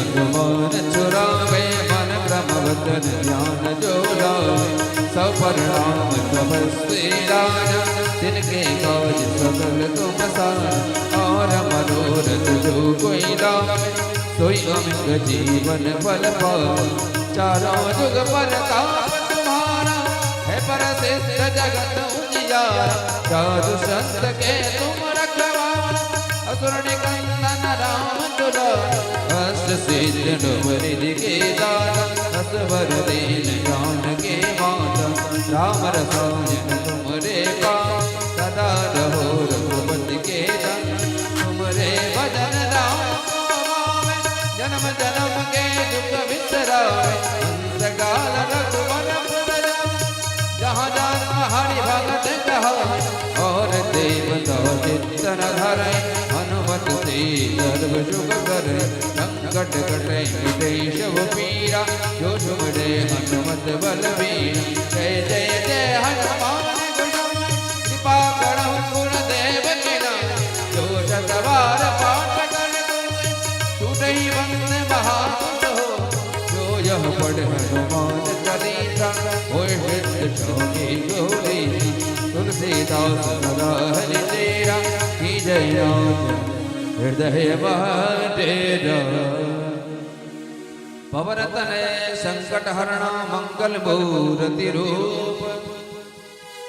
हनुमान चुरावे, मन क्रम वचन ध्यान जो लावे। सब पर राम तपस्वी राजा, तिनके काज सकल तुम साजा। और मनोरथ जो कोई लावे, सोई अमित जीवन फल पावे। चारों जुग परताप तुम्हारा है, प्रसिद्ध जगत उजियारा। साधु संत के तुम रखवारा, असुर निकंदन राम दुलारा। अष्ट सिद्ध नव निधि के दाता, असवर दीन जानकी माता। राम रसायन तुम्हारे पास, सदा रहो रघुपति के दास। तुम्हारे भजन राम को पावे, जन्म जन्म के दुख बिसरावे। अंत काल रघुवर जाई, जहाँ जन्म हरि भगत कहाई। और देवता चित्त न धरै, हनुमत से सर्व सुख करै। संकट कटै मिटै सब पीरा, जो सुमरै हनुमत बलबीरा। जय जय जय हनुमान गोसाई, कृपा करहु गुरुदेव की नाई। जो शत बार पाठ कर कोई, छूटहि बंध महादुख होई। जो यह पढ़े हनुमान चालीसा, होय सिद्धि साखी गौरीसा। तुलसीदास सदा हरि चेरा, कीजै नाथ हृदय बसेरा। पवन तनय संकट हरणा, मंगल मूर्ति रूप।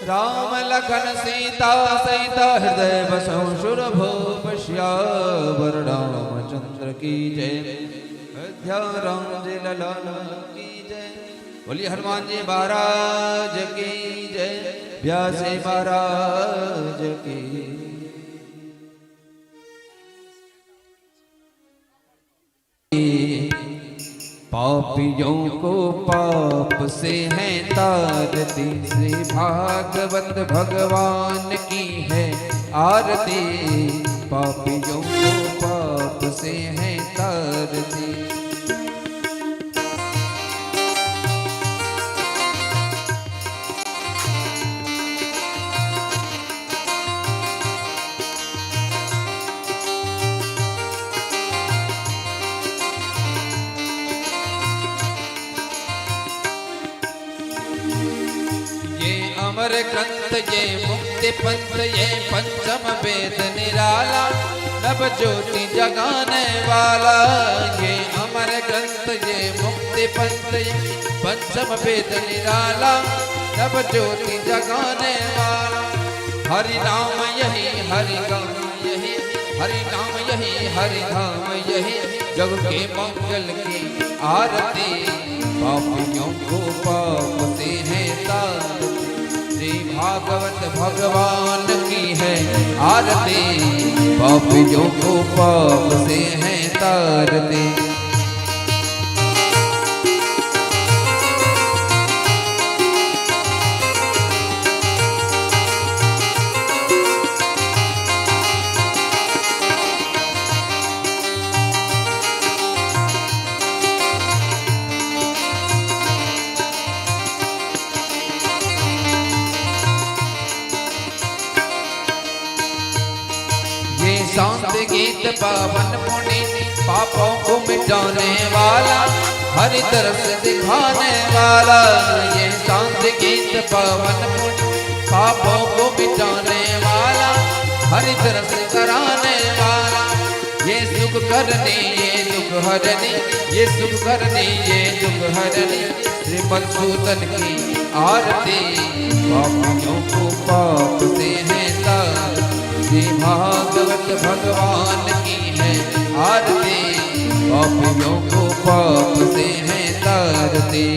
राम लखन सीता सहित, हृदय बसहु सुर भूप। सियावर रामचंद्र की जय, अयोध्या राम जी लला की जय। बोलिए हनुमान जी महाराज की जय, व्यास महाराज की। पापियों को पाप से है तारती, श्री भागवत भगवान की है आरती। पापियों को पाप से है तारती। ये अमर ग्रंथ, ये मुक्ति पंथ, ये पंचम वेद निराला, नव ज्योति जगाने वाला। ये अमर ग्रंथ, ये मुक्ति पंथ, ये पंचम वेद निराला, नव ज्योति जगाने वाला। हरि नाम यही हरि गाम यही, हरि नाम यही हरि धाम यही, जग के मंगल की आरती। पापियों को पाप से है तारती, श्री भागवत भगवान की है आरती। पापियों को पाप से है तारती। ये शांत गीत पावन पुनीत, पापों को मिटाने वाला, हरि दर्श दिखाने वाला। ये शांत गीत पावन पुनीत, पापों को मिटाने वाला, हरि दर्श कराने वाला। ये सुख करने ये दुख हरने, ये सुख करने ये दुख हरने, श्री मधुसूदन की आरती। पापियों को पाप से है तार, श्री भागवत भगवान की है आरती। पापियों को पाप से है तारती।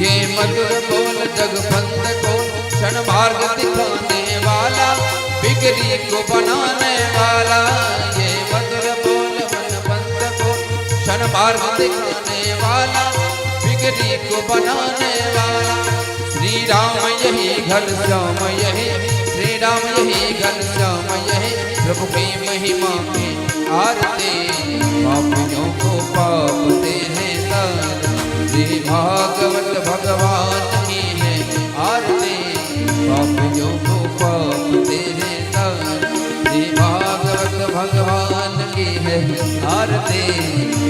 ये मधुर बोल जगबंद को, क्षण मार्ग दिखाने वाला, बिगड़ी को बनाने वाला। ये मधुर बोल मन बंद को, क्षण मार्ग दिखाने वाला, बिगड़ी को बनाने वाला। श्री श्री राम यही घन श्याम यही, श्री राम यही घन श्याम यही, प्रभु की महिमा की आरती। पापियों को पाप से है तार, श्री भागवत भगवान की है आरती। पापियों को पाप से है तार, श्री भागवत भगवान की है आरती।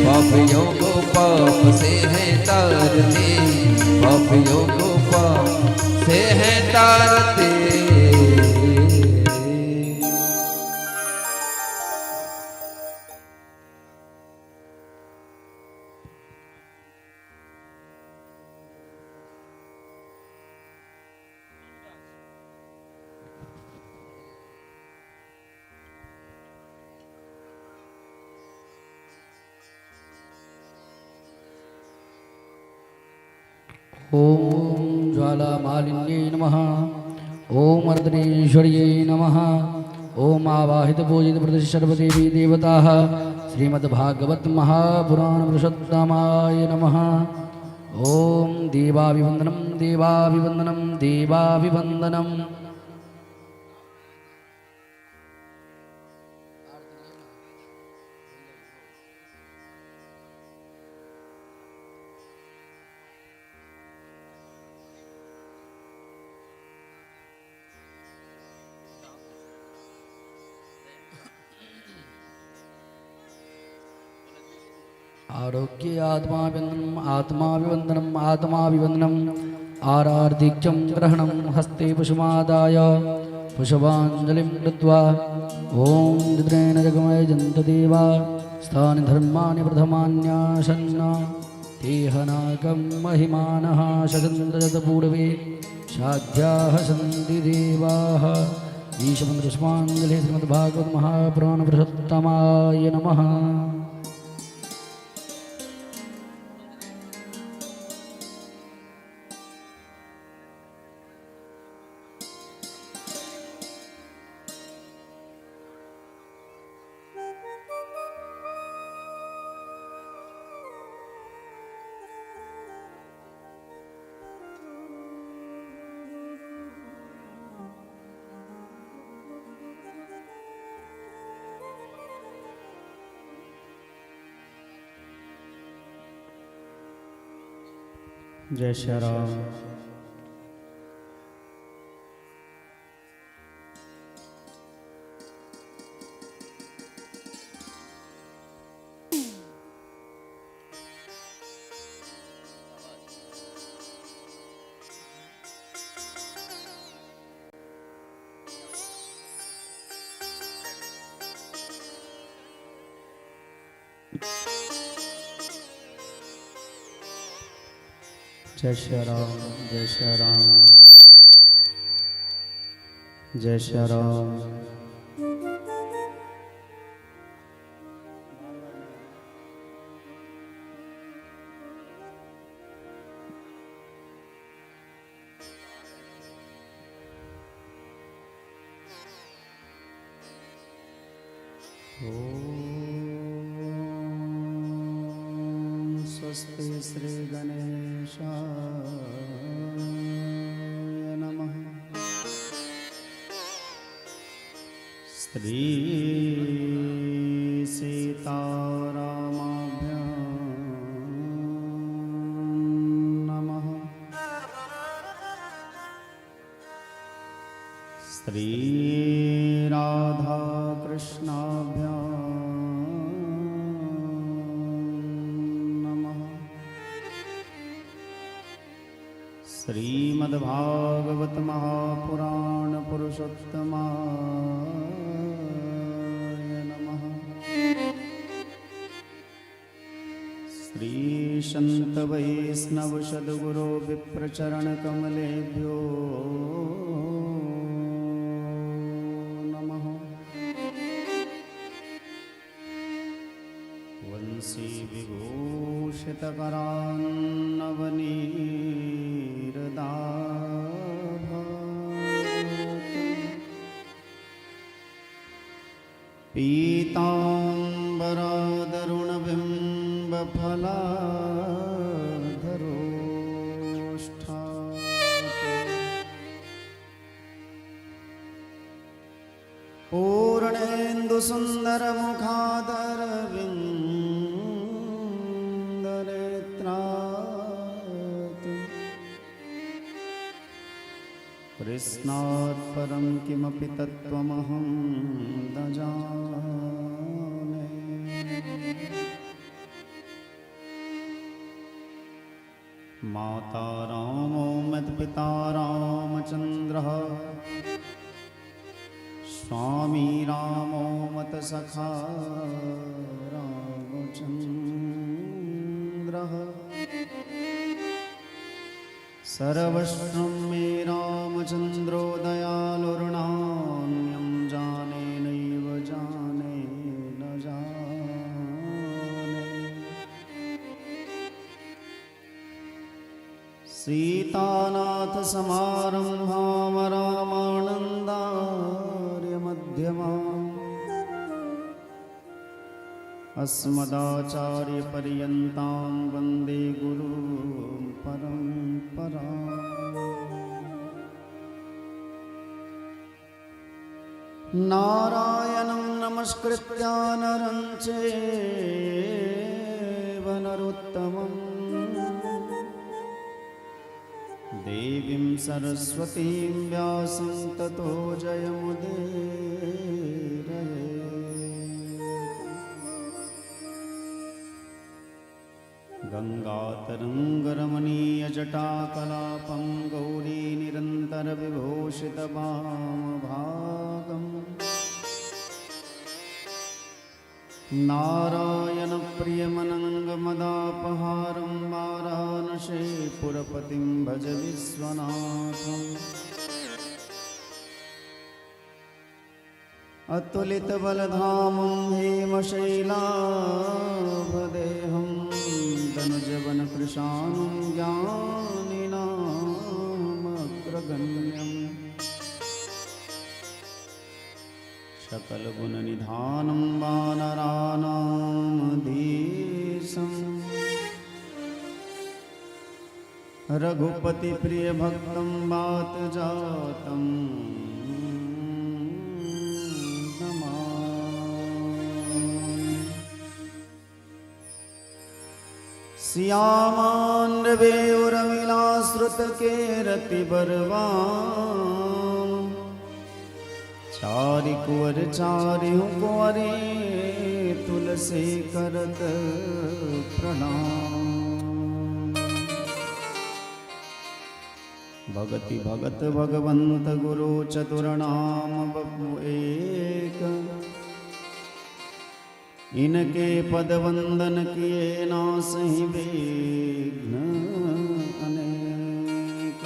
पापियों को पाप से है तारते, पापियों को पाप से है तारते। ॐ ज्वालामालिन्यै नमः। ॐ अर्धनेश्वर्यै नमः। ॐ आवाहितपूजितप्रतिसर्वदेवी देवताः श्रीमद्भागवत महापुराणपुरुषोत्तमाय नमः। ॐ देवाभिवन्दनं देवाभिवन्दनं देवाभिवन्दनम्। आरोग्य आत्माभिवंदनम आत्माभिवंदनम आत्माभिवंदनम। आरार्धिक्यं ग्रहणं हस्ते पुष्पमादाय पुष्पाञ्जलिं कृत्वा ॐ रुद्रेण जगमय जन्तदेवा स्थानि धर्माणि प्रथमान्यासन्न तेहनाकं महिमानः शचन्द्रजतपूर्वे साध्याः सन्ति देवाः। ईशमन्त्रपुष्पाञ्जलिः श्रीमद्भागवत महापुराणपुरुषोत्तमाय नमः। जय श्री राम। जय श्री राम, जय श्री राम, जय श्री राम। ॐ स्वस्ति श्री गणेशाय नमः। श्री सीतारामाभ्यां नमः। श्री राधाकृष्णाभ्यां नमः। श्रीमद्भागवत महापुराण पुरुषोत्तमाय नमः। श्री संत वैष्णव सद्गुरु विप्रचरण कमलेभ्यो नमः। वंशी विभूषितकरान्नवनीरदाभात् पीताम्बरादरुणबिम्बफलाधरोष्ठात् सुंदर मुखादरविंद नेत्रात् कृष्णात् परं किमपि तत्त्वमहं न जाने। माता रामो मत्पिता रामचन्द्रः स्वामी रामो मत्सखा रामचन्द्रः सर्वस्वं मे रामचन्द्रो दयालुर्नान्यं जाने नैव जाने न जाने। सीतानाथसमारम्भां रामानन्दार्यमध्यमाम् अस्मदाचार्यपर्यन्तां वन्दे गुरुं परम्पराम्। नारायणं नमस्कृत्य नरं चैव नरोत्तमम् देवीं सरस्वतीं व्यासं ततो जयमुदीरयेत्। गङ्गातरङ्गरमणीयजटाकलापं गौरी निरन्तरविभूषितवामभागम् नारायणप्रियमनङ्गमदापहारं वाराणसीपुरपतिं भज विश्वनाथम्। अतुलितबलधामं हेमशैलाभदेहं तनुजवनकृशानुं ज्ञानिनामग्रगण्यम् सकलगुणनिधानं वानराणामधीशं रघुपतिप्रियभक्तं वातजातं नमामि। सियामाण्डवेउरमिलाश्रुतकेरतिबरवाम चारि कुंवर चारिहु कुंवरे तुलसी करत प्रणाम। भगति भगत भगवंत गुरु चतुर नाम बपु एक, इनके पद वंदन किए नासहि विघ्न अनेक।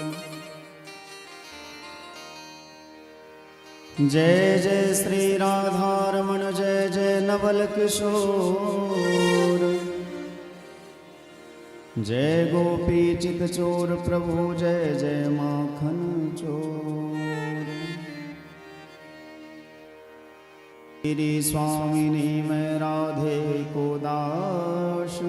जय जय श्री राधारमण जय जय नवल किशोर, जय गोपी चित चोर प्रभु जय जय माखन चोर। तेरी स्वामिनी मैं राधे को दास,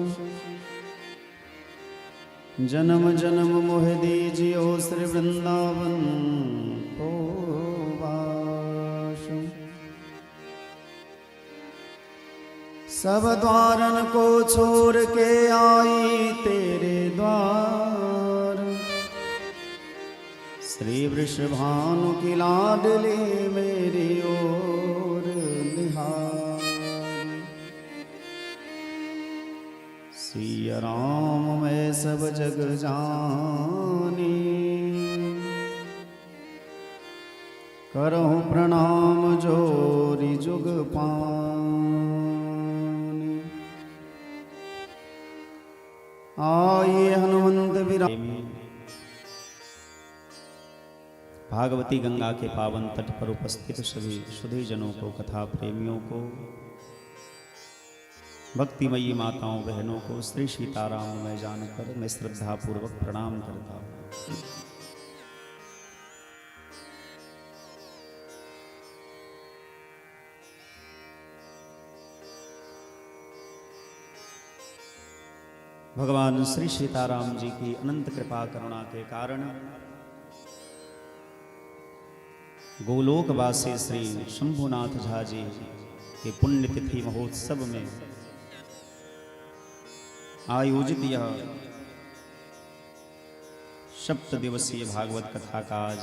जन्म जन्म मोह दीजियो श्री वृंदावन को वास। सब द्वारन को छोड़ के आई तेरे द्वार, श्री वृषभानु की लाडली मेरी ओर निहार। सिया राम मैं सब जग जानी, करहु प्रणाम जोरी जुग पानी। आइए हनुमंत विरा। भागवती गंगा के पावन तट पर उपस्थित सभी सुधीजनों को, कथा प्रेमियों को, भक्तिमयी माताओं बहनों को श्री सीताराम में जानकर मैं श्रद्धा पूर्वक प्रणाम करता हूँ। भगवान श्री सीताराम जी की अनंत कृपा करुणा के कारण गोलोकवासी श्री शंभुनाथ झा जी के पुण्यतिथि महोत्सव में आयोजित यह सप्तदिवसीय भागवत कथा का आज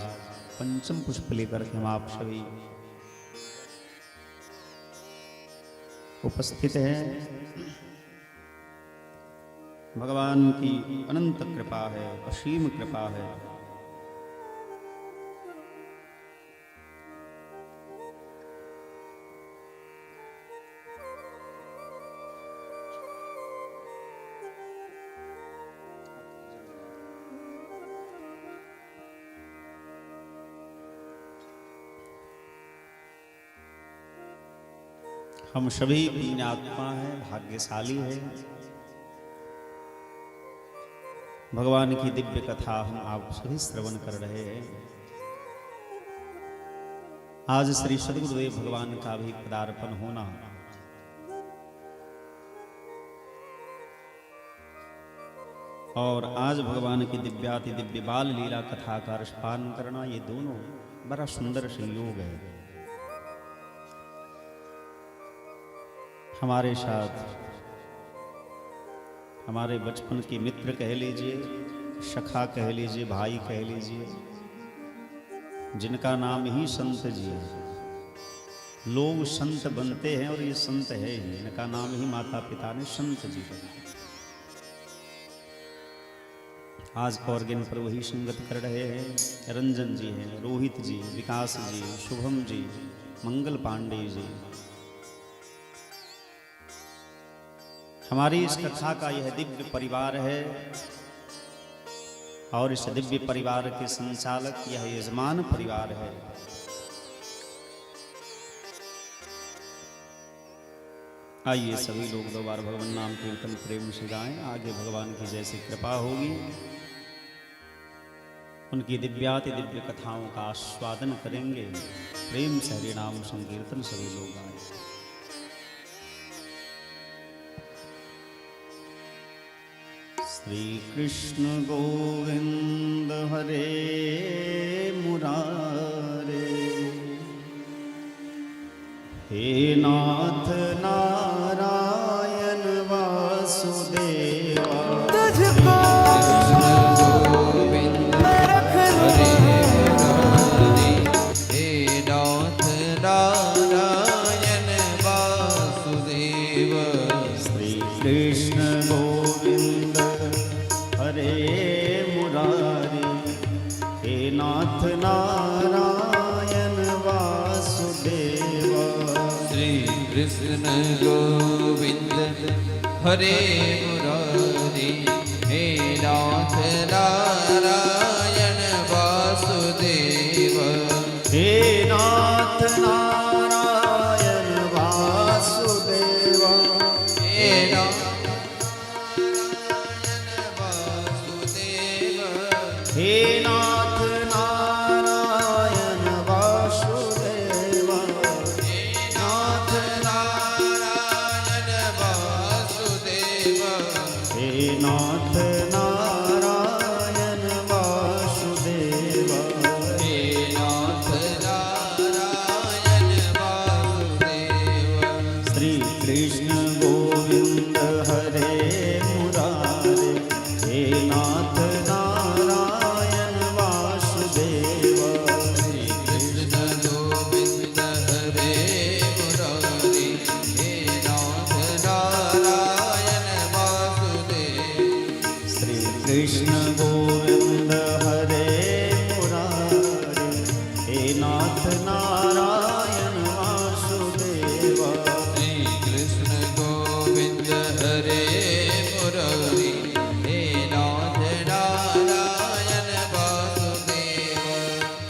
पंचम पुष्प लेकर के हम आप सभी उपस्थित हैं। भगवान की अनंत कृपा है, असीम कृपा है। हम सभी पुण्यात्मा हैं, भाग्यशाली हैं। भगवान की दिव्य कथा हम आप सभी श्रवण कर रहे हैं। आज श्री सद्गुरुदेव भगवान का भी पदार्पण होना और आज भगवान की दिव्याति दिव्य बाल लीला कथा का रसपान करना, ये दोनों बड़ा सुंदर संयोग है। हमारे साथ हमारे बचपन के मित्र कह लीजिए, सखा कह लीजिए, भाई कह लीजिए, जिनका नाम ही संत जी है। लोग संत बनते हैं और ये संत है ही, इनका नाम ही माता पिता ने संत जी बनाया। आज ऑर्गन पर वही संगत कर रहे हैं। रंजन जी हैं, रोहित जी, विकास जी, शुभम जी, मंगल पांडे जी। हमारी इस कथा का यह दिव्य परिवार है और इस दिव्य परिवार के संचालक यह यजमान परिवार है। आइए सभी लोग दो बार भगवान नाम कीर्तन प्रेम से गाएं। आगे भगवान की जैसी कृपा होगी उनकी दिव्याति दिव्य कथाओं का आस्वादन करेंगे। प्रेम से हरि नाम संकीर्तन सभी लोग गाएं। श्री कृष्ण गोविंद हरे मुरारे, हे नाथ नारायण वासुदेवा। तुझको गोविंद मैं रख हरे लूं, मुरारे, हे नाथ नारायण वासुदेव। श्री कृष्ण गोविंद हरे मुरारे, हे नाथ नारायण वासुदेवा। श्री कृष्ण गोविंद हरे मुरारी, हे नाथ नारायण वासुदेव। हे नाथ नारायण वासुदेवा। हे नाथ नारायण वासुदेव। हे नाथ नारायण वासुदेवा। हे नाथ नारायण वासुदेव। हे नाथ नारायण वासुदेवा। हे नाथ नारायण वासुदेव। श्री कृष्ण गोविंद हरे मुरारे, हे नाथ नारायण वासुदेवा। श्री कृष्ण गोविंद हरे मुरारी, हे नाथ नारायण वासुदेव। श्री कृष्ण गोविंद हरे मुरारे, हे नाथ नारायण वासुदेवा। श्री कृष्ण गोविंद हरे मुरारी, हे नाथ नारायण वासुदेव।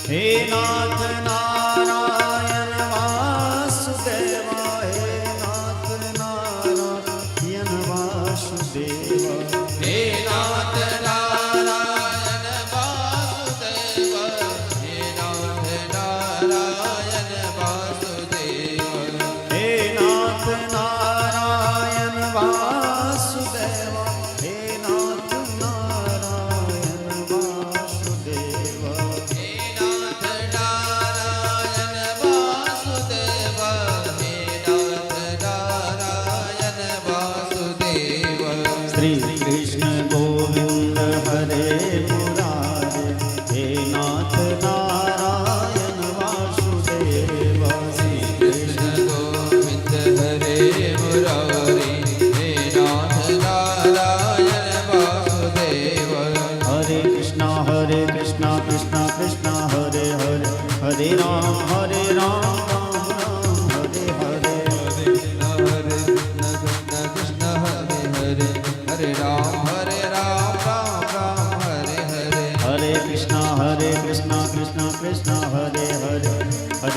हे नाथ नारायण वासुदेवा। हे नाथ नारायण वासुदेवा। हे नाथ नारायण वासुदेव। हे नाथ नारायण वासुदेव। हे नाथ नारायण वासुदेवा। हे नाथ नारायण वासुदेवा। हे नाथ नारायण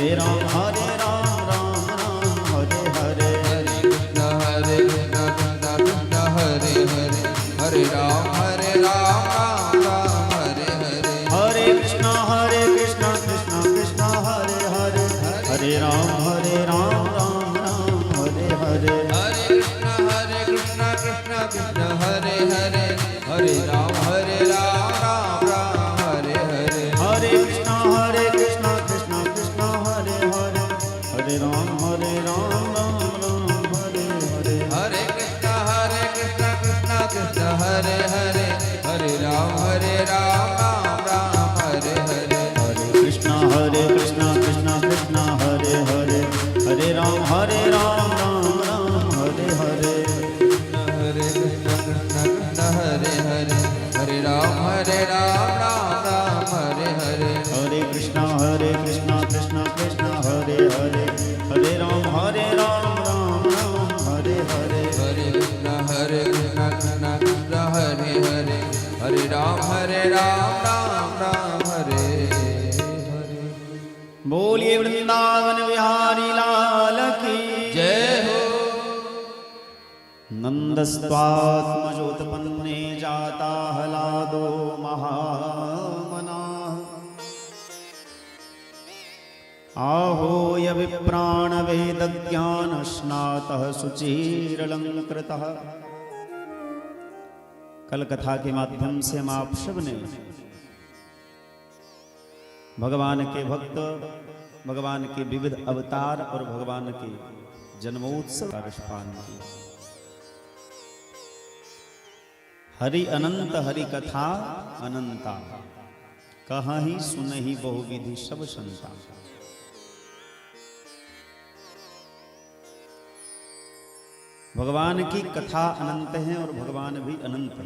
हरे राम हरे राम राम राम हरे हरे। हरे कृष्ण हरे कृष्ण कृष्ण कृष्ण हरे हरे, हरे राम हरे राम राम राम हरे हरे। हरे कृष्ण कृष्ण कृष्ण हरे हरे, हरे राम राम राम हरे हरे। हरे कृष्ण कृष्ण कृष्ण हरे हरे, हरे राम राम राम हरे हरे। हरे कृष्ण कृष्ण कृष्ण हरे हरे, हरे राम राम राम हरे हरे। हरे कृष्ण कृष्ण कृष्ण हरे हरे, हरे राम राम राम हरे हरे। हरे कृष्ण कृष्ण कृष्ण हरे हरे, हरे राम राम राम हरे हरे। हरे कृष्ण कृष्ण कृष्ण हरे हरे, हरे राम राम राम हरे हरे। हरे कृष्ण कृष्ण कृष्ण हरे हरे, हरे राम राम राम हरे हरे। हरे कृष्ण कृष्ण कृष्ण हरे हरे, हरे राम राम राम हरे हरे। बोलिए वृंदावन बिहारी लाल की जय हो। नन्दस्त्वात्मजोत्पन्ने जाता हलादो महामनाः आहोय विप्राणवेदज्ञानस्नातः शुचिरलङ्कृतः। कल कथा के माध्यम से हम आप सब ने भगवान के भक्त, भगवान के विविध अवतार और भगवान के जन्मोत्सव का रसपान किया। हरि अनंत हरि कथा अनंता, कहीं सुनहि बहुविधि सब संता। भगवान की कथा अनंत है और भगवान भी अनंत है।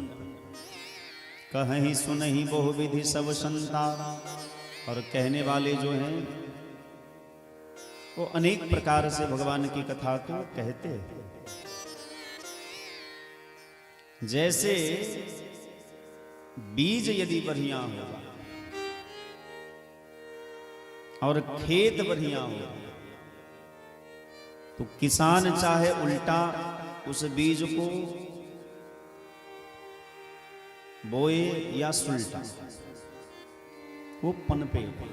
कहीं सुनहि बहुविधि सब संता, और कहने वाले जो हैं वो अनेक प्रकार से भगवान की कथा को कहते हैं। जैसे बीज यदि बढ़िया होगा और खेत बढ़िया होगा तो किसान चाहे उल्टा उस बीज को बोए या सुलटा, वो पनपेगा।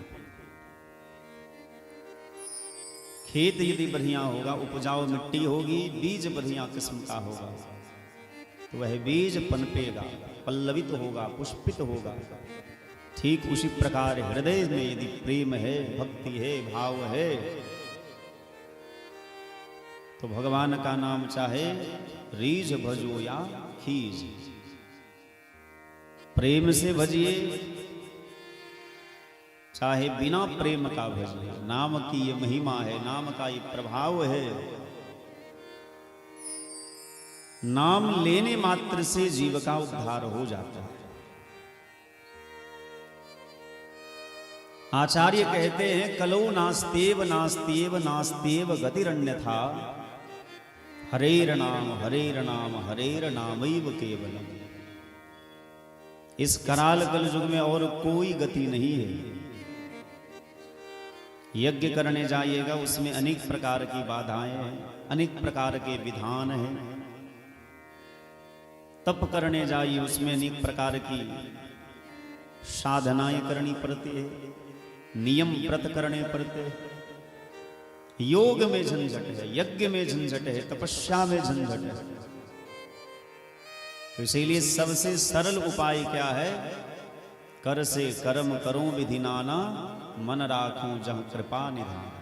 खेत यदि बढ़िया होगा, उपजाऊ मिट्टी होगी, बीज बढ़िया किस्म का होगा, तो वह बीज पनपेगा, पल्लवित होगा, पुष्पित होगा। ठीक उसी प्रकार हृदय में यदि प्रेम है, भक्ति है, भाव है, तो भगवान का नाम चाहे रीझ भजो या खीज, प्रेम से भजिए चाहे बिना प्रेम का भजिए। नाम की ये महिमा है, नाम का ये प्रभाव है। नाम लेने मात्र से जीव का उद्धार हो जाता है। आचार्य कहते हैं, कलो नास्तेव नास्तेव नास्तेव गतिरन्यथा, हरेर नाम हरेर नाम हरेर नामैव केवलम। इस कराल कलयुग में और कोई गति नहीं है। यज्ञ करने जाइएगा, उसमें अनेक प्रकार की बाधाएं हैं, अनेक प्रकार के विधान हैं। तप करने जाइए, उसमें अनेक प्रकार की साधनाएं करनी पड़ती है, नियम व्रत करने पड़ते हैं। योग में झंझट है, यज्ञ में झंझट है, तपस्या में झंझट है। तो इसीलिए सबसे सरल उपाय क्या है? कर से कर्म करो विधि नाना, मन राखूं जहां कृपा निधान।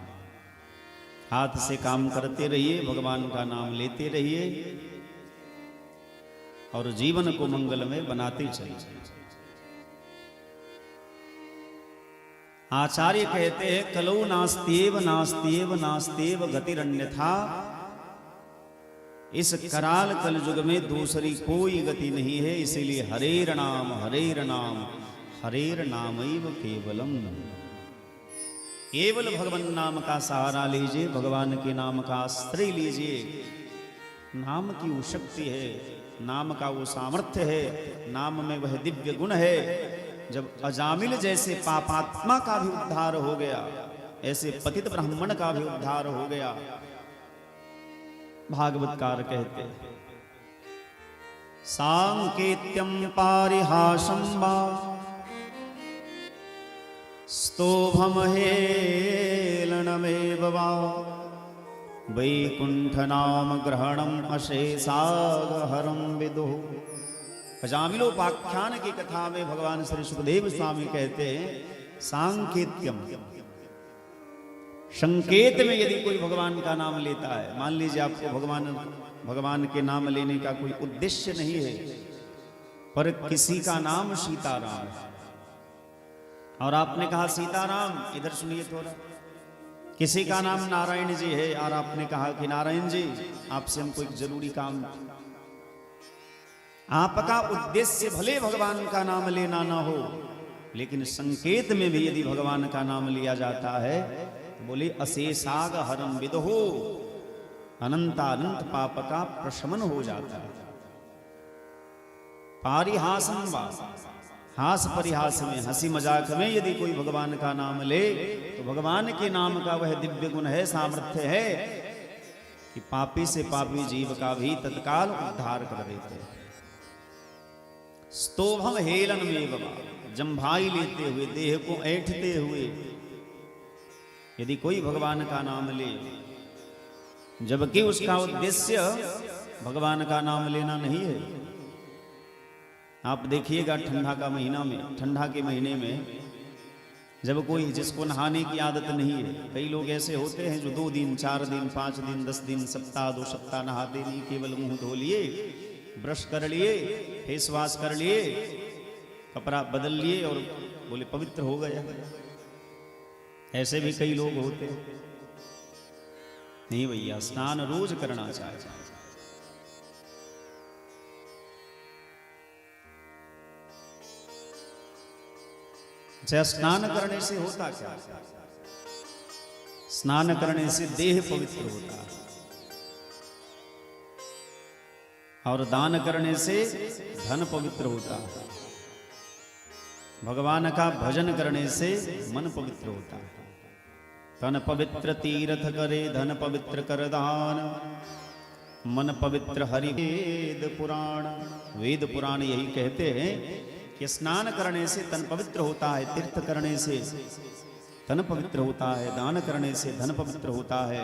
हाथ से काम करते रहिए, भगवान का नाम लेते रहिए और जीवन को मंगलमय बनाते चलिए। आचार्य कहते हैं, कलो नास्तेव नास्तेव नास्तेव गतिरन्यथा। इस कराल कलयुग में दूसरी कोई गति नहीं है, इसीलिए हरेर नाम हरेर नाम हरेर नामैव केवलम। केवल भगवान नाम का सहारा लीजिए, भगवान के नाम का आश्रय लीजिए। नाम की वो शक्ति है, नाम का वो सामर्थ्य है, नाम में वह दिव्य गुण है। जब अजामिल जैसे पापात्मा का भी उद्धार हो गया, ऐसे पतित ब्राह्मण का भी उद्धार हो गया। भागवतकार कहते हैं सांकेत्यम पारिहासं वा स्तोभम हेलनमेव वा वैकुंठ नाम ग्रहणम अशेषागहरम विदुः। अजामिलोपाख्यान की कथा में भगवान श्री सुखदेव स्वामी कहते हैं सांकेत्यम, संकेत में यदि कोई भगवान का नाम लेता है, मान लीजिए आपको भगवान भगवान के नाम लेने का कोई उद्देश्य नहीं है, पर किसी का नाम सीताराम है और आपने कहा सीताराम, इधर सुनिए थोड़ा, किसी का नाम नारायण जी है और आपने कहा कि नारायण जी आपसे हमको एक जरूरी काम, आपका उद्देश्य भले भगवान का नाम लेना ना हो, लेकिन संकेत में भी यदि भगवान का नाम लिया जाता है तो बोले अशेषाग हरम विदहो, अनंतानंत पाप का प्रशमन हो जाता है। पारिहासम वा, हास परिहास में, हंसी मजाक में यदि कोई भगवान का नाम ले तो भगवान के नाम का वह दिव्य गुण है, सामर्थ्य है कि पापी से पापी जीव का भी तत्काल उद्धार कर देते हैं। स्तोभम हेलन में बाबा, जंभाई लेते हुए, देह को ऐंठते हुए यदि कोई भगवान का नाम ले, जबकि उसका उद्देश्य भगवान का नाम लेना नहीं है। आप देखिएगा ठंडा का महीना में, ठंडा के महीने में जब कोई जिसको नहाने की आदत नहीं है, कई लोग ऐसे होते हैं जो 2 दिन 4 दिन 5 दिन 10 दिन सप्ताह 2 सप्ताह नहाते नहीं, केवल मुंह धो लिए, ब्रश कर लिए, फेस वॉश कर लिए, कपड़ा बदल लिए और बोले पवित्र हो गया। ऐसे भी कई लोग होते हैं। नहीं भैया, स्नान रोज करना चाहिए। अच्छा, स्नान करने से होता क्या? स्नान करने से देह पवित्र होता है और दान करने से धन पवित्र होता है। भगवान का भजन करने से मन पवित्र होता है। तन पवित्र तीर्थ करे, धन पवित्र कर दान, मन पवित्र हरि वेद पुराण। वेद पुराण यही कहते हैं कि स्नान करने से तन पवित्र होता है, तीर्थ करने से तन पवित्र होता है, दान करने से धन पवित्र होता है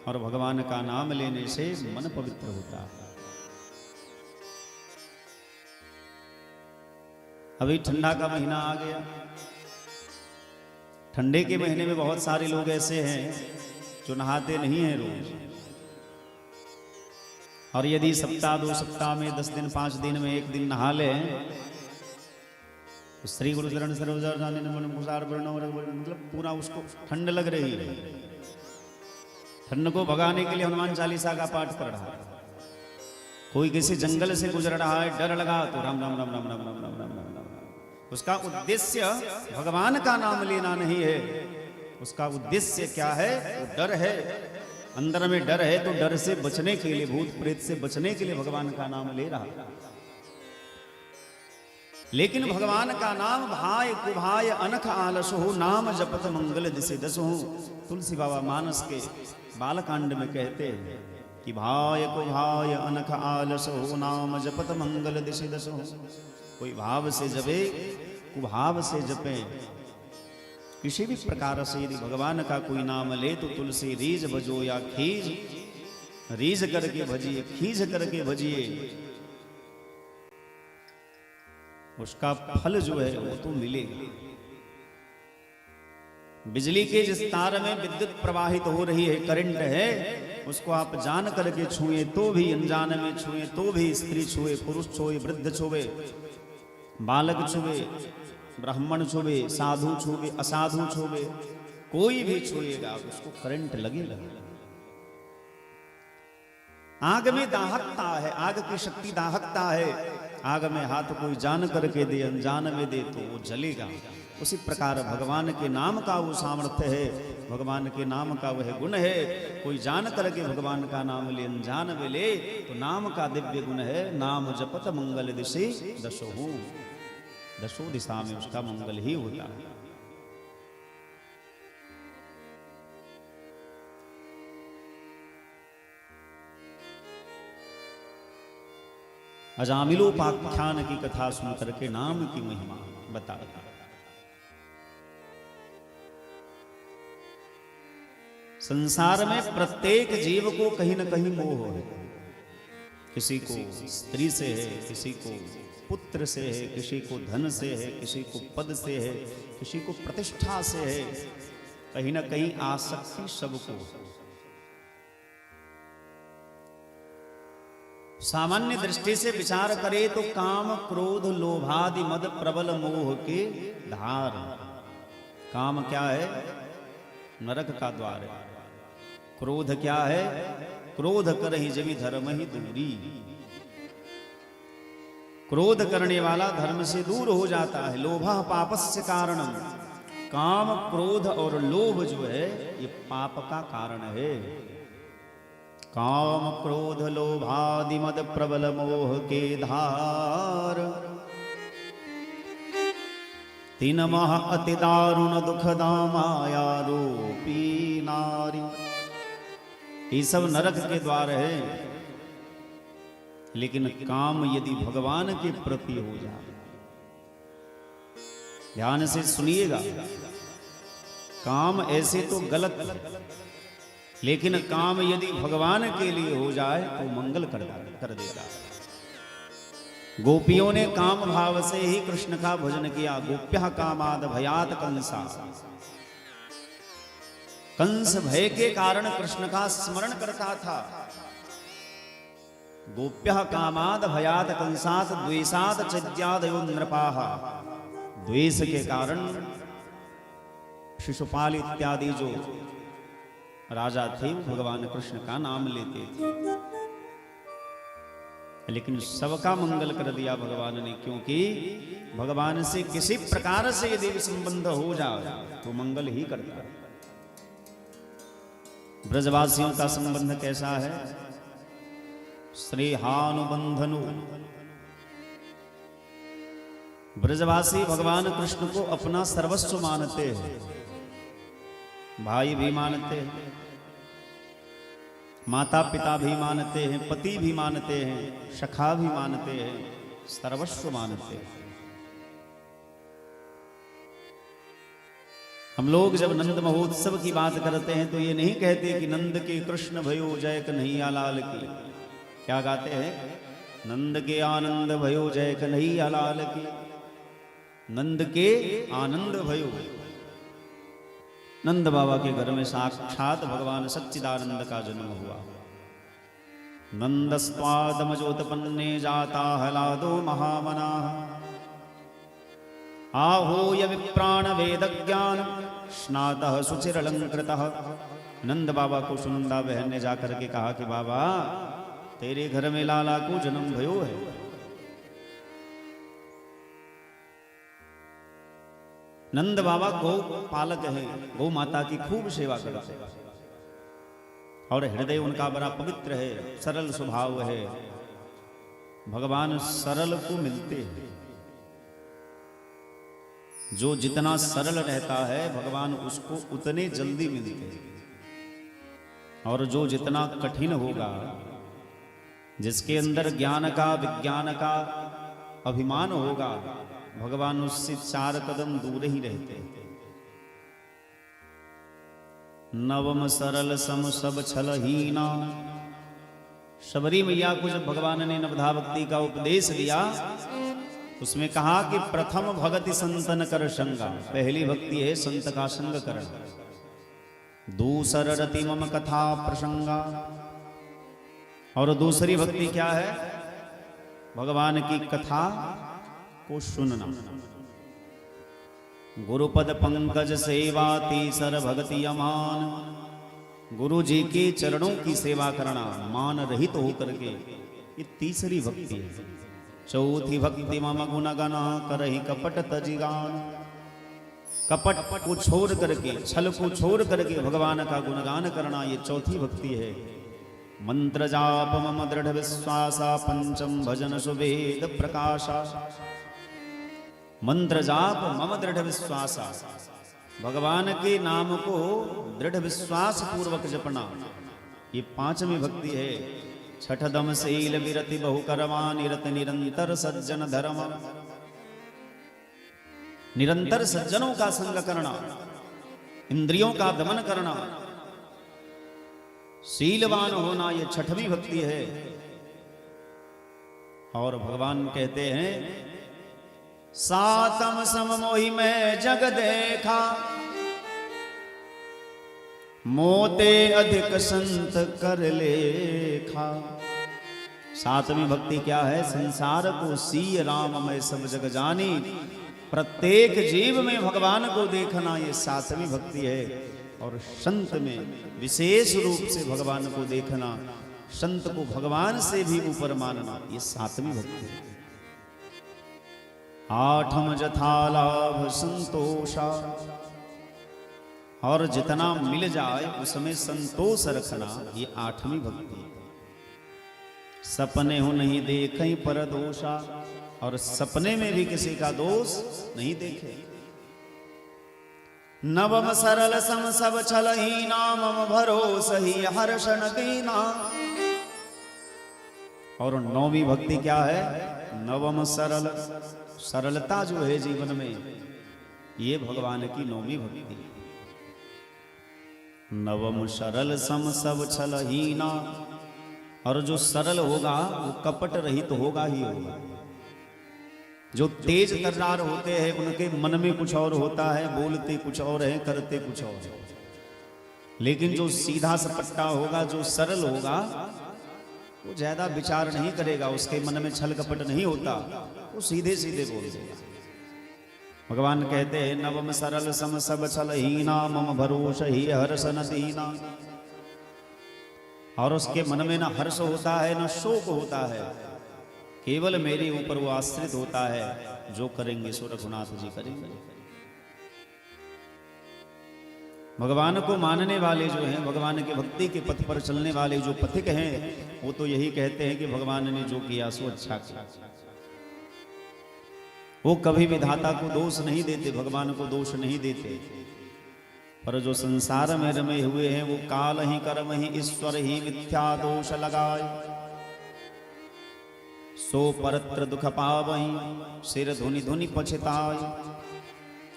और भगवान का नाम लेने से मन पवित्र होता है। अभी ठंडा का महीना आ गया। ठंडे के महीने में बहुत सारे लोग ऐसे हैं जो नहाते नहीं हैं रोज, और यदि सप्ताह 2 सप्ताह में 10 दिन 5 दिन में 1 दिन नहा ले तो श्री गुरु चरण सरोज मतलब पूरा उसको ठंड लग रही है। ठंड को भगाने के लिए हनुमान चालीसा का पाठ कर रहा है। कोई किसी जंगल से गुजर रहा है, डर लगा तो राम राम राम राम राम राम राम राम राम राम। उसका उद्देश्य भगवान का नाम लेना नहीं है, उसका उद्देश्य क्या है? वो डर है, अंदर में डर है, तो डर से बचने के लिए, भूत प्रेत से बचने के लिए भगवान का नाम ले रहा है। लेकिन भगवान का नाम भाय कुभाय अनख आलस हो, नाम जपत मंगल दिसे दस हो। तुलसी बाबा मानस के बालकांड में कहते हैं कि भाय कुभाय अनख आलस हो, नाम जपत मंगल दिसे दस हो। कोई भाव से जपे, कुभाव से जपे, किसी भी प्रकार से यदि भगवान का कोई नाम ले तो तुलसी रीज भजो या खीज, रीज करके भजिए, खीज करके भजिए, उसका फल जो है वो तो मिलेगा। बिजली के जिस तार में विद्युत प्रवाहित हो रही है, करंट है, उसको आप जान करके छुए तो भी, अनजान में छुए तो भी, स्त्री छुए, पुरुष छुए, वृद्ध छुए, बालक छुए, ब्राह्मण छुए, साधु छुए, असाधु छुए, कोई भी छुएगा उसको करंट लगेगा। आग में दाहकता है, आग की शक्ति दाहकता है। आग में हाथ कोई जान करके दे, अनजान में दे तो वो जलेगा। उसी प्रकार भगवान के नाम का वो सामर्थ्य है, भगवान के नाम का वह गुण है। कोई जान करके भगवान का नाम ले, अनजान में ले तो नाम का दिव्य गुण है। नाम जपत मंगल दिशे दशोहु, दशो दिशा में उसका मंगल ही होता है। अजामिलोपाख्यान की कथा सुन करके नाम की महिमा बता। संसार में प्रत्येक जीव को कहीं न कहीं मोह है। किसी को स्त्री से है, किसी को पुत्र से है, किसी को धन से है, किसी को पद से है, किसी को प्रतिष्ठा से है। कहीं न कहीं आसक्ति सबको है। सामान्य दृष्टि से विचार करे तो काम क्रोध लोभादि मद प्रबल मोह के धार। काम क्या है? नरक का द्वार है। क्रोध क्या है? क्रोध करहि जबि धर्म ही दूरी। क्रोध करने वाला धर्म से दूर हो जाता है। लोभः पापस्य कारणम। काम क्रोध और लोभ जो है ये पाप का कारण है। काम क्रोध लोभादि मद प्रबल मोह के धार, तीन मह अति दारुण दुखदा माया रूपी नारी। ये सब नरक के द्वार है। लेकिन काम यदि भगवान के प्रति हो जाए, ध्यान से सुनिएगा, काम ऐसे तो गलत है, लेकिन काम यदि भगवान के लिए हो जाए तो मंगल कर देता है। गोपियों ने काम भाव से ही कृष्ण का भजन किया। गोप्यः कामाद भयात कंसा। कंस भय के कारण कृष्ण का स्मरण करता था। गोप्यः कामाद भयात कंसात द्वेषात चैद्यादयो नृपाः। द्वेष के कारण शिशुपाल इत्यादि जो राजा थे वो भगवान कृष्ण का नाम लेते थे। लेकिन सबका मंगल कर दिया भगवान ने, क्योंकि भगवान से किसी प्रकार से यदि संबंध हो जाए तो मंगल ही करता है। ब्रजवासियों का संबंध कैसा है? स्नेहानुबंधनु। ब्रजवासी भगवान कृष्ण को अपना सर्वस्व मानते हैं, भाई भी मानते हैं, माता पिता भी मानते हैं, पति भी मानते हैं, सखा भी मानते हैं, सर्वस्व मानते हैं। हम लोग जब नंद महोत्सव की बात करते हैं तो ये नहीं कहते कि नंद के कृष्ण भयो जय कन्हैया लाल की। क्या गाते हैं? नंद के आनंद भयो जय कन्हैया लाल की। नंद के आनंद भयो। नंद बाबा के घर में साक्षात भगवान सच्चिदानंद का जन्म हुआ। नंदस्वादमजोत्पन्ने जाता हलादो महामना। आहूय विप्राण वेद ज्ञान स्नातः सुचिरलंकृतः। नंद बाबा को सुनंदा बहन ने जाकर के कहा कि बाबा तेरे घर में लाला को जन्म भयो है। नंद बाबा गौ पालक है, गौ माता की खूब सेवा करते हैं और हृदय उनका बड़ा पवित्र है, सरल स्वभाव है। भगवान सरल को मिलते हैं। जो जितना सरल रहता है भगवान उसको उतने जल्दी मिलते हैं, और जो जितना कठिन होगा, जिसके अंदर ज्ञान का विज्ञान का अभिमान होगा, भगवान उससे 4 कदम दूर ही रहते हैं। नवम सरल सम सब छलहीना। शबरी मैया को जब भगवान ने नवधा भक्ति का उपदेश दिया, उसमें कहा कि प्रथम भगति संतन कर संगा। पहली भक्ति है संत का संग करना। दूसर रति मम कथा प्रसंगा। और दूसरी भक्ति क्या है? भगवान की कथा को सुनना। गुरुपद पंकज सेवा तीसर भक्ति अमान। गुरु जी के चरणों की सेवा करना मान रहित होकर के, ये तीसरी भक्ति है। चौथी भक्ति मम गुण गना करहि कपट तजिगान। कपट को छोड़ करके, छल को छोड़ करके भगवान का गुणगान करना, ये चौथी भक्ति है। मंत्र जाप मम दृढ़ विश्वासा पंचम भजन सुवेद प्रकाशा। मंत्र जाप मम दृढ़ विश्वासा, भगवान के नाम को दृढ़ विश्वास पूर्वक जपना, ये पांचवी भक्ति है। छठ दम शील विरति बहु करवा, निरत निरंतर सज्जन धर्म। निरंतर सज्जनों का संग करना, इंद्रियों का दमन करना, शीलवान होना, ये छठवीं भक्ति है। और भगवान कहते हैं, सातम सम मोहि में जग देखा, मोते अधिक संत कर लेखा। सातवीं भक्ति क्या है? संसार को सीय राम मैं सब जग जानी, प्रत्येक जीव में भगवान को देखना, ये सातवीं भक्ति है। और संत में विशेष रूप से भगवान को देखना, संत को भगवान से भी ऊपर मानना, ये सातवीं भक्ति है। आठम जथा लाभ संतोषा, और जितना मिल जाए उसमें संतोष रखना, ये आठवीं भक्ति है। सपने हो नहीं देखें पर दोषा, और सपने में भी किसी का दोष नहीं देखे। नवम सरल सम सब छल ही नामम भरोस ही हर्षण दीना। और नौवीं भक्ति क्या है? नवम सरल, सरलता जो है जीवन में, ये भगवान की नौवीं भक्ति है। नवम सरल सम सब छल हीना, और जो सरल होगा वो कपट रहित होगा ही होगा। जो तेज तर्रार होते हैं उनके मन में कुछ और होता है, बोलते कुछ और है, करते कुछ और है। लेकिन जो सीधा सपट्टा होगा, जो सरल होगा, वो ज्यादा विचार नहीं करेगा, उसके मन में छल कपट नहीं होता, वो सीधे सीधे बोल देगा। भगवान कहते हैं, नवम सरल सम सब छल हीना, मम भरोस ही हर्ष न दीना। और उसके मन में न हर्ष होता है न शोक होता है, केवल मेरे ऊपर वो आश्रित होता है, जो करेंगे सो रघुनाथ जी करेंगे। भगवान को मानने वाले जो हैं, भगवान के भक्ति के पथ पर चलने वाले जो पथिक हैं, वो तो यही कहते हैं कि भगवान ने जो किया सो अच्छा किया। वो कभी विधाता को दोष नहीं देते, भगवान को दोष नहीं देते। पर जो संसार में रमे हुए हैं, वो काल ही कर्म ही ईश्वर ही मिथ्या दोष लगाए, सो परत्र दुख पावही सिर धुनि धुनि पछताए।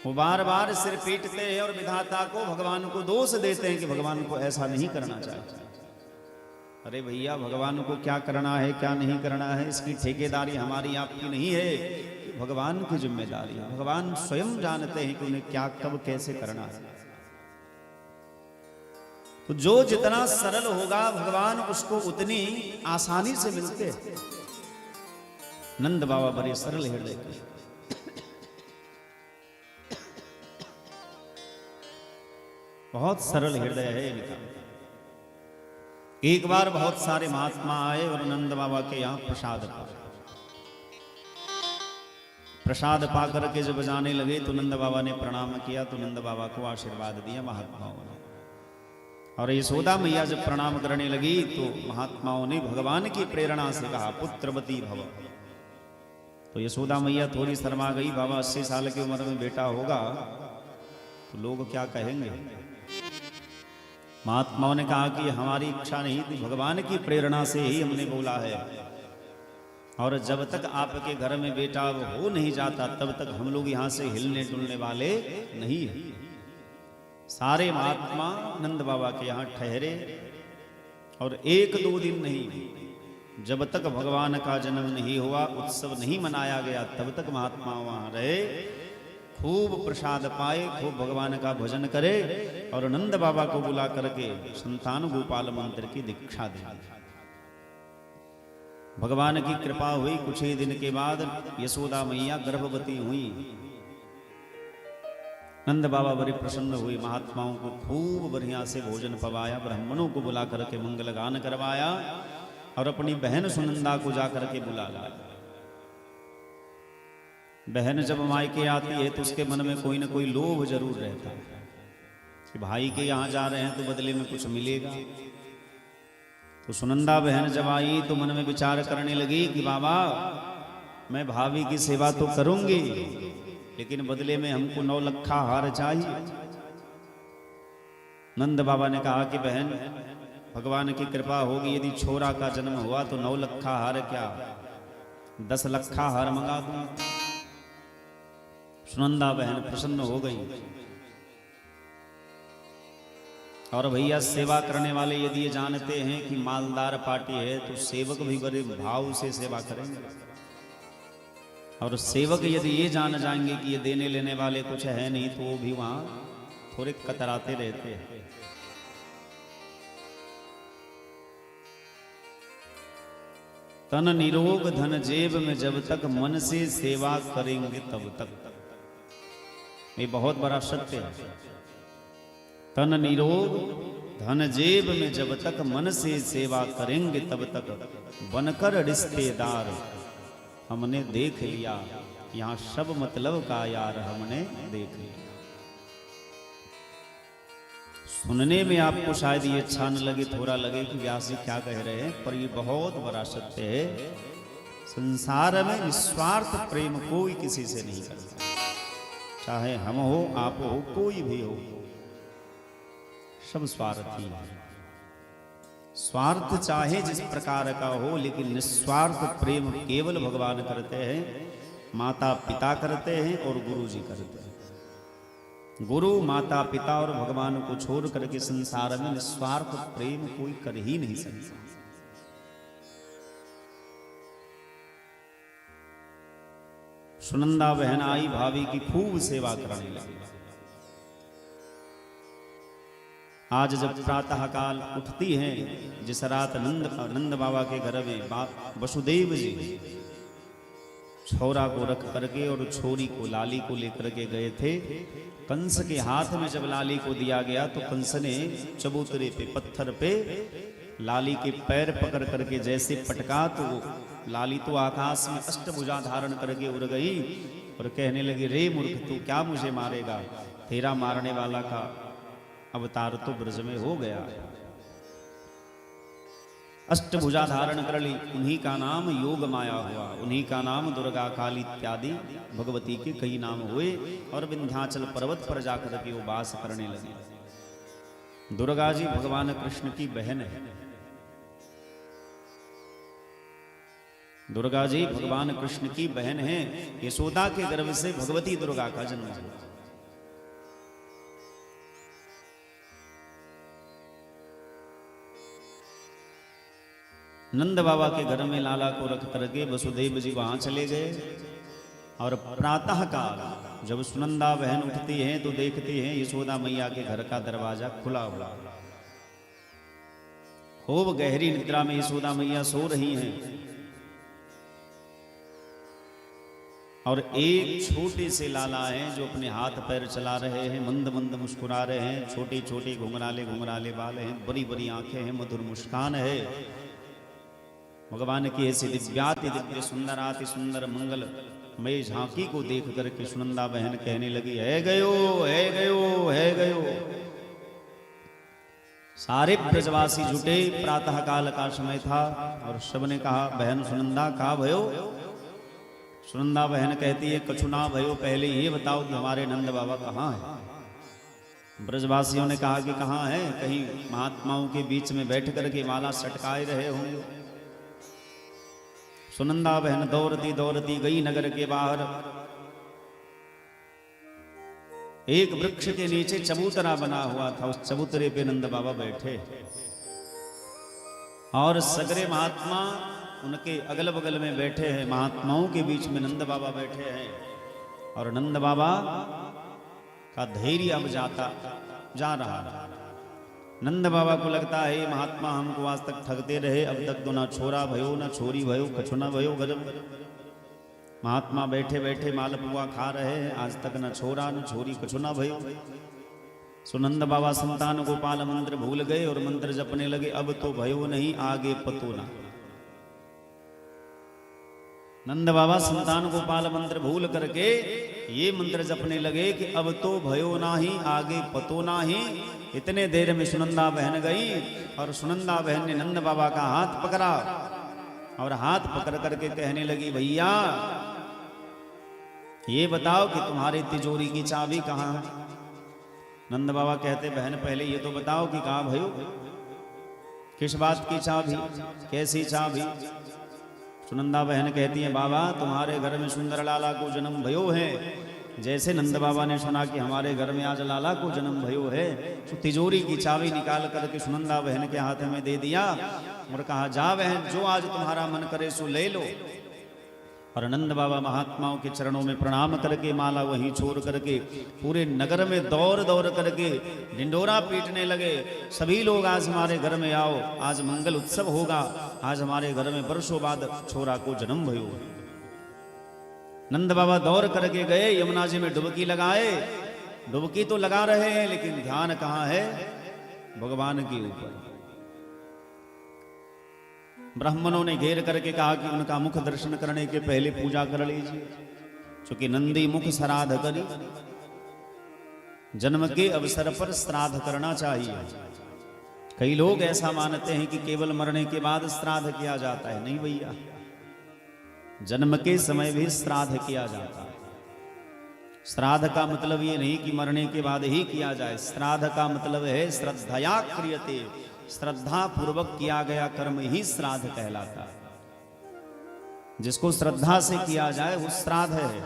वो बार बार सिर पीटते हैं और विधाता को, भगवान को दोष देते हैं कि भगवान को ऐसा नहीं करना चाहिए। अरे भैया, भगवान को क्या करना है क्या नहीं करना है, इसकी ठेकेदारी हमारी आपकी नहीं है, ये भगवान की जिम्मेदारी है। भगवान स्वयं जानते हैं कि उन्हें क्या कब कैसे करना है। तो जो जितना सरल होगा, भगवान उसको उतनी आसानी से मिलते हैं। नंद बाबा बड़े सरल हृदय के। बहुत सरल हृदय है इनका। एक बार बहुत सारे महात्मा आए और नंद बाबा के यहाँ प्रसाद पाए। प्रसाद पा करके जब जाने लगे तो नंद बाबा ने प्रणाम किया, तो नंद बाबा को आशीर्वाद दिया महात्माओं ने। और यशोदा मैया जब प्रणाम करने लगी तो महात्माओं ने भगवान की प्रेरणा से कहा, पुत्रवती भव। तो यशोदा मैया थोड़ी शर्मा गई, बाबा 80 साल की उम्र में बेटा होगा तो लोग क्या कहेंगे। महात्माओं ने कहा कि हमारी इच्छा नहीं थी, भगवान की प्रेरणा से ही हमने बोला है, और जब तक आपके घर में बेटा हो नहीं जाता तब तक हम लोग यहाँ से हिलने डुलने वाले नहीं हैं। सारे महात्मा नंद बाबा के यहाँ ठहरे और एक दो दिन नहीं, जब तक भगवान का जन्म नहीं हुआ, उत्सव नहीं मनाया गया, तब तक महात्मा वहाँ रहे, खूब प्रसाद पाए, खूब भगवान का भजन करे और नंद बाबा को बुला करके संतान गोपाल मंत्र की दीक्षा दी। भगवान की कृपा हुई, कुछ ही दिन के बाद यशोदा मैया गर्भवती हुई। नंद बाबा बड़े प्रसन्न हुए, महात्माओं को खूब बढ़िया से भोजन पवाया, ब्राह्मणों को बुला करके मंगल गान करवाया और अपनी बहन सुनंदा को जा करके बुला लाया। बहन जब मायके आती है तो उसके मन में कोई ना कोई लोभ जरूर रहता है कि भाई के यहाँ जा रहे हैं तो बदले में कुछ मिलेगा। तो सुनंदा बहन जब आई तो मन में विचार करने लगी कि बाबा मैं भाभी की सेवा तो करूंगी, लेकिन बदले में हमको 9 लखा हार चाहिए। नंद बाबा ने कहा कि बहन भगवान की कृपा होगी, यदि छोरा का जन्म हुआ तो 9 लखा हार क्या 10 लखा हार मंगा दूंगा। सुनंदा बहन प्रसन्न हो गई। और भैया सेवा करने वाले यदि ये जानते हैं कि मालदार पार्टी है तो सेवक भी बड़े भाव से सेवा करेंगे। और सेवक यदि ये जान जाएंगे कि ये देने लेने वाले कुछ है नहीं तो वो भी वहां थोड़े कतराते रहते हैं। तन निरोग धन जेब में जब तक मन से सेवा करेंगे तब तक। ये बहुत बड़ा सत्य है। तन निरोग धन जेब में जब तक मन से सेवा करेंगे तब तक, बनकर रिश्तेदार हमने देख लिया, यहाँ सब मतलब का यार हमने देख लिया। सुनने में आपको शायद ये अच्छा न लगे, थोड़ा लगे कि व्यास जी क्या कह रहे हैं, पर ये बहुत बड़ा सत्य है। संसार में निस्वार्थ प्रेम कोई किसी से नहीं करता, चाहे हम हो आप हो कोई भी हो, सब स्वार्थी है। स्वार्थ चाहे जिस प्रकार का हो, लेकिन निस्वार्थ प्रेम केवल भगवान करते हैं, माता पिता करते हैं और गुरु जी करते हैं। गुरु, माता पिता और भगवान को छोड़ करके संसार में निस्वार्थ प्रेम कोई कर ही नहीं सकता। सुनंदा बहन आई, भाभी की खूब सेवा करने लगी। आज जब प्रातः काल उठती हैं, जिस रात नंद नंद बाबा के घर में वसुदेव जी छोरा को रख करके और छोरी को लाली को लेकर के गए थे, कंस के हाथ में जब लाली को दिया गया तो कंस ने चबूतरे पे पत्थर पे लाली के पैर पकड़ करके जैसे पटका तो लाली तो आकाश में अष्टभुजा धारण करके उड़ गई और कहने लगी, रे मूर्ख, तू क्या मुझे मारेगा, तेरा मारने वाला का अवतार तो ब्रज में हो गया। अष्टभुजा धारण कर ली, उन्हीं का नाम योग माया हुआ, उन्हीं का नाम दुर्गा काली इत्यादि भगवती के कई नाम हुए और विंध्याचल पर्वत पर जाकर के वो वास करने लगे। दुर्गा जी भगवान कृष्ण की बहन है। दुर्गा जी भगवान कृष्ण की बहन है। यशोदा के गर्भ से भगवती दुर्गा का जन्म हुआ। नंद बाबा के घर में लाला को रख करके वसुदेव जी वहां चले गए और प्रातः काल जब सुनंदा बहन उठती हैं तो देखती हैं यशोदा मैया के घर का दरवाजा खुला हुआ। खूब गहरी निद्रा में यशोदा मैया सो रही हैं और एक छोटे से लाला हैं जो अपने हाथ पैर चला रहे हैं, मंद मंद मुस्कुरा रहे हैं, छोटे छोटे घुंघराले घुंघराले बाल हैं, बड़ी बड़ी आंखें हैं, मधुर मुस्कान है। भगवान की ऐसी दिव्याति दिव्य सुंदराति सुंदर मंगल मय झांकी को देख करके सुनंदा बहन कहने लगी, है गयो है गयो है गयो। सारे ब्रजवासी जुटे, प्रातः काल का समय था और सबने कहा, बहन सुनंदा का भयो? सुनंदा बहन कहती है, कछु ना भयो, पहले ये बताओ कि हमारे नंद बाबा कहाँ हैं? ब्रजवासियों ने कहा कि कहाँ है, कहीं महात्माओं के बीच में बैठ करके माला सटकाए रहे होंगे। सुनंदा बहन दौड़ती दौड़ती गई नगर के बाहर। एक वृक्ष के नीचे चबूतरा बना हुआ था, उस चबूतरे पे नंद बाबा बैठे और सगरे महात्मा उनके अगल बगल में बैठे हैं। महात्माओं के बीच में नंद बाबा बैठे हैं और नंद बाबा का धैर्य अब जाता जा रहा है। नंद बाबा को लगता है महात्मा हमको आज तक ठगते रहे, अब तक तो ना छोरा भयो ना छोरी भयो, कछु ना भयो, गजब। महात्मा बैठे बैठे मालपुआ खा रहे हैं, आज तक ना छोरा ना छोरी कछु ना भयो। सुनंद बाबा संतान गोपाल मंत्र भूल गए और मंत्र जपने लगे, अब तो भयो नहीं आगे पतो ना। नंद बाबा संतान गोपाल मंत्र भूल करके ये मंत्र जपने लगे कि अब तो भयो नाही आगे पतो नाही। इतने देर में सुनंदा बहन गई और सुनंदा बहन ने नंद बाबा का हाथ पकड़ा और हाथ पकड़ करके कहने लगी, भैया ये बताओ कि तुम्हारी तिजोरी की चाबी कहाँ है? नंद बाबा कहते, बहन पहले ये तो बताओ कि कहाँ भयो? किस बात की चाबी, कैसी चाबी? सुनंदा बहन कहती है बाबा तुम्हारे घर में सुंदर लाला को जन्म भयो है। जैसे नंद बाबा ने सुना कि हमारे घर में आज लाला को जन्म भयो है, तो तिजोरी की चाबी निकाल करके सुनंदा बहन के हाथ में दे दिया और कहा जा बहन, जो आज तुम्हारा मन करे सो ले लो। और नंद बाबा महात्माओं के चरणों में प्रणाम करके माला वहीं छोड़ करके पूरे नगर में दौड़ दौड़ करके ढिंडोरा पीटने लगे। सभी लोग आज हमारे घर में आओ, आज मंगल उत्सव होगा, आज हमारे घर में वर्षों बाद छोरा को जन्म भयो। नंद बाबा दौड़ करके गए, यमुना जी में डुबकी लगाए। डुबकी तो लगा रहे हैं लेकिन ध्यान कहाँ है? भगवान के ऊपर। ब्राह्मणों ने घेर करके कहा कि उनका मुख दर्शन करने के पहले पूजा कर लीजिए, क्योंकि नंदी मुख श्राद्ध करी, जन्म के अवसर पर श्राद्ध करना चाहिए। कई लोग ऐसा मानते हैं कि केवल मरने के बाद श्राद्ध किया जाता है। नहीं भैया, जन्म के समय भी श्राद्ध किया जाता है। श्राद्ध का मतलब ये नहीं कि मरने के बाद ही किया जाए। श्राद्ध का मतलब है श्रद्धया क्रियते, श्रद्धा पूर्वक किया गया कर्म ही श्राद्ध कहलाता है। जिसको श्रद्धा से किया जाए वो श्राद्ध है।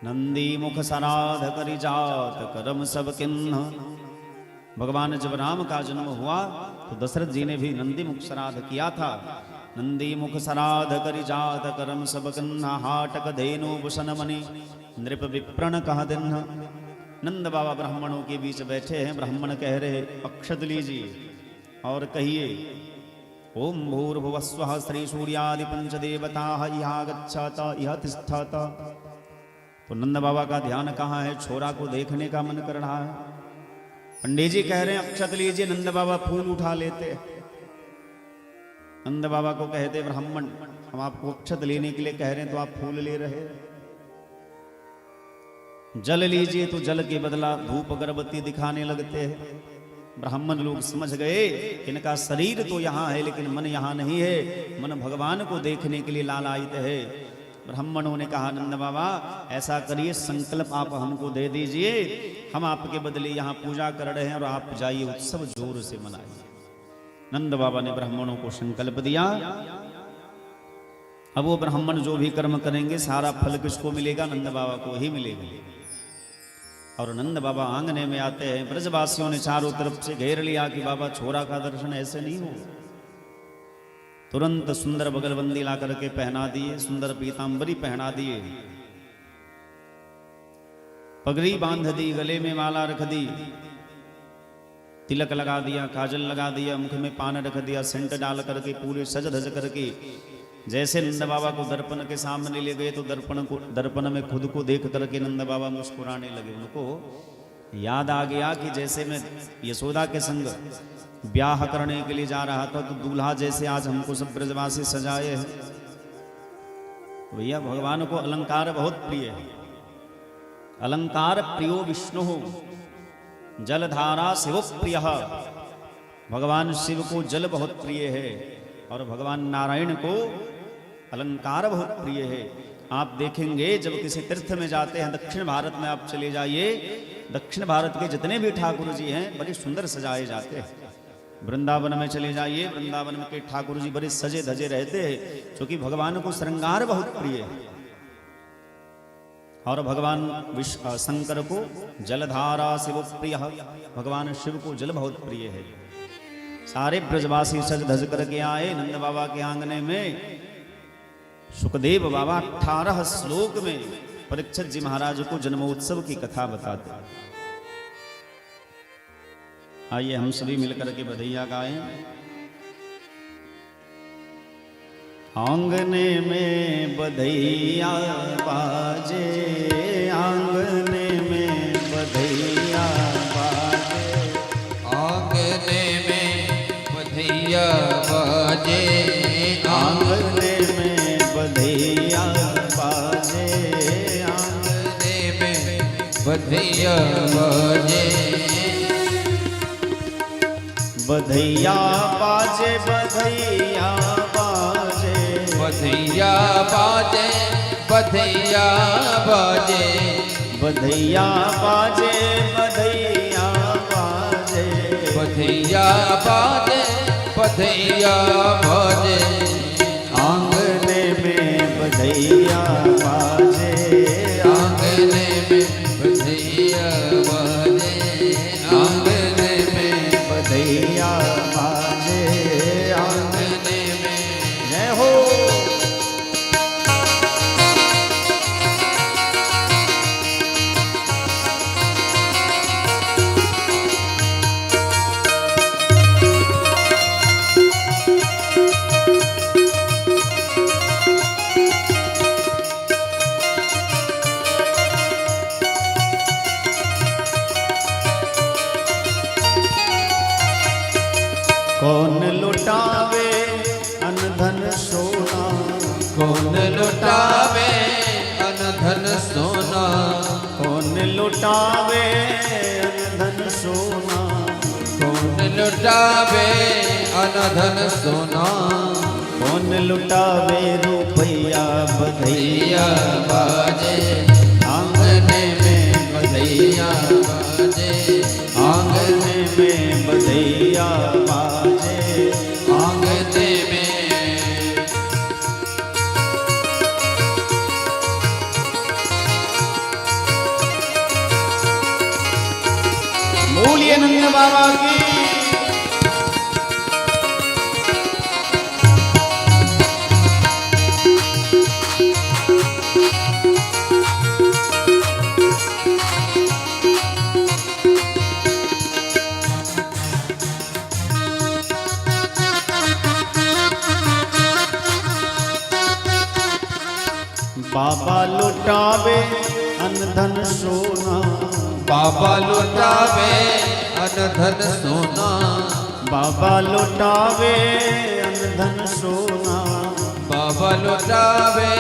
नंदी मुख श्राद्ध करि जात करम सब किन्ह। भगवान जब राम का जन्म हुआ तो दशरथ जी ने भी नंदी मुख श्राद्ध किया था। नंदी मुख श्राद्ध करि जात करम सब किन्ह, हाटक धेनु भूषण मणि नृप विप्रण कह दिन्ह। नंद बाबा ब्राह्मणों के बीच बैठे हैं। ब्राह्मण कह रहे अक्षत लीजिए और कहिए ओम भूर्भुवस्वः श्री सूर्यादि पंचदेवता इहागच्छात इह तिष्ठत। तो नंद बाबा का ध्यान कहाँ है? छोरा को देखने का मन कर रहा है। पंडित जी कह रहे हैं अक्षत लीजिए, नंद बाबा फूल उठा लेते। नंद बाबा को कहते ब्राह्मण हम आपको अक्षत लेने के लिए कह रहे हैं तो आप फूल ले रहे हैं। जल लीजिए तो जल के बदला धूप अगरबत्ती दिखाने लगते हैं। ब्राह्मण लोग समझ गए इनका शरीर तो यहाँ है लेकिन मन यहाँ नहीं है, मन भगवान को देखने के लिए लालायित है। ब्राह्मणों ने कहा नंद बाबा ऐसा करिए, संकल्प आप हमको दे दीजिए, हम आपके बदले यहाँ पूजा कर रहे हैं और आप जाइए उत्सव जोर से मनाइए। नंद बाबा ने ब्राह्मणों को संकल्प दिया। अब वो ब्राह्मण जो भी कर्म करेंगे सारा फल किसको मिलेगा? नंद बाबा को ही मिलेगा। और नंद बाबा आंगने में आते हैं, ब्रजवासियों ने चारों तरफ से घेर लिया कि बाबा छोरा का दर्शन ऐसे नहीं हो। तुरंत सुंदर बगलबंदी ला करके पहना दिए, सुंदर पीतांबरी पहना दिए, पगड़ी बांध दी, गले में माला रख दी, तिलक लगा दिया, काजल लगा दिया, मुख में पान रख दिया, सेंट डाल करके पूरे सज धज करके जैसे नंद बाबा को दर्पण के सामने ले गए तो दर्पण में खुद को देख करके नंद बाबा मुस्कुराने लगे। उनको याद आ गया कि जैसे मैं यशोदा के संग ब्याह करने के लिए जा रहा था तो दूल्हा जैसे आज हमको सब ब्रजवासी सजाए हैं। भैया भगवान को अलंकार बहुत प्रिय है। अलंकार प्रियो विष्णु जलधारा शिव प्रिय। भगवान शिव को जल बहुत प्रिय है और भगवान नारायण को अलंकार बहुत प्रिय है। आप देखेंगे जब किसी तीर्थ में जाते हैं, दक्षिण भारत में आप चले जाइए, दक्षिण भारत के जितने भी ठाकुर जी हैं बड़े सुंदर सजाए जाते हैं। वृंदावन में चले जाइए, वृंदावन के ठाकुर जी बड़े सजे धजे रहते हैं, क्योंकि भगवान को श्रृंगार बहुत प्रिय है। और भगवान शंकर को जलधारा शिव प्रिय, भगवान शिव को जल बहुत प्रिय है। सारे ब्रजवासी सज धज करके आए नंद बाबा के आंगने में। सुखदेव बाबा 18 श्लोक में परीक्षित जी महाराज को जन्मोत्सव की कथा बताते। आइए हम सभी मिलकर के बधैया गाएं। आंगने में बधैया बाजे, आंगने में बधैया बाजे, आंगने में बधैया बाजे, आंगने में बधैया बाजे, आंगने में बधैया बाजे, बधैया बाजे, बधैया बाजे, बधैया बाजे, बधैया बाजे, बधैया बाजे, बधैया बाजे, बधैया बाजे, बधैया बाजे। आंगने में बधैया बाजे, आंगने में बधैया बाजे, आंगने में बधैया बाजे, आंगने में। जय हो। कौन लुटावे अनधन सोना, कौन लुटावे अनधन सोना, कौन लुटावे अनधन सोना, कौन लुटावे अनधन सोना, कौन लुटावे रुपया बधैया भैया बाजे, आंगने में बधैया बाजे, आंगन आंगने में बधैया बाजे, आंगने में। बोलिए नंद बाबा की। बाबा लुटावे अनधन सोना, बाबा लुटावे अनधन सोना, बाबा लुटावे अनधन सोना, बाबा लुटावे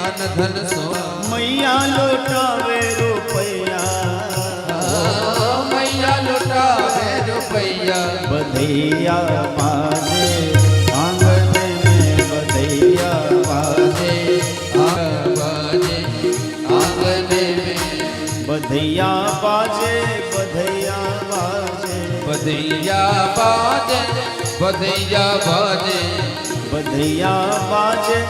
अनधन सोना, मैया लुटावे रुपया, मैया लुटावे रुपया, बधैया बाजे, आंगन में बधैया बाजे, बाजे आंगने में, बधैया बाजे, बधैया बाजे, बधैया बाजे, बधैया बाजे, बधैया बाजे,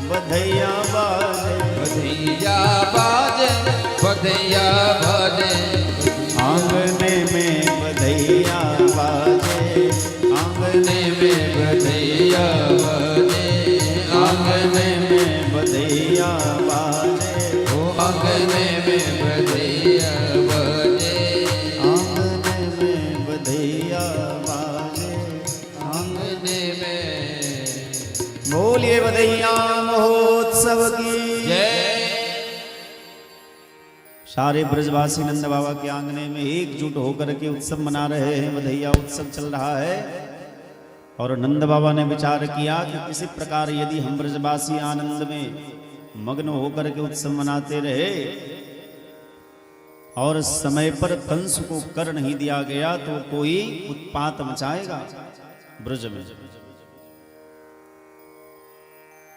बधैया बाजे, बधैया बाजे, बधैया बाजे, आंगने में बधैया बाजे, आंगने आंगने में बधैया बाजे, आंगने में में बधैया बाजे, ओ आंगने में बधैया बाजे, आंगने में बधैया बाजे, आंगने में। बोलिए बधैया महोत्सव की जय। सारे ब्रजवासी नंद बाबा के आंगने में एकजुट होकर के उत्सव मना रहे हैं, बधैया उत्सव चल रहा है। और नंद बाबा ने विचार किया कि किसी प्रकार यदि हम ब्रजवासी आनंद में मग्न होकर के उत्सव मनाते रहे और समय पर कंस को कर नहीं दिया गया तो कोई उत्पात मचाएगा ब्रज में।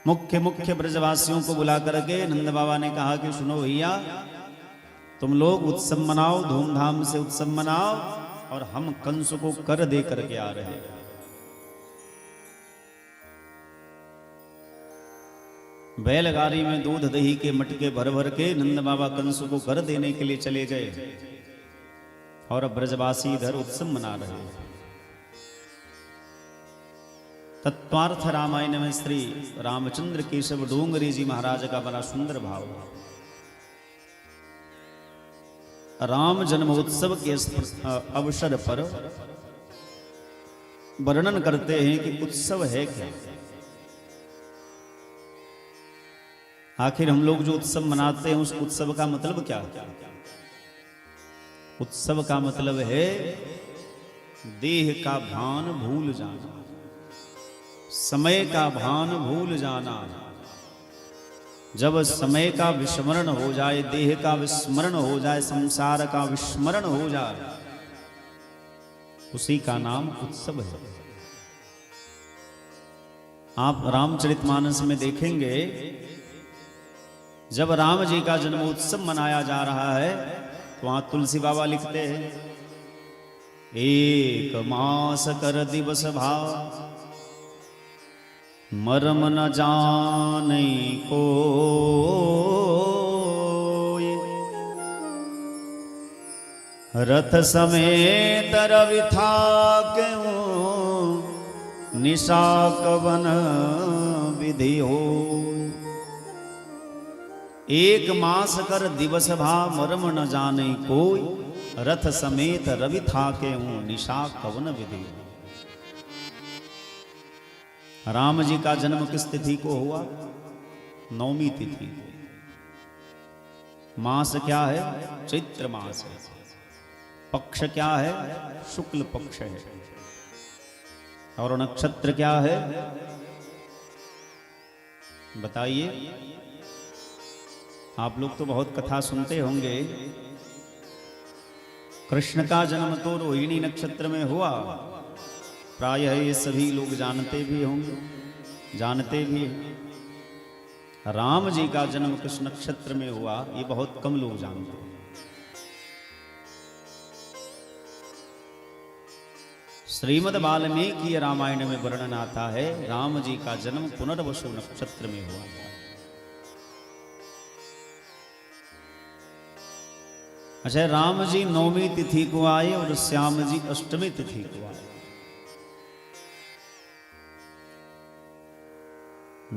मुख्य मुख्य ब्रजवासियों को बुला करके नंद बाबा ने कहा कि सुनो भैया, तुम लोग उत्सव मनाओ, धूमधाम से उत्सव मनाओ, और हम कंस को कर दे करके आ रहे हैं। बैलगाड़ी में दूध दही के मटके भर भर के नंद बाबा कंस को कर देने के लिए चले गए और ब्रजवासी इधर उत्सव मना रहे हैं। तत्वार्थ रामायण में श्री रामचंद्र केशव डोंगरी जी महाराज का बड़ा सुंदर भाव है। राम जन्मोत्सव के अवसर पर वर्णन करते हैं कि उत्सव है क्या। आखिर हम लोग जो उत्सव मनाते हैं उस उत्सव का मतलब क्या है? उत्सव का मतलब है देह का भान भूल जाना, समय का भान भूल जाना। जब समय का विस्मरण हो जाए, देह का विस्मरण हो जाए, संसार का विस्मरण हो जाए, उसी का नाम उत्सव है। आप रामचरितमानस में देखेंगे, जब राम जी का जन्मोत्सव मनाया जा रहा है तो वहां तुलसी बाबा लिखते हैं, एक मास कर दिवस भा, मरम न जाने कोय। रथ समेत रवि थाक्यों, निशा कवन विधि हो। एक मास कर दिवस भा, मरम न जाने कोई, रथ समेत रवि थाके हूं, निशा कवन विधि। राम जी का जन्म किस तिथि को हुआ? नवमी तिथि। मास क्या है? चैत्र मास है। पक्ष क्या है? शुक्ल पक्ष है। और नक्षत्र क्या है बताइए? आप लोग तो बहुत कथा सुनते होंगे। कृष्ण का जन्म तो रोहिणी नक्षत्र में हुआ, प्रायः ये सभी लोग जानते भी होंगे, जानते भी हैं। राम जी का जन्म किस नक्षत्र में हुआ ये बहुत कम लोग जानते हैं। श्रीमद् वाल्मीकि रामायण में वर्णन आता है, राम जी का जन्म पुनर्वसु नक्षत्र में हुआ। अच्छा, राम जी नौवीं तिथि को आए और श्याम जी अष्टमी तिथि को आए।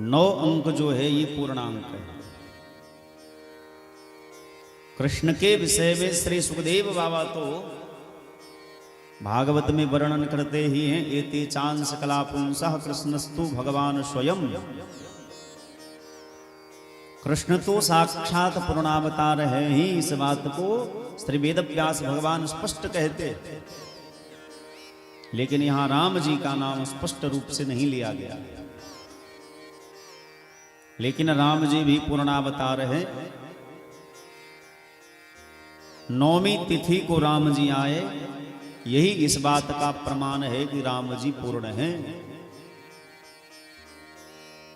9 अंक जो है ये पूर्णांक है। कृष्ण के विषय में श्री सुखदेव बाबा तो भागवत में वर्णन करते ही हैं, एते चांस कला पुंसः कृष्णस्तु भगवान स्वयं। कृष्ण तो साक्षात पूर्णावतार है ही, इस बात को श्री वेदव्यास भगवान स्पष्ट कहते। लेकिन यहां राम जी का नाम स्पष्ट रूप से नहीं लिया गया। लेकिन राम जी भी पूर्णावतार हैं। नौवीं तिथि को राम जी आए, यही इस बात का प्रमाण है कि राम जी पूर्ण हैं।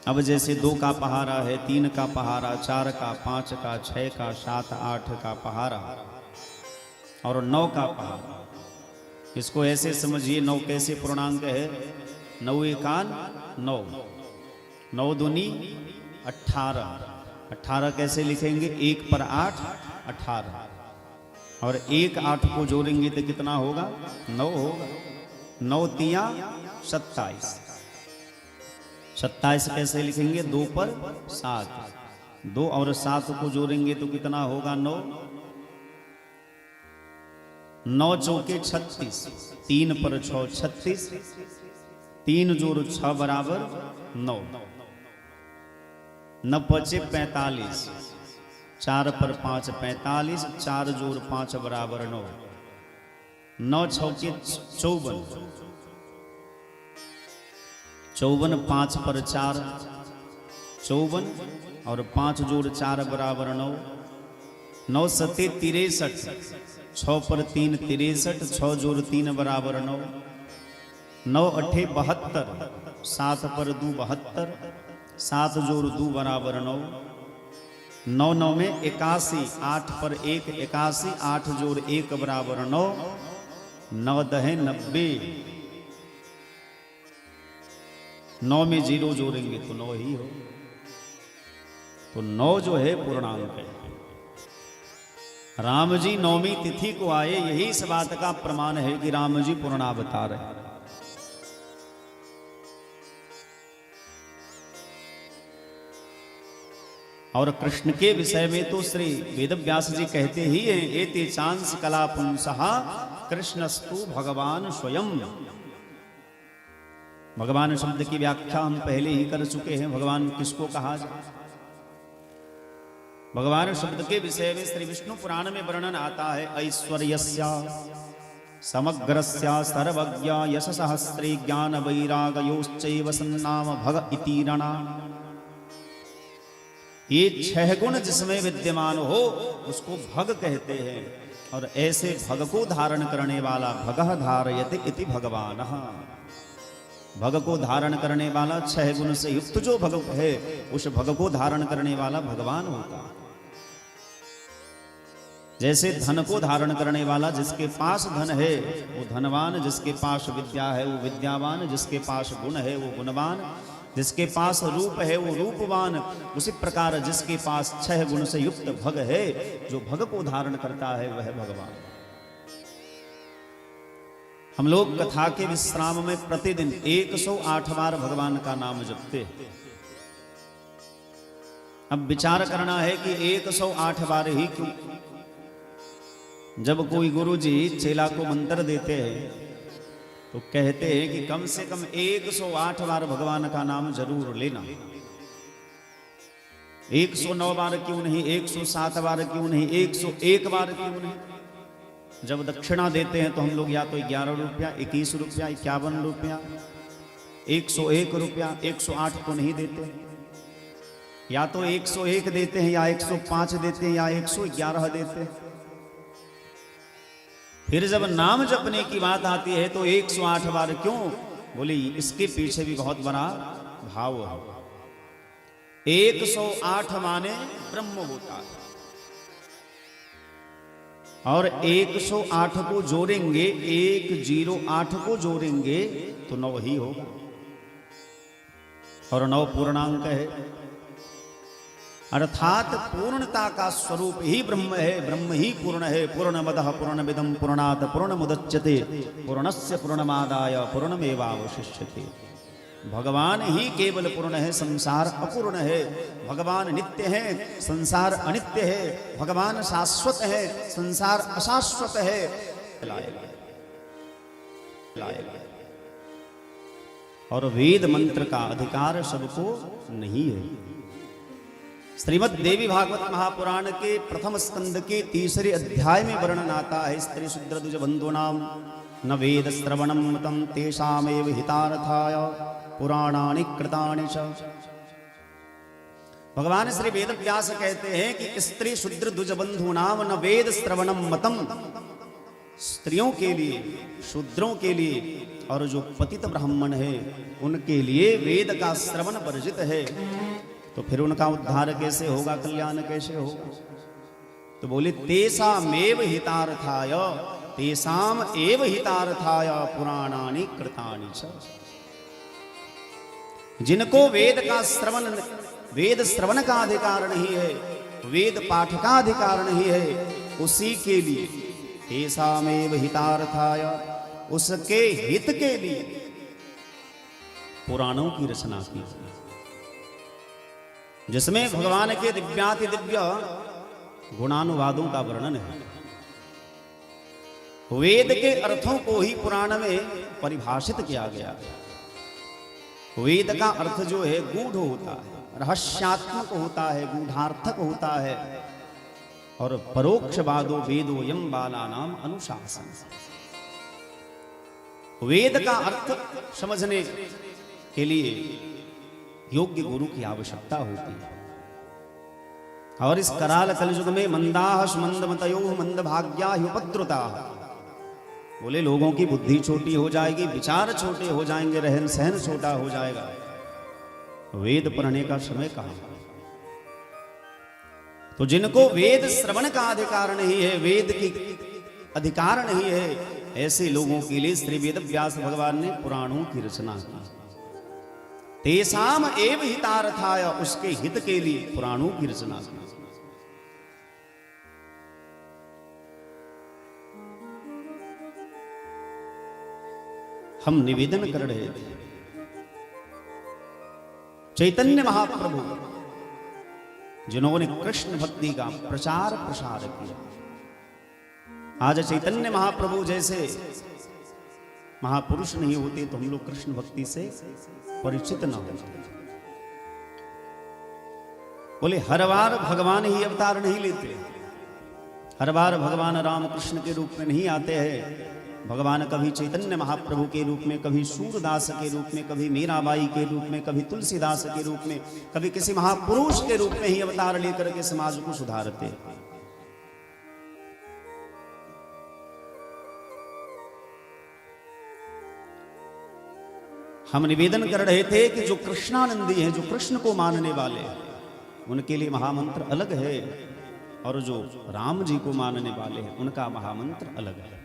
अब जैसे 2 का पहारा है, 3 का पहारा, 4 का, 5 का, 6 का, 7, 8 का पहारा और 9 का पहारा। इसको ऐसे समझिए, 9 कैसे पूर्णांक है? 9 एकान 9, 9 दूनी 18। 18 कैसे लिखेंगे? 1 पर 8, 18, और 1 8 को जोड़ेंगे तो कितना होगा? 9 होगा। 9 तिया 27। 27 कैसे लिखेंगे? 2 पर 7, 2 और 7 को जोड़ेंगे तो कितना होगा? 9। 9 चौके 36, 3 पर 6 36, 3 जोड़ 6 बराबर 9। 9 पचे 45, 4 पर 5 45, 4 जोड़ 5 बराबर 9। 9 छौके 54, 54 5 पर 4 54 और 5 जोड़ 4 बराबर 9। 9 सते 63, 6 पर 3 63, 6 जोड़ 3 बराबर 9। 9 अठे 72, 7 पर 2 72, 7 जोड़ 2 बराबर 9। 9 9 में 81, 8 पर 1 81, 8 जोड़ 1 बराबर 9। 9 दहे 90, 9 में 0 जोड़ेंगे तो 9 ही हो। तो 9 जो है पूर्णांक है। राम जी नौवीं तिथि को आए, यही इस बात का प्रमाण है कि राम जी पूर्णावतार है। और कृष्ण के विषय में तो श्री वेदव्यास जी कहते ही हैं, एते चांस कला पुंसः कृष्णस्तु भगवान स्वयं। भगवान शब्द की व्याख्या हम पहले ही कर चुके हैं। भगवान किसको कहा जाए? भगवान शब्द के विषय में श्री विष्णु पुराण में वर्णन आता है, ऐश्वर्यस्य समग्रस्य सर्वज्ञ यश सहस्रे ज्ञान वैरागयोश्चैव सन्नाम भग इतीरणा। ये 6 गुण जिसमें विद्यमान हो उसको भग कहते हैं, और ऐसे भग को धारण करने वाला भगः धारयते इति भगवानः। भग को धारण करने वाला 6 गुण से युक्त जो भग है उस भग को धारण करने वाला भगवान होता है। जैसे धन को धारण करने वाला, जिसके पास धन है वो धनवान, जिसके पास विद्या है वो विद्यावान, जिसके पास गुण है वो गुणवान, जिसके पास रूप है वो रूपवान। उसी प्रकार जिसके पास 6 गुण से युक्त भग है, जो भग को धारण करता है वह भगवान। हम लोग कथा के विश्राम में प्रतिदिन 108 बार भगवान का नाम जपते हैं। अब विचार करना है कि 108 बार ही क्यों? जब कोई गुरुजी चेला को मंत्र देते हैं तो कहते हैं कि कम से कम 108 बार भगवान का नाम जरूर लेना। 109 बार क्यों नहीं, 107 बार क्यों नहीं, 101 बार क्यों नहीं? जब दक्षिणा देते हैं तो हम लोग या तो 11 रुपया, 21 रुपया, 51 रुपया, 101 रुपया, 108 तो नहीं देते। या तो 101 देते हैं, या 105 देते हैं, या 111 देते हैं। फिर जब नाम जपने की बात आती है तो 108 बार क्यों? बोले इसके पीछे भी बहुत बड़ा भाव है। 108 माने ब्रह्म होता है, और 108 को जोड़ेंगे, 108 को जोड़ेंगे तो 9 ही होगा, और 9 पूर्णांक है। अर्थात पूर्णता का स्वरूप ही ब्रह्म है, ब्रह्म ही पूर्ण है। पूर्णमदः पूर्णमिदं पूर्णात् पूर्णमुदच्यते पूर्णस्य पूर्णमादाय पूर्णमेवावशिष्यते। भगवान ही केवल पूर्ण है, संसार अपूर्ण है। भगवान नित्य है, संसार अनित्य है। भगवान शाश्वत है, संसार अशाश्वत है। लाएगा। और वेद मंत्र का अधिकार सबको नहीं है। श्रीमद् देवी भागवत महापुराण के प्रथम स्कंद के तीसरे अध्याय में वर्णन आता है, स्त्री शूद्र द्विज बंधूनाम न वेद श्रवणम मतम तेषामेव हितार्थाय पुराणानि कृतानि च। भगवान श्री वेद व्यास कहते हैं कि स्त्री शूद्र द्विज बंधूनाम न वेद श्रवणम मतम, स्त्रियों के लिए, शूद्रों के लिए और जो पतित ब्राह्मण है उनके लिए वेद का श्रवण वर्जित है। तो फिर उनका उद्धार कैसे होगा, कल्याण कैसे होगा? तो बोले तेषामेव हितार्थाय, तेषाम एव हितार्थाय पुराणानि कृतानि च। जिनको वेद का श्रवण, वेद श्रवण का अधिकार नहीं है, वेद पाठ का अधिकार नहीं है, उसी के लिए तेषामेव हितार्थाय, उसके हित के लिए पुराणों की रचना की, जिसमें भगवान के दिव्याति दिव्य गुणानुवादों का वर्णन है। वेद के अर्थों को ही पुराण में परिभाषित किया गया है। वेद का अर्थ जो है गूढ़ होता है, रहस्यात्मक होता है, गूढ़ार्थक होता है। और परोक्षवादो वेदो यम बालानाम अनुशासन। वेद का अर्थ समझने के लिए योग्य गुरु की आवश्यकता होती है। और इस कराल कलयुग में मंदाह मंदमतयो मंदभाग्या उपद्रुता, बोले लोगों की बुद्धि छोटी हो जाएगी, विचार छोटे हो जाएंगे, रहन सहन छोटा हो जाएगा। वेद पढ़ने का समय कहाँ? तो जिनको वेद श्रवण का अधिकार नहीं है, वेद की अधिकार नहीं है, ऐसे लोगों के लिए श्री वेद व्यास भगवान ने पुराणों की रचना की। तेषाम एव हितार्थाय, उसके हित के लिए पुराणों की रचना की। हम निवेदन कर रहे थे, चैतन्य महाप्रभु जिन्होंने कृष्ण भक्ति का प्रचार प्रसार किया, आज चैतन्य महाप्रभु जैसे महापुरुष नहीं होते तो हम लोग कृष्ण भक्ति से परिचित न होते। बोले हर बार भगवान ही अवतार नहीं लेते, हर बार भगवान राम कृष्ण के रूप में नहीं आते हैं। भगवान कभी चैतन्य महाप्रभु के रूप में, कभी सूरदास के रूप में, कभी मीराबाई के रूप में, कभी तुलसीदास के रूप में, कभी किसी महापुरुष के रूप में ही अवतार लेकर के समाज को सुधारते। हम निवेदन कर रहे थे कि जो कृष्णानंदी हैं, जो कृष्ण को मानने वाले हैं, उनके लिए महामंत्र अलग है। और जो राम जी को मानने वाले हैं उनका महामंत्र अलग है।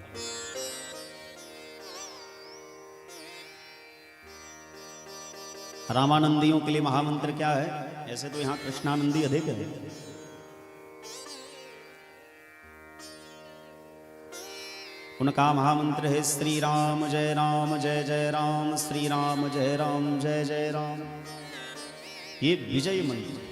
रामानंदियों के लिए महामंत्र क्या है? ऐसे तो यहां कृष्णानंदी अधिक है। उनका महामंत्र है श्री राम जय राम जय जय राम, श्री राम जय राम जय जय राम। ये विजय मंत्र।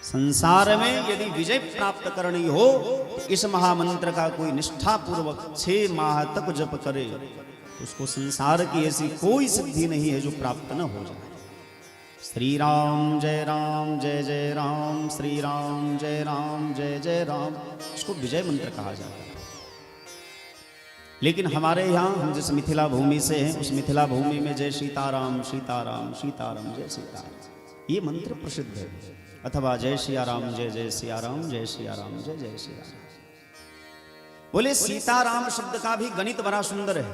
संसार में यदि विजय प्राप्त करनी हो तो इस महामंत्र का कोई निष्ठा पूर्वक 6 माह तक जप करे तो उसको संसार की ऐसी कोई सिद्धि नहीं है जो प्राप्त न हो जाए। श्री राम जय राम जय जय राम, श्री राम जय राम जय जय राम, इसको विजय मंत्र कहा जाता है। लेकिन हमारे यहाँ, हम जिस मिथिला भूमि से हैं, उस मिथिला भूमि में जय सीताराम सीताराम सीताराम जय सीताराम ये मंत्र प्रसिद्ध है, अथवा जय सिया राम जय जय सिया राम जय सिया राम जय जय सिया राम। बोले सीताराम शब्द का भी गणित बड़ा सुंदर है।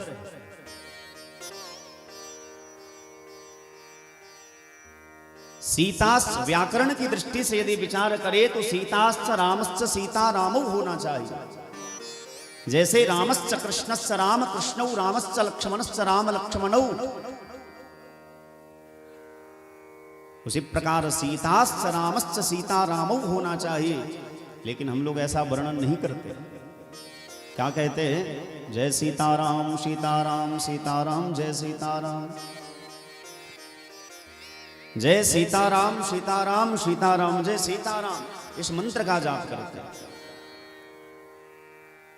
सीताश्च व्याकरण की दृष्टि से यदि विचार करे तो सीताश्च रामश्च सीता रामौ होना चाहिए। जैसे रामश्च कृष्णश्च राम कृष्णौ, रामश्च लक्ष्मणश्च राम लक्ष्मणौ, उसी प्रकार सीताश्च रामश्च सीता रामौ होना चाहिए। लेकिन हम लोग ऐसा वर्णन नहीं करते। क्या कहते हैं? जय सीताराम सीताराम सीताराम जय सीताराम, जय सीताराम सीताराम सीताराम जय सीताराम, इस मंत्र का जाप करते हैं।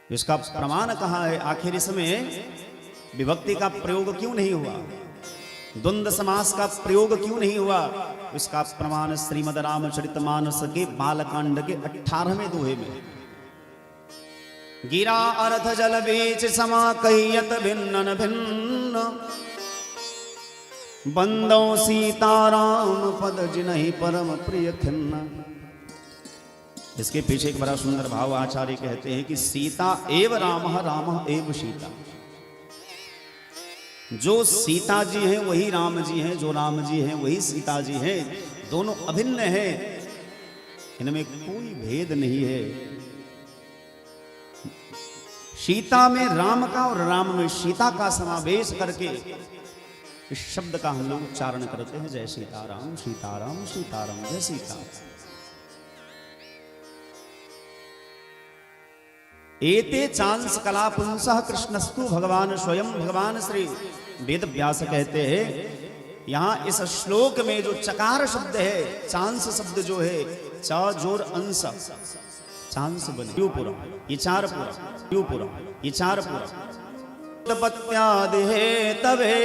इसका प्रमाण कहाँ है? आखिर इसमें विभक्ति का प्रयोग क्यों नहीं हुआ? द्वंद्व समास का प्रयोग क्यों नहीं हुआ? इसका प्रमाण श्रीमद् रामचरितमानस के बालकांड के 18वें दोहे में। गिरा अर्थ जल बीच समा कहियत भिन्न भिन्न, बंदो सीताराम पद जिनहि परम प्रिय खिन्न। इसके पीछे एक बड़ा सुंदर भाव आचार्य कहते हैं कि सीता एव राम, राम एव सीता। जो सीता जी हैं वही राम जी हैं, जो राम जी हैं वही सीता जी हैं, दोनों अभिन्न हैं, इनमें कोई भेद नहीं है। सीता में राम का और राम में सीता का समावेश करके इस शब्द का हम लोग उच्चारण करते हैं, जय सीताराम सीताराम सीताराम जय सीता। एते चांस कला पुंसः कृष्णस्तु भगवान स्वयं। भगवान श्री वेद व्यास कहते हैं, यहाँ इस श्लोक में जो चकार शब्द है, चांस शब्द जो है, च जोर अंश, चांस बने you पूरा, ये चार पूरा, you पूरा, ये चार पूरा। तपत्यादि तवे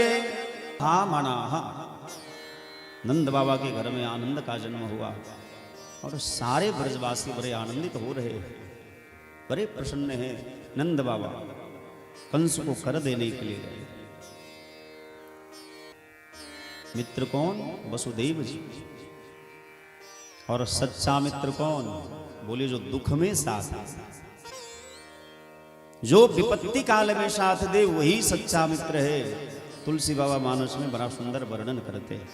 हा मना। नंद बाबा के घर में आनंद का जन्म हुआ और सारे ब्रजवासी बड़े आनंदित हो रहे हैं, बड़े प्रसन्न हैं। नंद बाबा कंस को कर देने के लिए गए। मित्र कौन? वसुदेव जी। और सच्चा मित्र कौन? बोले जो दुख में साथ, जो विपत्ति काल में साथ दे वही सच्चा मित्र है। तुलसी बाबा मानस में बड़ा सुंदर वर्णन करते हैं।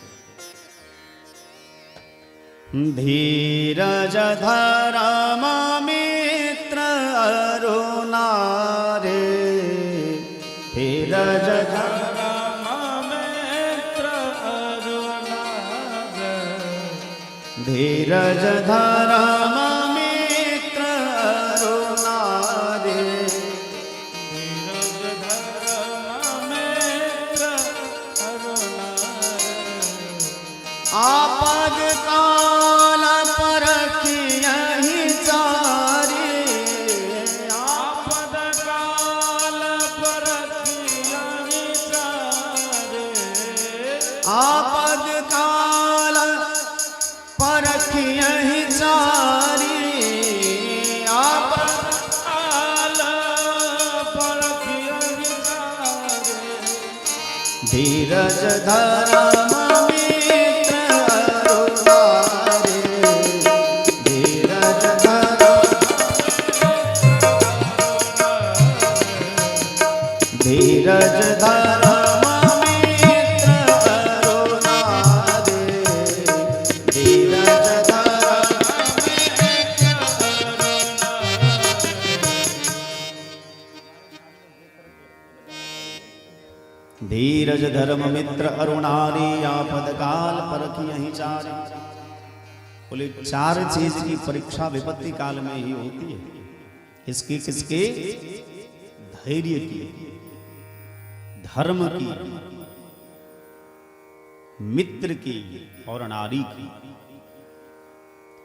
धीरज धर्म मित्र अरुणारे, धीरज धर्म मित्र अरुणारे, धीरज धर्म मित्र अरुणारे, धीरज धर्म मित्र अरुणारे। आपद काल परखियहि चारे, आपद काल परखियहि चारे, आपद काल परखियहि चारे, आपद काल परखियहि चारे। धीरज धर्म मित्र अरुणारे, धीरज धर्म, धीरज धर्म मित्र अरुणारे, धीरज धर्म। धीरज धर्म मित्र अरुणारी, आपद काल परखी यही चारी। बोले 4 चीज की परीक्षा विपत्ति काल में ही होती है। किसकी किसकी? धैर्य की, धर्म की, मित्र की और नारी की।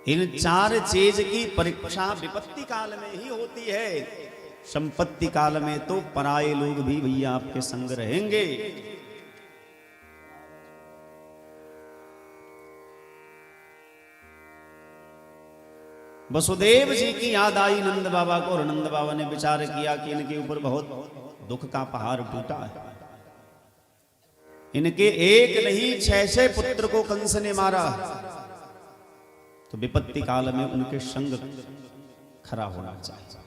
इन 4 चीज की परीक्षा विपत्ति काल में ही होती है। संपत्ति काल में तो पराये लोग भी भैया आपके संग रहेंगे। वसुदेव जी की याद आई नंद बाबा को, और नंद बाबा ने विचार किया कि इनके ऊपर बहुत दुख का पहाड़ टूटा है। इनके एक नहीं 6-6 पुत्र को कंस ने मारा, तो विपत्ति काल में उनके संग खड़ा होना चाहिए।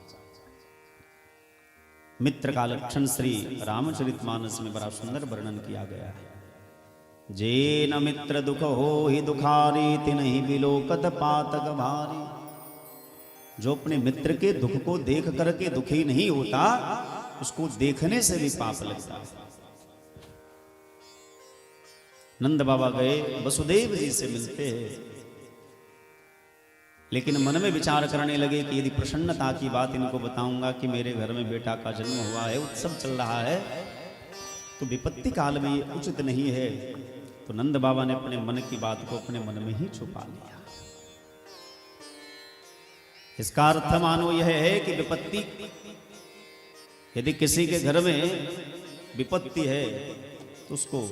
मित्र का लक्षण श्री रामचरितमानस में बड़ा सुंदर वर्णन किया गया है। जेन मित्र दुख हो ही दुखारी, तिन्हि बिलोकत पातक भारी। जो अपने मित्र के दुख को देख करके दुखी नहीं होता, उसको देखने से भी पाप लगता है। नंद बाबा गए, वसुदेव जी से मिलते हैं, लेकिन मन में विचार करने लगे कि यदि प्रसन्नता की बात इनको बताऊंगा कि मेरे घर में बेटा का जन्म हुआ है, उत्सव चल रहा है, तो विपत्ति काल में ये उचित नहीं है। तो नंद बाबा ने अपने मन की बात को अपने मन में ही छुपा लिया। इसका अर्थ मानो यह है कि विपत्ति, यदि किसी के घर में विपत्ति है तो उसको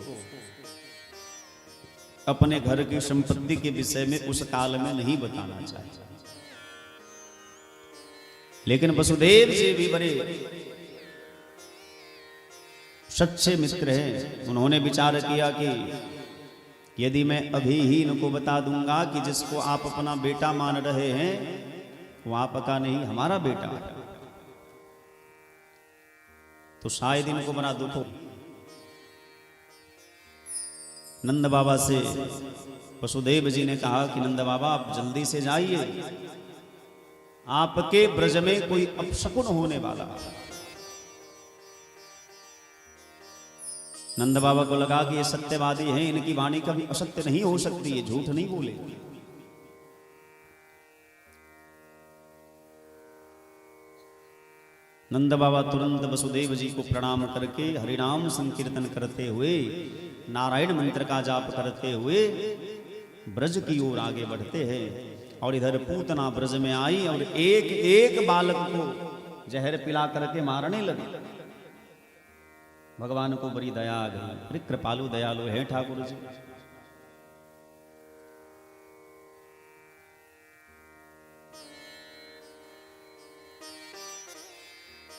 अपने घर की संपत्ति के विषय में उस काल में नहीं बताना चाहिए। लेकिन वसुदेव जी भी बड़े सच्चे मित्र हैं। उन्होंने विचार किया कि यदि मैं अभी ही इनको बता दूंगा कि जिसको आप अपना बेटा मान रहे हैं वो आपका नहीं हमारा बेटा है, तो शायद इनको बड़ा दुख हो। नंद बाबा से वसुदेव जी ने कहा कि नंद बाबा आप जल्दी से जाइए, आपके ब्रज में कोई अपशकुन होने वाला है। नंद बाबा को लगा कि ये सत्यवादी हैं, इनकी वाणी कभी असत्य नहीं हो सकती, ये झूठ नहीं बोले। नंद बाबा तुरंत वसुदेव जी को प्रणाम करके हरिनाम संकीर्तन करते हुए, नारायण मंत्र का जाप करते हुए ब्रज की ओर आगे बढ़ते हैं। और इधर पूतना ब्रज में आई और एक एक बालक को जहर पिला करके मारने लगी। भगवान को बड़ी दया आ गई। अरे कृपालु दयालु है ठाकुर जी।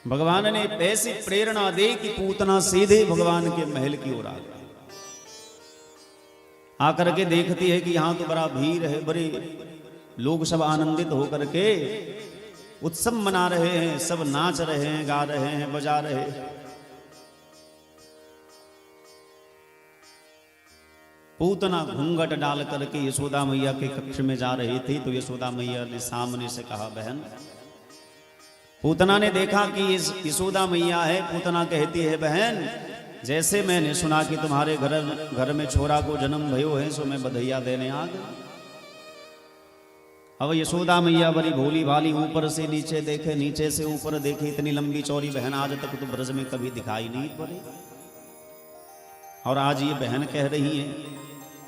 भगवान ने ऐसी प्रेरणा दी कि पूतना सीधे भगवान के महल की ओर आ गई। आकर के देखती है कि यहां तो बड़ा भीड़ है, बड़े लोग सब आनंदित होकर के उत्सव मना रहे हैं, सब नाच रहे हैं, गा रहे हैं, बजा रहे हैं। पूतना घूंघट डाल करके यशोदा मैया के कक्ष में जा रही थी, तो यशोदा मैया ने सामने से कहा, बहन। पूतना ने देखा कि यशोदा मैया है। पूतना कहती है, बहन जैसे मैंने सुना कि तुम्हारे घर घर में छोरा को जन्म भयो है, सो मैं बधैया देने आ गई। अब यशोदा मैया बड़ी भोली भाली, ऊपर से नीचे देखे, नीचे से ऊपर देखे, इतनी लंबी चौड़ी बहन आज तक तो ब्रज में कभी दिखाई नहीं पड़ी, और आज ये बहन कह रही है,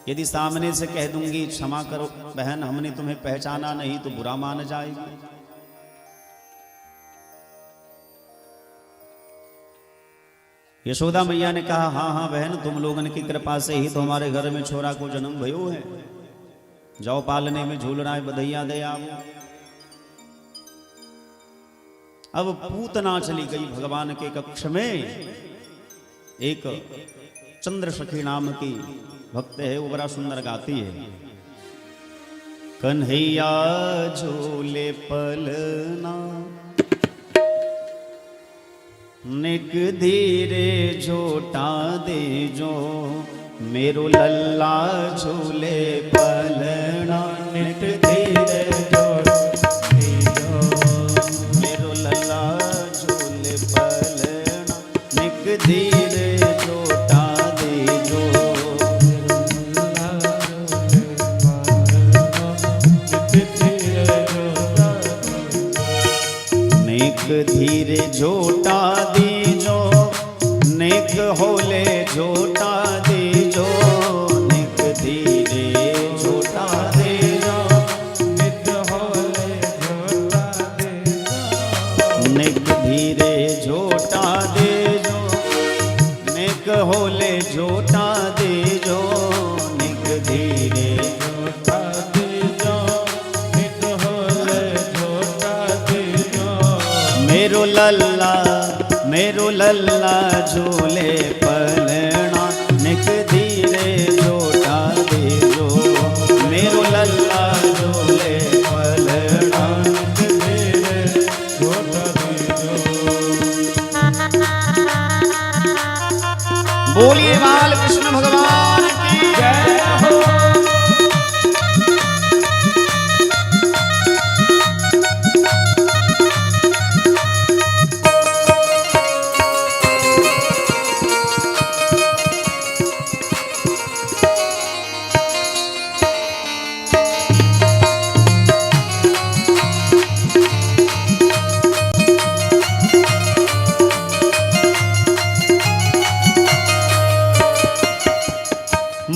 यदि सामने से कह दूंगी क्षमा करो बहन, हमने तुम्हें पहचाना नहीं, तो बुरा मान जाएगी। यशोदा मैया ने कहा, हाँ हाँ बहन, तुम लोगन की कृपा से ही तो हमारे घर में छोरा को जन्म भयो है, जाओ पालने में झूल रहा है, बधैया दे आओ। अब पूतना चली गई भगवान के कक्ष में। एक चंद्रसखी नाम की भक्त है, वो बड़ा सुंदर गाती है। कन्हैया झूले पलना निक धीरे झोटा दे जो, मेरो लल्ला झूले पलना निक धीरे झोटा दे जो, मेरो लल्ला झूले पलना निक धीरे झोटा झोटा दीजो, निक होले झोटा दीजो, निक धीरे झोटा दीजो, नित होले झोटा दीजो, निक धीरे झोटा दीजो, निक होले झोटा दीजो, निक धीरे झोटा दीजो, नित होले झोटा दीजो। मेरो लल्ला झूले पलना, निक धीरे झोटा दीजो, मेरो लल्ला झूले पलना, नित धीरे झोटा दीजो। बोलिए बाल कृष्ण भगवान की जय हो।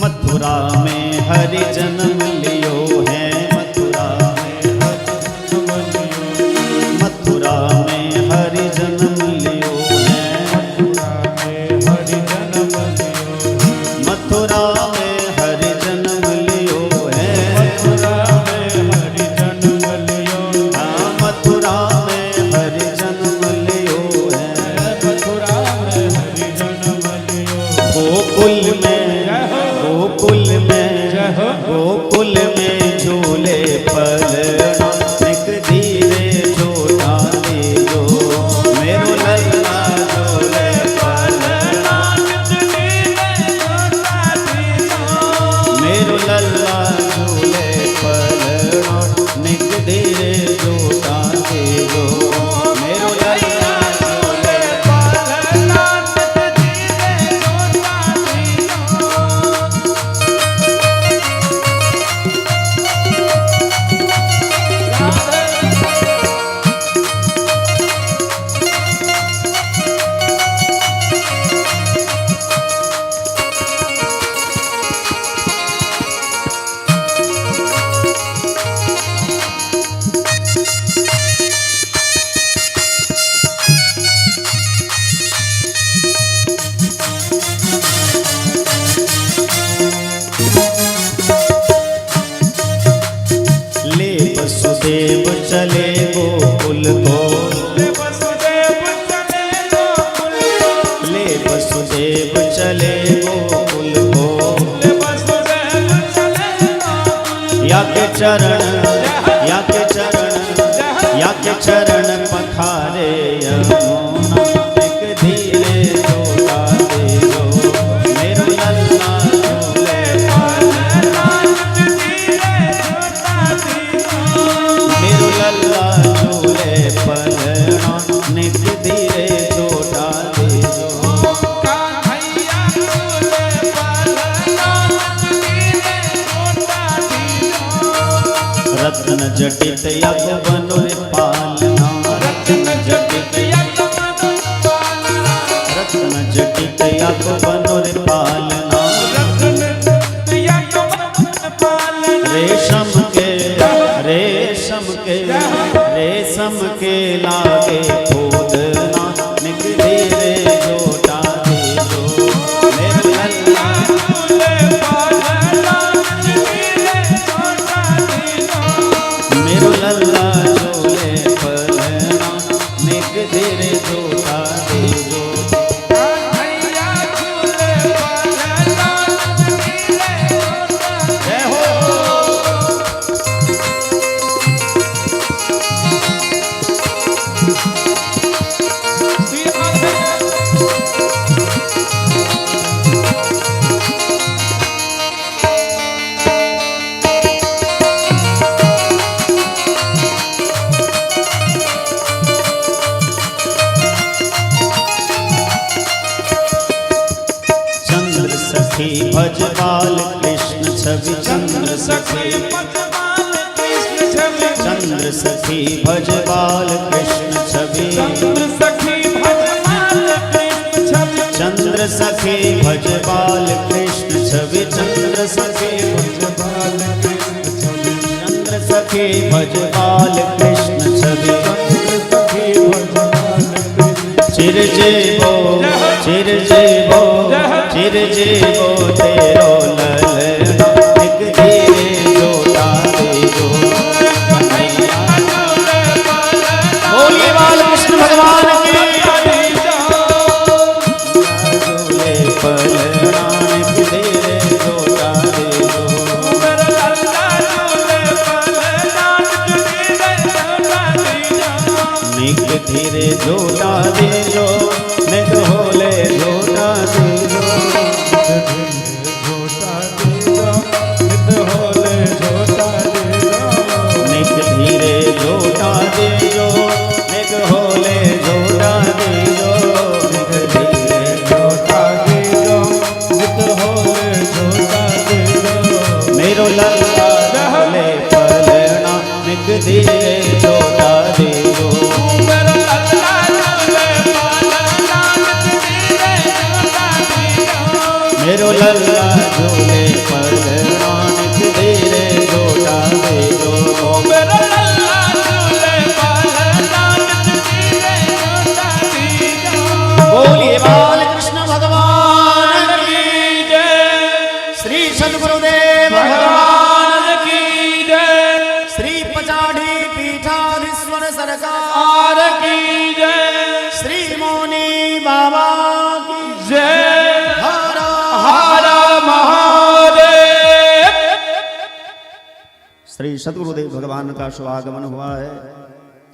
मथुरा में हरि जन्म लियो है, मथुरा में मथुरा में हरि जन्म लियो है, हरि जन्म लियो, मथुरा में हरि जन्म लियो है, मथुरा में हरि जन्म लियो, हाँ मथुरा में हरि जन्म लियो है, मथुरा में हरि जन्म लियो। गोकुल में, गोकुल में, जय हो। गोकुल में झूले पलना, निक धीरे झोटा दीजो, मेरो लल्ला झूले पलना, नित धीरे झोटा दीजो, मेरो लल्ला झूले पलना, निक धीरे झोटा दीजो, मेरो लल्ला झूले पलना, नित धीरे झोटा दीजो। ले वसुदेव चले गोकुल को, ले वसुदेव चले गोकुल को, ले वसुदेव चले गोकुल को, ले वसुदेव चले गोकुल। या के चरण, या के चरण, या के चरण पखारे यमुना, एक धीरे झोटा दीजो, मेरो लल्ला झूले पलना, नित धीरे झोटा दीजो, मेरो लल्ला झूले पलना, निक धीरे झोटा दीजो। कान्हैया झूले पलना, नित धीरे झोटा दीजो। रत्न जटित यज्ञ पालना, रत्न जटित यज्ञ पालना, रत्न जटित यज्ञ पालना, रत्न यज्ञ पालना। रेशम के, रेशम के, रेशम के लागे खोदना, निक धीरे झोटा दीजो, मेरो लल्ला झूले पलना, नित धीरे झोटा दीजो। मेरो लल्ला झूले पलना, निक धीरे झोटा दीजो। कान्हैया झूले पलना, नित धीरे झोटा। जय हो। चंद्र सखी भज बाल कृष्ण छवि, चंद्र सखी भज बाल कृष्ण छवि, चंद्र सखी भज बाल कृष्ण छवि, चंद्र सखी भज चंद्र सखे भज बाल कृष्ण छवि, चंद्र सखे भज बाल कृष्ण छवि, चंद्र सखे भज बाल कृष्ण छवि, चिर जीवो चिर जीवो चिर जीवो तेरो ललना, एक धीरे जोटा दे। बोलिए बाल कृष्ण भगवान की। पलना धीरे जोटा दे। निक धीरे जोटा दे जो, निक होले जोटा दे जो, निक धीरे जोटा दे जो, निक होले जोटा दे जो, निक धीरे जोटा दे जो, निक होले जोटा दे जो, मेरो लल्ला झूले पलना, निक धीरे जोटा दे जो, मेरो लल्ला झूले पलना, निक धीरे जोटा दे जो, मेरा लल्ला झूले पलना, नित धीरे जोटा दीजो। बोलिए बाल कृष्ण भगवान की जय। श्री सद्गुरुदेव भगवान की जय। श्री पचाढ़ी पीठाधीश्वर सरकार are की जय। श्री मौनी बाबा की जय। हरा हरा महादेव। श्री सद्गुरुदेव भगवान का शुभागमन हुआ है।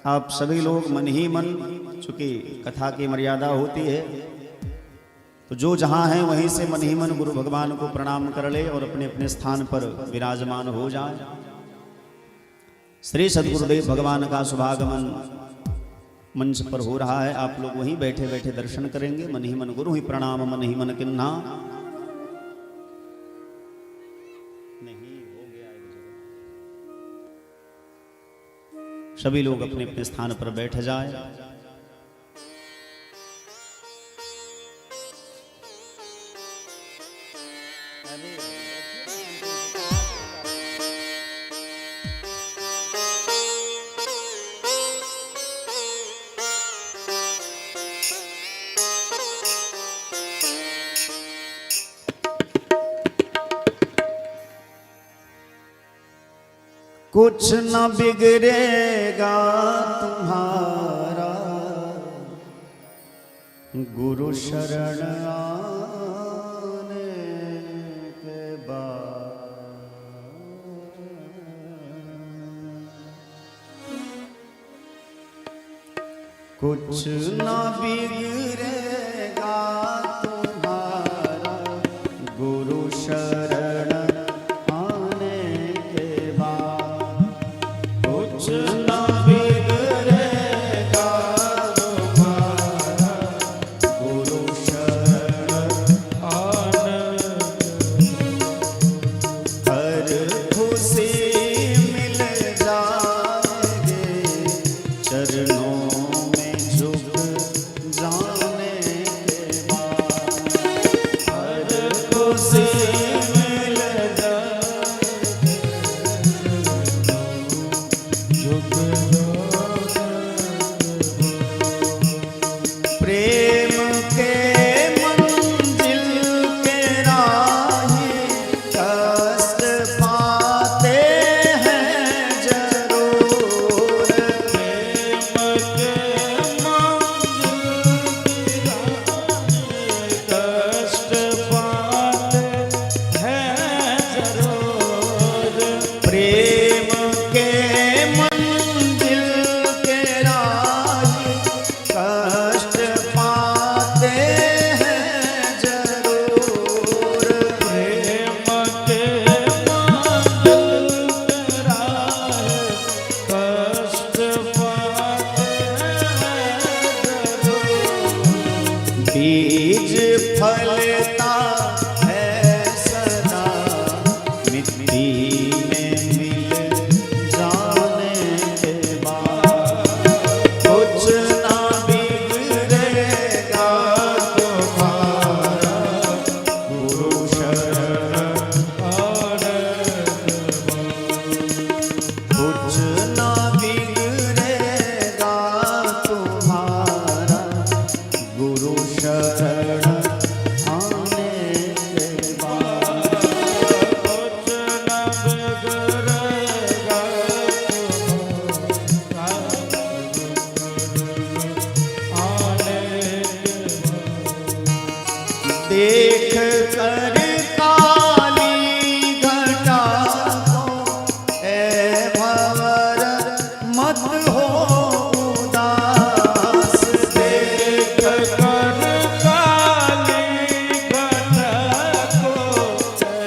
आप सभी लोग मन ही मन, चूंकि कथा की मर्यादा होती है, तो जो जहाँ है वहीं से मन ही मन गुरु भगवान को प्रणाम कर ले और अपने अपने स्थान पर विराजमान हो जाए। श्री सद्गुरुदेव भगवान का शुभागमन मंच पर हो रहा है। आप लोग वहीं बैठे बैठे दर्शन करेंगे। मन ही मन गुरु ही प्रणाम, मन ही मन किन्ना नहीं हो गया एक जगह। सभी लोग अपने अपने स्थान पर बैठ जाए। कुछ न बिगड़ेगा तुम्हारा, गुरु शरण आने के बाद। कुछ न बिगड़ेगा तुम्हारा, गुरु शरण आने के बाद। कुछ न बिगड़ेगा तुम्हारा, गुरु शरण आने। हर खुशी मिल जाएगी, चरणों में झुक जाने के बाद। हर खुशी मिल जाएगी, झुक प्रेम के मंजिल के राही, कष्ट पाते हैं जरूर। प्रेम के मंजिल की राही, कष्ट पाते हैं जरूर। प्रेम के मंजिल के राही, कष्ट पाते हैं जरूर। प्रेम के मंजिल के राही, कष्ट पाते हैं जरूर। बीज फलता है सदा, मिट्टी में मिल जाने के बाद। कुछ ना बिगड़ेगा तुम्हारा, देख कर काली घटा को, ऐ भंवर मत हो उदास। देख कर काली घटा को, ऐ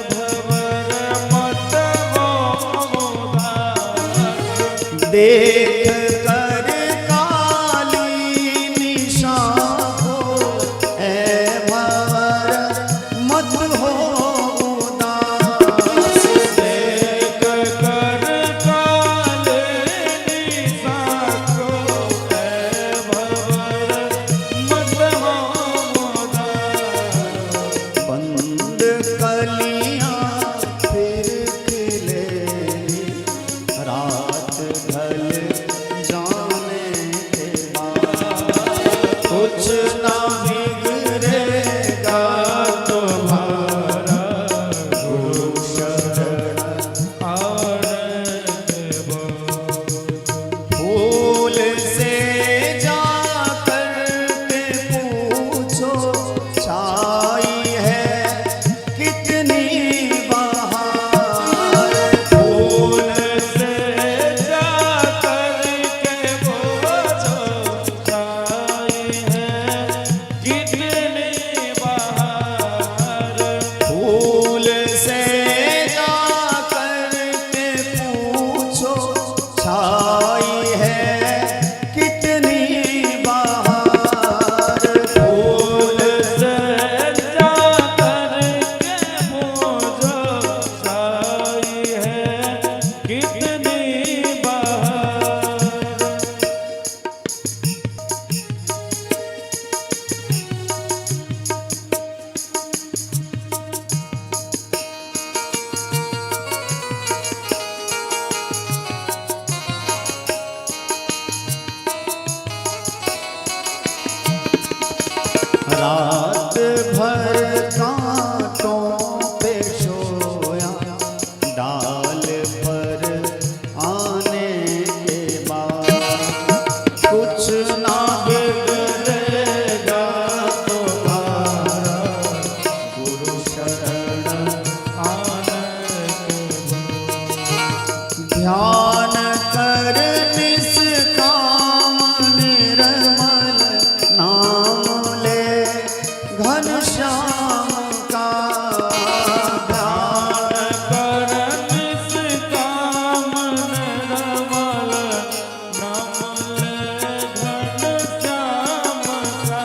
भंवर मत हो उदास। देख कर काली निशा को, ऐ भंवर मत हो उदास। देख कर काले निशा को, ऐ भंवर मत हो उदास। बंद कलियां फिर खिलेगी, रात ढल जाने के बाद। कुछ ना बिगड़ेगा तुम्हारा गुरु शरण आने के बाद। फूल से जाकर के पूछो, छाई है कितनी बहार। फूल से जाकर के पूछो, छाई है कितनी बहार। फूल से जाकर के पूछो, छाई है कितनी बहार। फूल से जाकर के पूछो, छाई है कितनी बहार। रात भर कांटों पे सोया, डाल पर आने के बाद। कुछ ना बिगड़ेगा तुम्हारा गुरु शरण आने के बाद। ध्यान कर निष्काम निर्मल नाम ले घन श्याम का। ध्यान कर निष्काम निर्मल नाम ले घन श्याम का।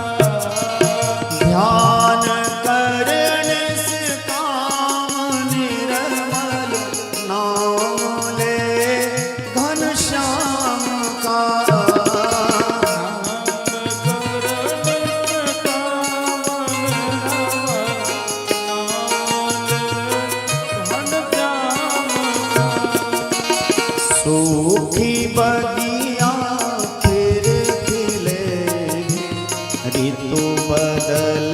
ध्यान कर निष्काम निर्मल नाम ले घन श्याम का। कर निष्काम निर्मल नाम ले घन श्याम का। सूखी बगिया फिर खिलेगी, ऋतु बदल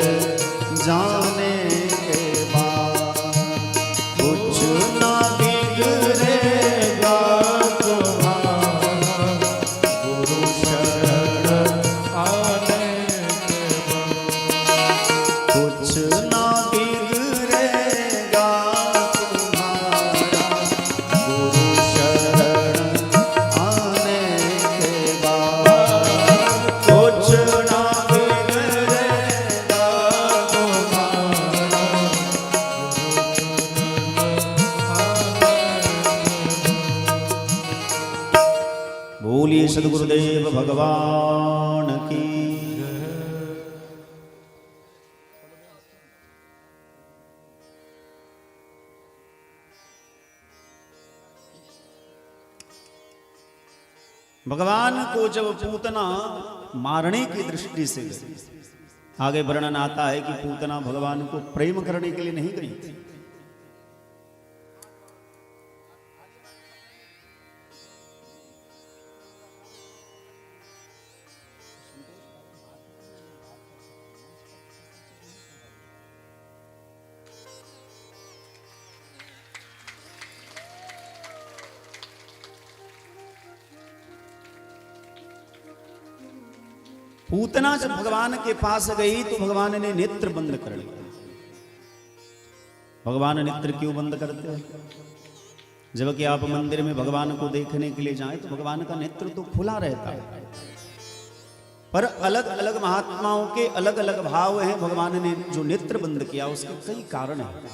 जाने के बाद। कुछ ना बिगड़ेगा तुम्हारा गुरु शरण आने के बाद। कुछ ना बिगड़ेगा तुम्हारा गुरु शरण आने के बाद। कुछ ना बिगड़ेगा तुम्हारा बोलिए सदगुरुदेव भगवान की। भगवान को जब पूतना मारने की दृष्टि से गई, आगे वर्णन आता है कि पूतना भगवान को प्रेम करने के लिए नहीं गई थी। पूतना जब भगवान के पास गई तो भगवान ने नेत्र बंद कर लिया। भगवान नेत्र क्यों बंद करते हैं? जबकि आप मंदिर में भगवान को देखने के लिए जाएं तो भगवान का नेत्र तो खुला रहता है, पर अलग अलग महात्माओं के अलग अलग भाव हैं। भगवान ने जो नेत्र बंद किया उसके कई कारण हैं।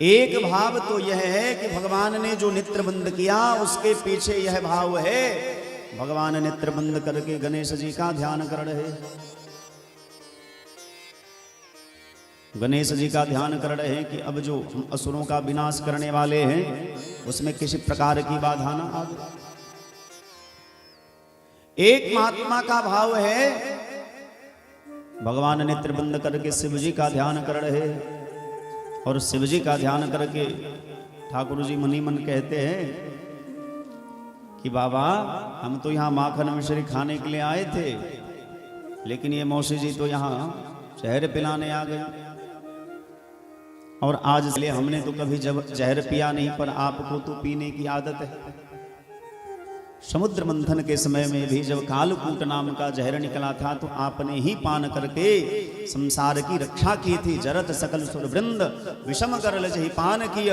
एक भाव तो यह है कि भगवान ने जो नेत्र बंद किया उसके पीछे यह भाव है, भगवान नेत्र बंद करके गणेश जी का ध्यान कर रहे, गणेश जी का ध्यान कर रहे हैं कि अब जो हम असुरों का विनाश करने वाले हैं उसमें किसी प्रकार की बाधा ना आवे। एक महात्मा का भाव है, भगवान नेत्र बंद करके शिव जी का ध्यान कर रहे हैं और शिव जी का ध्यान करके ठाकुर जी मनी मन कहते हैं कि बाबा हम तो यहाँ माखन मिश्री खाने के लिए आए थे, लेकिन ये मौसी जी तो यहाँ जहर पिलाने आ गए और आज इसलिए हमने तो कभी जब जहर पिया नहीं, पर आपको तो पीने की आदत है। समुद्र मंथन के समय में भी जब कालकूट नाम का जहर निकला था तो आपने ही पान करके संसार की रक्षा की थी। जरत सकल सुर वृंद विषम करल जहि पान किय,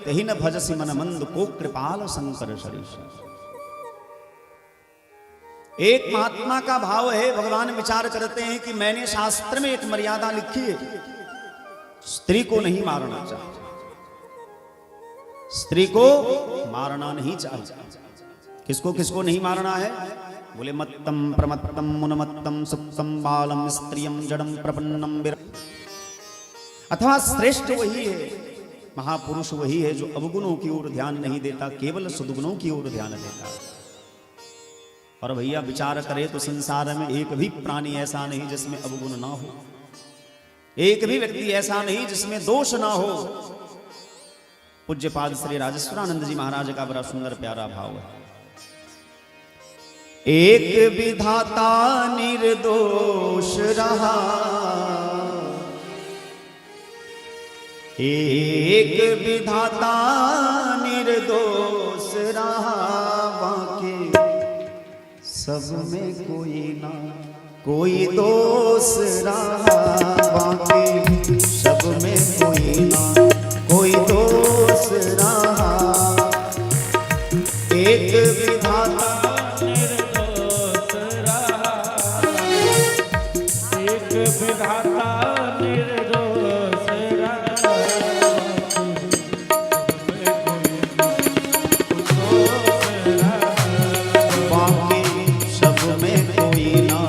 तहि न भजसि मन मंद को कृपाल शंकर शरीष। एक महात्मा का भाव है, भगवान विचार करते हैं कि मैंने शास्त्र में एक मर्यादा लिखी है, स्त्री को नहीं मारना चाहिए, स्त्री को मारना नहीं चाहिए। किसको किसको नहीं मारना है? बोले मत्तम प्रमत्तम मुनमत्तम सुप्तम बालम स्त्रियम जड़म प्रपन्नम विर। अथवा श्रेष्ठ वही है, महापुरुष वही है जो अवगुणों की ओर ध्यान नहीं देता, केवल सद्गुणों की ओर ध्यान देता है। और भैया विचार करे तो संसार में एक भी प्राणी ऐसा नहीं जिसमें अवगुण ना हो, एक भी व्यक्ति ऐसा नहीं जिसमें दोष ना हो। पूज्यपाद श्री राजेश्वरानंद जी महाराज का बड़ा सुंदर प्यारा भाव है। एक विधाता निर्दोष रहा, एक विधाता निर्दोष रहा, बाकी सब में कोई ना कोई दोष रहा, बाकी सब में कोई ना कोई दोष रहा। एक विधाता निर्दोष रहा, एक विधाता निर्दोष रहा, बाकी सब में कोई ना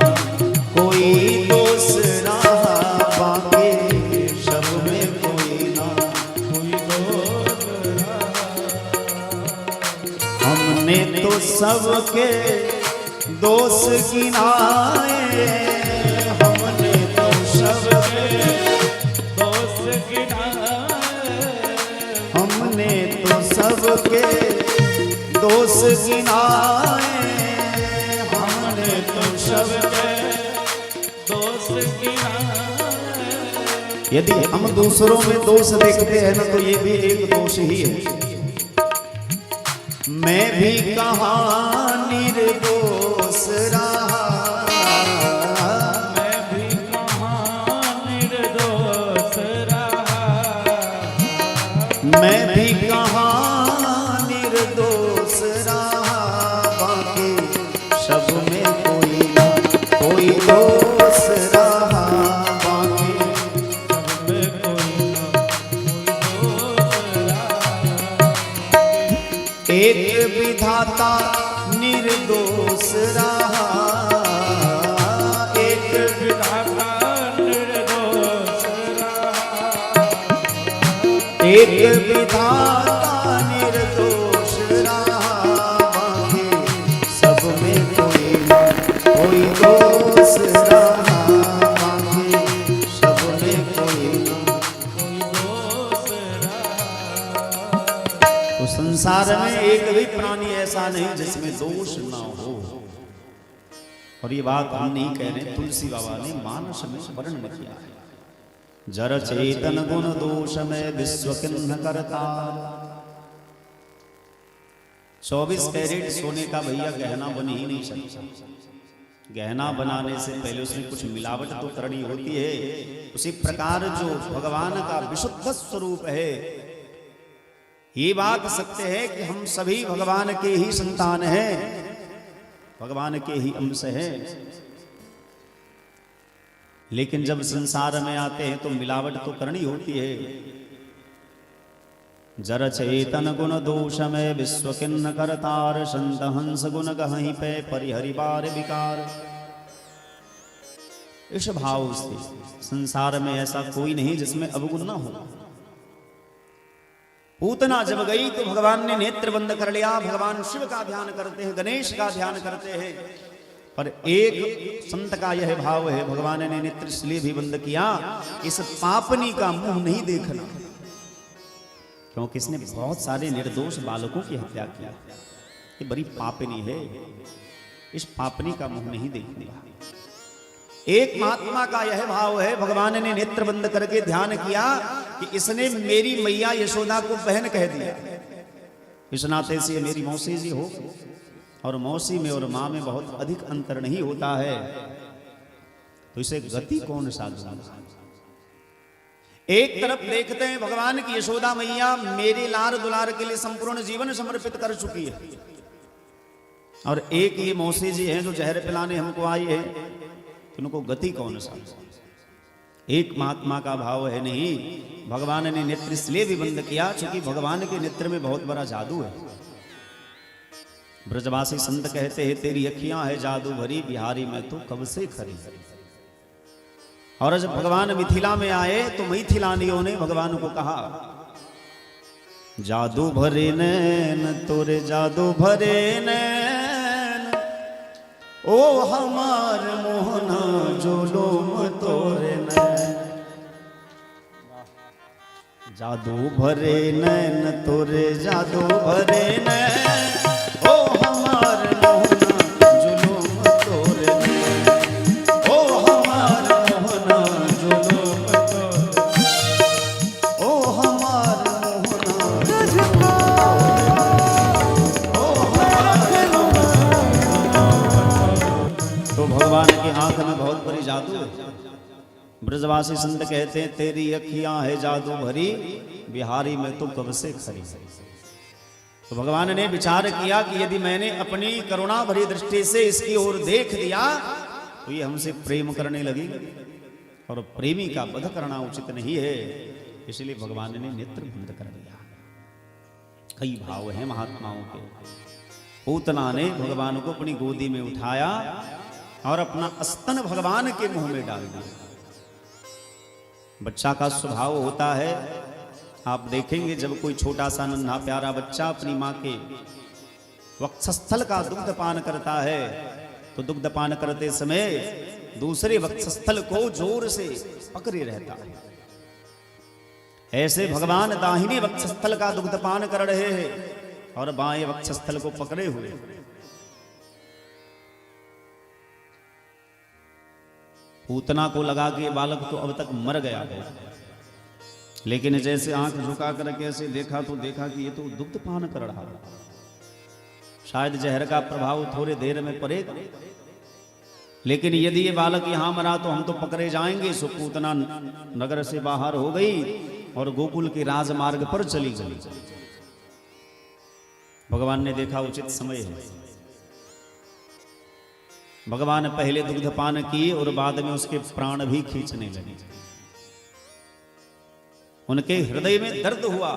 कोई दोष रहा, बाकी सब में कोई ना कोई दोष रहा। हमने तो सबके दोष गिनाए, हमने तो सबके दोष गिनाए, हमने तो सबके दोष गिनाए, हमने तो सबके दोष गिनाए। यदि हम दूसरों में दोष देखते हैं ना तो ये भी एक दोष ही है। मैं भी कहाँ निर्दोष रहा, मैं भी कहाँ निर्दोष रहा, मैं भी कहाँ निर्दोष रहा, बाकी सब में कोई ना कोई दोष रहा, बाकी सब में कोई ना कोई दोष रहा। एक विधाता निर्दोष रहा, एक विधाता निर्दोष रहा, एक विधाता निर्दोष रहा, बाकी सब में कोई ना कोई दोष रहा, बाकी सब में कोई ना कोई दोष रहा। तो संसार में एक भी प्राणी ऐसा नहीं जिसमें दोष ना हो। और ये बात हम नहीं कह रहे, तुलसी बाबा ने मानस में वर्णन किया है। जर चेतन गुण दोष में विश्व किन्ह करता। 24 कैरेट सोने का भैया गहना बन ही नहीं सकता। गहना बनाने से पहले उसमें कुछ मिलावट तो करनी होती है। उसी प्रकार जो भगवान का विशुद्ध स्वरूप है, ये बात सत्य है कि हम सभी भगवान के ही संतान हैं, भगवान के ही अंश हैं। लेकिन जब संसार में आते हैं तो मिलावट तो करनी होती है। जर चेतन गुण दोष में विश्व किन्न करतार, संत हंस गुण गहि पे परिहरि बार विकार। इस भाव से संसार में ऐसा कोई नहीं जिसमें अवगुण ना हो। पूतना जब गई तो भगवान ने नेत्र बंद कर लिया। भगवान शिव का ध्यान करते हैं, गणेश का ध्यान करते हैं, पर एक संत का यह भाव है, भगवान ने नेत्र इसलिए भी बंद किया, इस पापनी का मुंह नहीं देखना, क्योंकि इसने बहुत सारे निर्दोष बालकों की हत्या किया। ये बड़ी पापनी है, इस पापनी का मुंह नहीं देखना। एक महात्मा का यह भाव है, भगवान ने नेत्र बंद करके ध्यान किया कि इसने मेरी मैया यशोदा को बहन कह दिया, इस नाते से मेरी मौसी जी हो, और मौसी में और माँ में बहुत अधिक अंतर नहीं होता है, तो इसे गति कौन सा दूंगा। एक तरफ देखते हैं भगवान की यशोदा मैया मेरे लार दुलार के लिए संपूर्ण जीवन समर्पित कर चुकी है, और एक ये मौसी जी हैं जो जहर पिलाने हमको आई है, तो उनको गति कौन सा। एक महात्मा का भाव है नहीं, भगवान ने नेत्र इसलिए भी बंद किया क्योंकि भगवान के नेत्र में बहुत बड़ा जादू है। ब्रजवासी संत कहते हैं, तेरी अखियां है जादू भरी, बिहारी में तो कब से खरी। और जब भगवान मिथिला में आए तो मैथिलानियों ने भगवान को कहा, जादू भरे नैन तोरे जादू भरे नैन, ओ हमार मोहना जुलूम तोरे नैन। जादू भरे नैन तोरे जादू भरे नैन, ओ हमार मोहना जुलूम तोरे नैन, ओ हमार मोहना जुलूम तोरे, ओ हमार मोहना तुझको ओ मैं रख लूंगा। तो भगवान की आंख में बहुत बड़ी जादू है। ब्रजवासी संत कहते हैं, तेरी अखियां है जादू भरी, बिहारी में तो कब से खरी। तो भगवान ने विचार किया कि यदि मैंने अपनी करुणा भरी दृष्टि से इसकी ओर देख दिया तो ये हमसे प्रेम करने लगेगी, और प्रेमी का वध करना उचित नहीं है, इसलिए भगवान ने नेत्र बंद कर दिया। कई भाव हैं महात्माओं के। पूतना ने भगवान को अपनी गोदी में उठाया और अपना स्तन भगवान के मुंह में डाल दिया। बच्चा का स्वभाव होता है, आप देखेंगे जब कोई छोटा सा नन्हा प्यारा बच्चा अपनी माँ के वक्षस्थल का दुग्ध पान करता है तो दुग्ध पान करते समय दूसरे वक्षस्थल को जोर से पकड़े रहता है। ऐसे भगवान दाहिने वक्षस्थल का दुग्ध पान कर रहे हैं और बाएं वक्षस्थल को पकड़े हुए। पूतना को लगा कि बालक तो अब तक मर गया है, लेकिन जैसे आंख झुका करके ऐसे देखा तो देखा कि ये तो दुग्ध पान कर रहा है, शायद जहर का प्रभाव थोड़े देर में पड़ेगा, लेकिन यदि ये बालक यहां मरा तो हम तो पकड़े जाएंगे। सो पूतना नगर से बाहर हो गई और गोकुल के राजमार्ग पर चली गई। भगवान ने देखा उचित समय है। भगवान पहले दुग्ध पान किए और बाद में उसके प्राण भी खींचने लगे। उनके हृदय में दर्द हुआ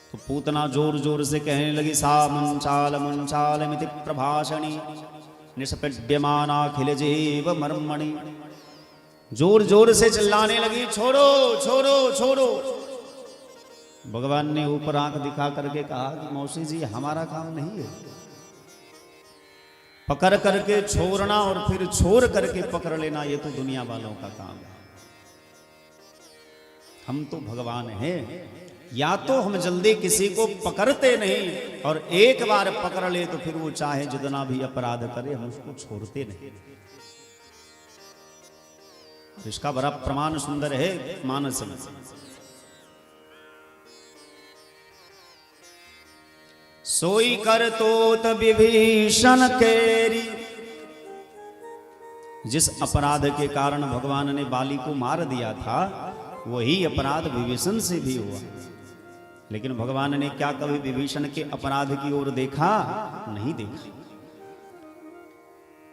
तो पूतना जोर जोर से कहने लगी, सा मुंचाल मुंचाल मिति प्रभाषणी निष्पद्यमानाखिल जीव मर्मणि। जोर जोर से चिल्लाने लगी, छोड़ो छोड़ो छोड़ो। भगवान ने ऊपर आंख दिखा करके कहा कि मौसी जी हमारा काम नहीं है, पकड़ करके छोड़ना और फिर छोड़ करके पकड़ लेना ये तो दुनिया वालों का काम है। हम तो भगवान हैं, या तो हम जल्दी किसी को पकड़ते नहीं और एक बार पकड़ ले तो फिर वो चाहे जितना भी अपराध करे हम उसको छोड़ते नहीं। इसका बड़ा प्रमाण सुंदर है मानस में। सोई कर तोत विभीषण केरी, जिस अपराध के कारण भगवान ने बाली को मार दिया था, वही अपराध विभीषण से भी हुआ। लेकिन भगवान ने क्या कभी विभीषण के अपराध की ओर देखा? नहीं देखा।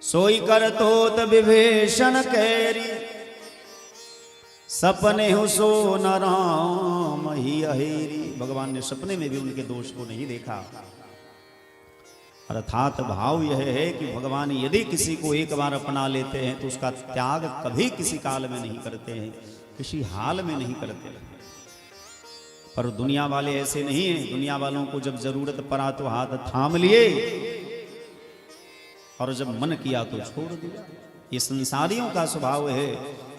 सोई कर तोत विभीषण कैरी, सपने हो सो न राम ही अहेरी। भगवान ने सपने में भी उनके दोष को नहीं देखा। अर्थात भाव यह है कि भगवान यदि किसी को एक बार अपना लेते हैं तो उसका त्याग कभी किसी काल में नहीं करते हैं, किसी हाल में नहीं करते। पर दुनिया वाले ऐसे नहीं हैं। दुनिया वालों को जब जरूरत पड़ा तो हाथ थाम लिए और जब मन किया तो छोड़ दिया। ये संसारियों का स्वभाव है।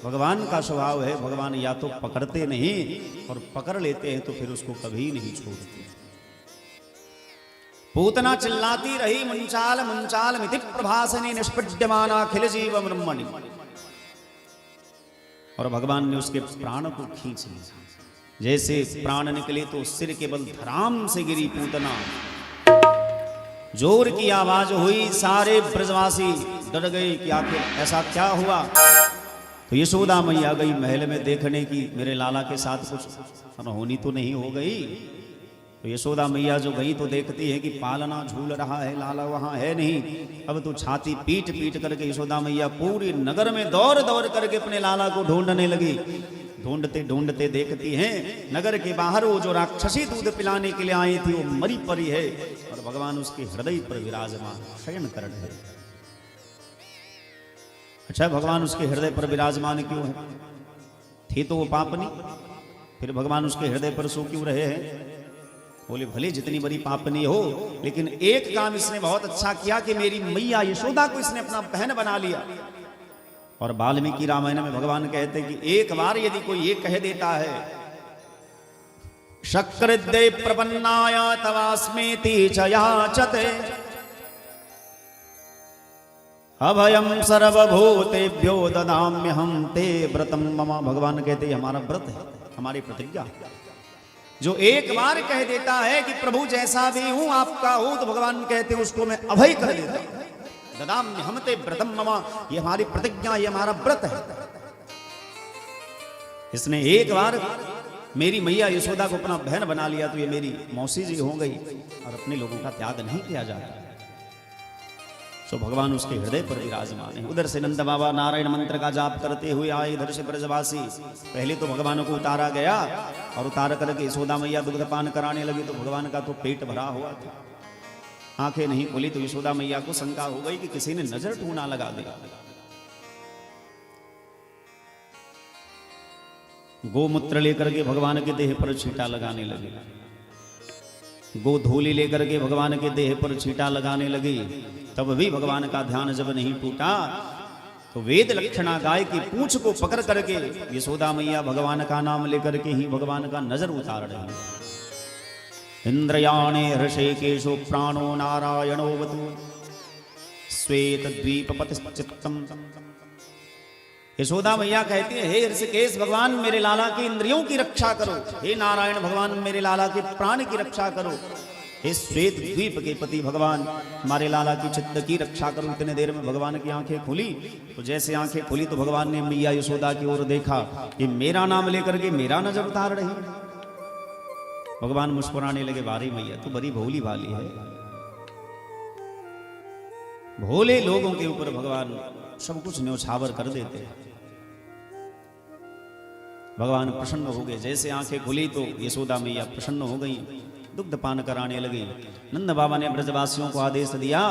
भगवान का स्वभाव है, भगवान या तो पकड़ते नहीं और पकड़ लेते हैं तो फिर उसको कभी नहीं छोड़ते। पूतना चिल्लाती रही, मुंचाल मुंचाल मिति प्रभासने निष्पद्यमाना अखिल जीव ब्रह्मणि। और भगवान ने उसके प्राण को खींच लिया। जैसे प्राण निकले तो सिर के बल धराम से गिरी पूतना। जोर की आवाज हुई, सारे ब्रजवासी डर गए कि आखिर ऐसा क्या हुआ। तो यशोदा मैया गई महल में देखने की मेरे लाला के साथ कुछ अनहोनी तो नहीं हो गई। तो यशोदा मैया जो गई तो देखती है कि पालना झूल रहा है, लाला वहां है नहीं। अब तो छाती पीट पीट करके यशोदा मैया पूरी नगर में दौड़ दौड़ करके अपने लाला को ढूंढने लगी। ढूंढते ढूंढते देखती हैं नगर के बाहर वो जो राक्षसी दूध पिलाने के लिए आई थी वो मरी पड़ी है और भगवान उसके हृदय पर विराजमान शयन कर रहे। अच्छा, भगवान उसके हृदय पर विराजमान क्यों है? थी तो वो पापनी, फिर भगवान उसके हृदय पर सो क्यों रहे हैं? बोले भले जितनी बड़ी पापनी हो, लेकिन एक काम इसने बहुत अच्छा किया कि मेरी मैया यशोदा को इसने अपना बहन बना लिया। और वाल्मीकि रामायण में भगवान कहते हैं कि एक बार यदि कोई ये कह देता है शक्रदे प्रपन्नाय तवास्मेति च याचते अभयम सर्वभूतेभ्यो ददाम्यहं ते व्रतम मम। भगवान कहते हैं हमारा व्रत है, हमारी प्रतिज्ञा। जो एक बार कह देता है कि प्रभु जैसा भी हूं आपका हूं, तो भगवान कहते हैं उसको मैं अभय कर देता हूं। ददाम्यहं ते व्रतम मम, ये हमारी प्रतिज्ञा, ये हमारा व्रत है। इसने एक बार मेरी मैया यशोदा को अपना बहन बना लिया तो ये मेरी मौसी जी हो गई और अपने लोगों का त्याग नहीं किया जाता। सो भगवान उसके हृदय पर विराजमान है। उधर से नंद बाबा नारायण मंत्र का जाप करते हुए आए, इधर से ब्रजवासी। पहले तो भगवान को उतारा गया और उतार करके यशोदा मैया दुग्धपान कराने लगी तो भगवान का तो पेट भरा हुआ था, आंखें नहीं खुली। तो यशोदा मैया को शंका हो गई कि किसी ने नजर टूना लगा दिया। गोमूत्र लेकर के भगवान के देह पर छींटा लगाने लगे, गोधूली लेकर के भगवान के देह पर छींटा लगाने लगी। तब भी भगवान का ध्यान जब नहीं टूटा तो वेद लक्षणा गाय की पूंछ को पकड़ करके यशोदा मैया भगवान का नाम लेकर के ही भगवान का नजर उतार रही। इंद्रयाणे हृषीकेशो प्राणो नारायणोऽवतु श्वेत द्वीपपतिश्चित्तम। यशोदा मैया कहती है हे ऋषिकेश भगवान मेरे लाला की इंद्रियों की रक्षा करो, हे नारायण भगवान मेरे लाला के प्राण की रक्षा करो, हे श्वेत द्वीप के पति भगवान हमारे लाला की चित्त की रक्षा करो। इतने देर में भगवान की आंखें खुली तो जैसे आंखें खुली तो भगवान ने मैया यशोदा की ओर देखा कि मेरा नाम लेकर के मेरा नजर उतार रही। भगवान मुस्कुराने लगे, बारी मैया तू बड़ी भोली भाली है। भोले लोगों के ऊपर भगवान सब कुछ न्योछावर कर देते हैं। भगवान प्रसन्न हो गए। जैसे आंखें खुली तो यशोदा मैया प्रसन्न हो गई, दुग्ध पान कराने लगी। नंद बाबा ने ब्रजवासियों को आदेश दिया,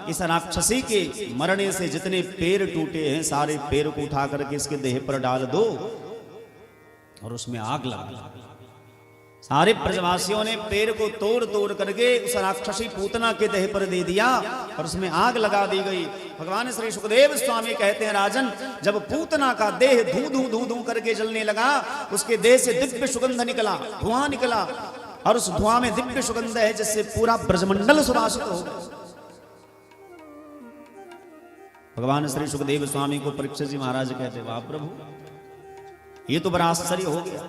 इस राक्षसी के मरने से जितने पैर टूटे हैं सारे पैर को उठा करके इसके देह पर डाल दो और उसमें आग लगा दो। सारे ब्रजवासियों ने पैर को तोड़ तोड़ करके उस राक्षसी पूतना के देह पर दे दिया और उसमें आग लगा दी गई। भगवान श्री सुखदेव स्वामी कहते हैं राजन, जब पूतना का देह धू धू धू धू करके जलने लगा, उसके देह से दिव्य सुगंध निकला, धुआं निकला और उस धुआं में दिव्य सुगंध है जिससे पूरा ब्रजमंडल सुवासित हो गया। भगवान श्री सुखदेव स्वामी को परीक्षित जी महाराज कहते, वाह प्रभु, ये तो बड़ा आश्चर्य हो गया।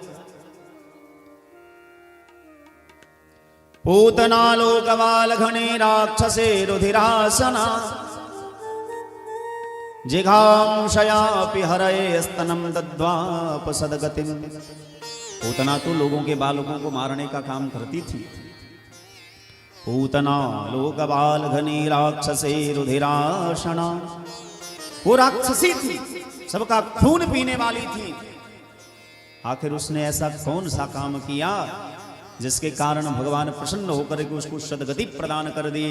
पूतना लोकवाल घने राक्षसे रुधिरासना जिघांशयापि हरये स्तनम दद्वाप सदगतिम। पूतना तो लोगों के बालकों को मारने का काम करती थी। पूतना लोक बाल घनी राक्षसे रुधिराशना, वो राक्षसी थी, सबका खून पीने वाली थी। आखिर उसने ऐसा कौन सा काम किया जिसके कारण भगवान प्रसन्न होकर के उसको सदगति प्रदान कर दी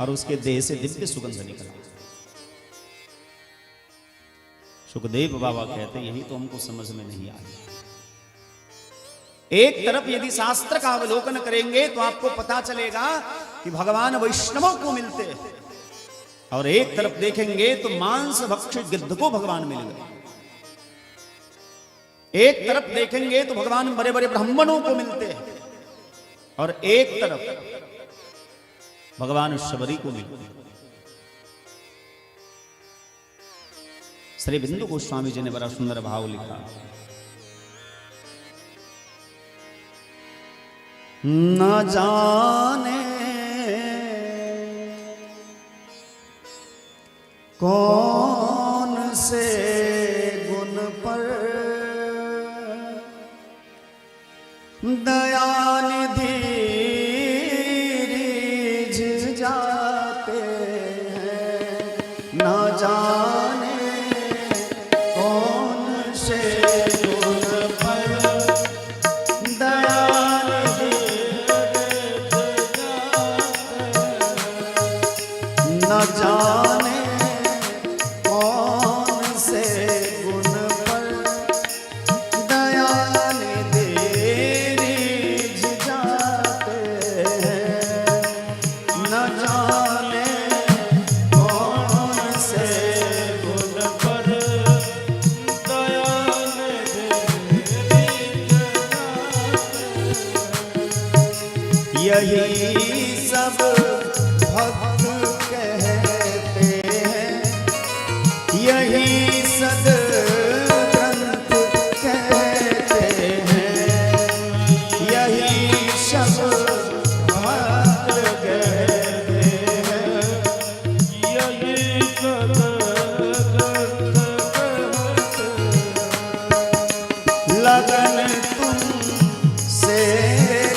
और उसके देह से दिव्य सुगंध निकला। सुखदेव बाबा कहते यही तो हमको समझ में नहीं आया। एक तरफ यदि शास्त्र का अवलोकन करेंगे तो आपको पता चलेगा कि भगवान वैष्णवों को मिलते हैं, और एक तरफ देखेंगे तो मांस भक्षी गिद्ध को भगवान मिल गए। एक तरफ देखेंगे तो भगवान बड़े बड़े ब्राह्मणों को मिलते हैं, और एक तरफ भगवान शबरी को मिलते हैं। श्री बिंदु गोस्वामी जी ने बड़ा सुंदर भाव लिखा। न जाने कौन से गुण पर दयानिधि रिझ जाते हैं। न जाने कौन से गुण पर दयानिधि न जाने कौन से गुण पर दयानिधि रिझ जाते हैं। न जाने कौन से गुण पर दयानिधि यही सब भक्त कहते हैं, यही सद ग्रंथ कहते हैं, यही सब भक्त कहते हैं। यही सद ग्रंथ कहते लगन तुम से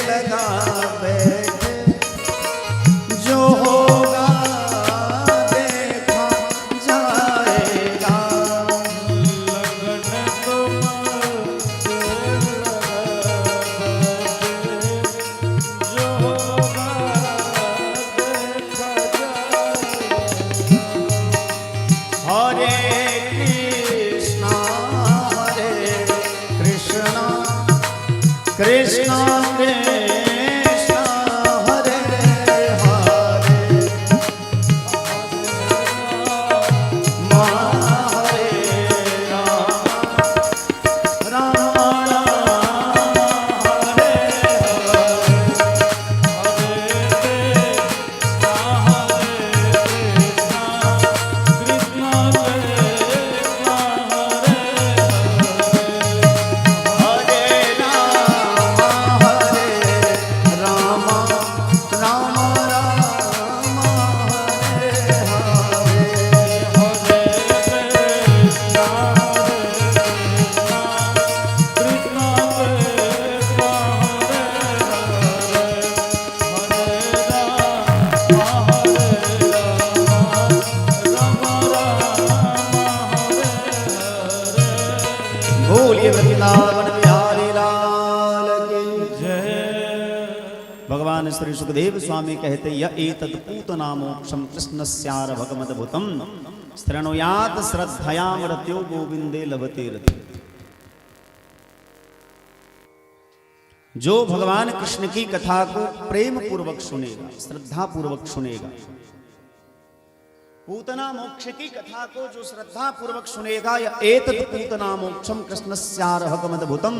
लगा बैठे, जो होगा देखा जाएगा। लगन तुम से लगा बैठे, जो होगा देखा जाएगा। हरे कृष्णा हरे कृष्णा कृष्णा कृष्णा हरे हरे, हरे राम राम राम हरे हरे। हरे कृष्णा हरे कृष्णा, कृष्ण कृष्ण हरे हरे राम हरे राम राम राम हरे हरे। हरे कृष्णा हरे कृष्णा, कृष्ण कृष्ण हरे हरे, हरे राम हरे राम, राम राम हरे हरे। बोलिए वृंदावन बिहारी लाल की जय। भगवान श्री सुखदेव स्वामी कहते य एतत् पूतना मोक्षम कृष्णस्यार भगमद्भुतम शृणुयात श्रद्धया मृत्यो गोविंदे लभते रति। जो भगवान कृष्ण की कथा को प्रेम पूर्वक सुनेगा, श्रद्धा पूर्वक सुनेगा, पूतना मोक्ष की कथा को जो श्रद्धा पूर्वक सुनेगा, य एतत् पूतना मोक्षम कृष्णस्यारहकमद्भुतम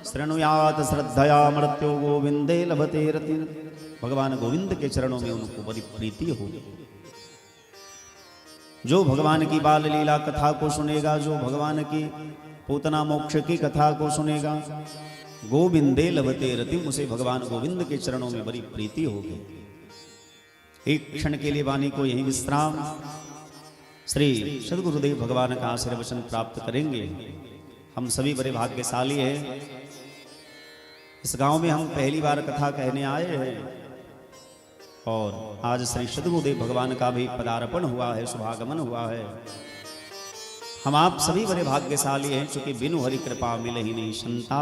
शृणुयात श्रद्धया मृत्यो गोविंदे लभते रति। भगवान गोविंद के चरणों में उनको बड़ी प्रीति होगी। जो भगवान की बाल लीला कथा को सुनेगा, जो भगवान की पूतना मोक्ष की कथा को सुनेगा, गोविंदे लभते रति, उसे भगवान गोविंद के चरणों में बड़ी प्रीति होगी। एक क्षण के लिए वाणी को यही विश्राम। श्री सद्गुरुदेव भगवान का आशीर्वचन प्राप्त करेंगे। हम सभी बड़े भाग्यशाली हैं। इस गांव में हम पहली बार कथा कहने आए हैं और आज श्री सद्गुरुदेव भगवान का भी पदार्पण हुआ है, शुभागमन हुआ है। हम आप सभी बड़े भाग्यशाली हैं, चूंकि बिनु हरि कृपा मिले ही नहीं संता,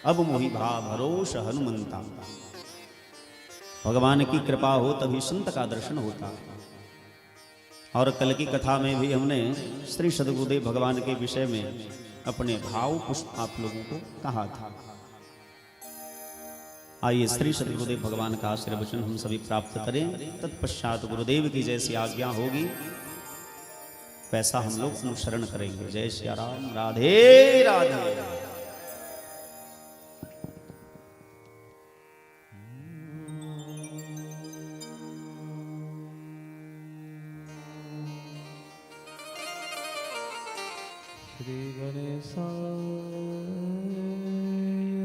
अब मोहि भा भरोस हनुमंता। भगवान की कृपा हो तभी संत का दर्शन होता है। और कल की कथा में भी हमने श्री सद्गुरुदेव भगवान के विषय में अपने भाव पुष्प आप लोगों को कहा था। आइए श्री सद्गुरुदेव भगवान का आशीर्वचन हम सभी प्राप्त करें। तत्पश्चात गुरुदेव की जैसी आज्ञा होगी वैसा हम लोग अनुसरण करेंगे। जय श्री राम, राधे राधे। श्री गणेशाय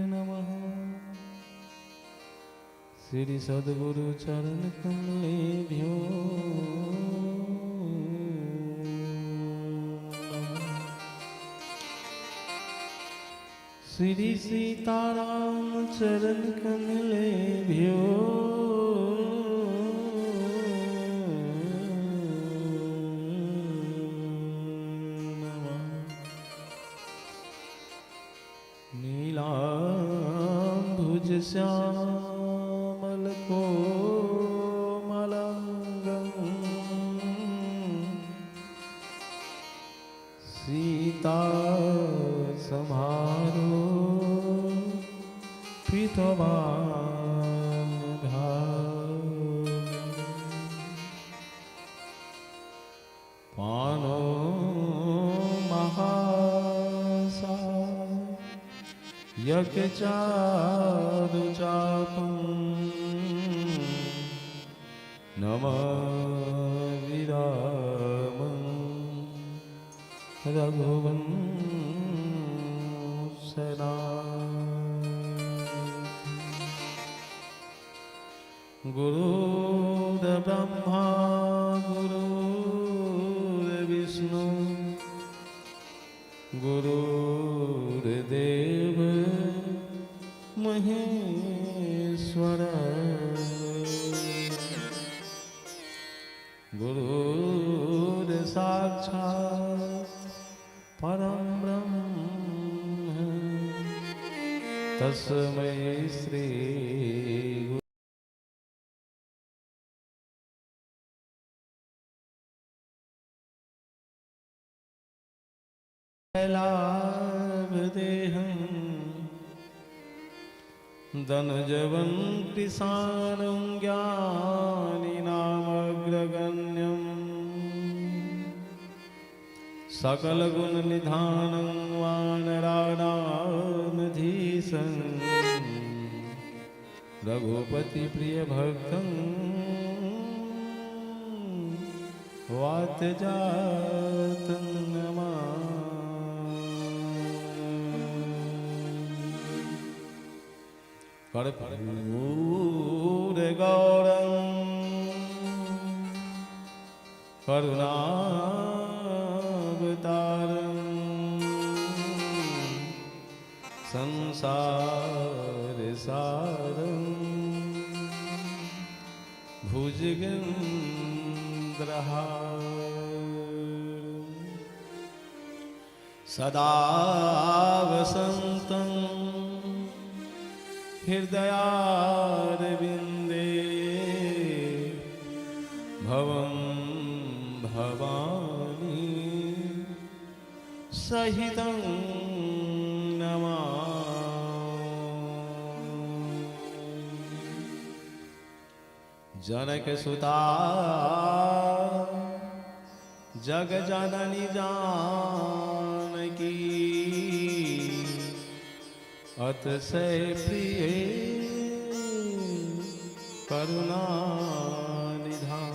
नमः। श्री सद्गुरु चरण कमलेभ्यो नमः। श्री सीताराम चरण कमलेभ्यो नमः। नीलाम्बुज श्यामल कोमलांगं सीता समारो पीतवान पानो महासा यज्ञ चारु चापं नमः विरामं रघुवंशनाथ। गुरुर्ब्रह्मा गुरुर्विष्णु गुरुर्देव महेश्वर गुरुर् साक्षात् परम ब्रह्म तस्मै श्री लाभदेहं धनुजवन्तिसानं ज्ञानिनामग्रगण्यं सकलगुणनिधानं वानराणामधीशं रघुपतिप्रियभक्तं वातजातं नमामि। कर्पूर गौरं करुणावतारं संसार सारं भुजगेन्द्रहारं सदा वसन्तं हृदयारविन्दे भवं भवानी सहितं नमामि। जनकसुता जग जननी जानकी अतिशय प्रिय करुणा निधान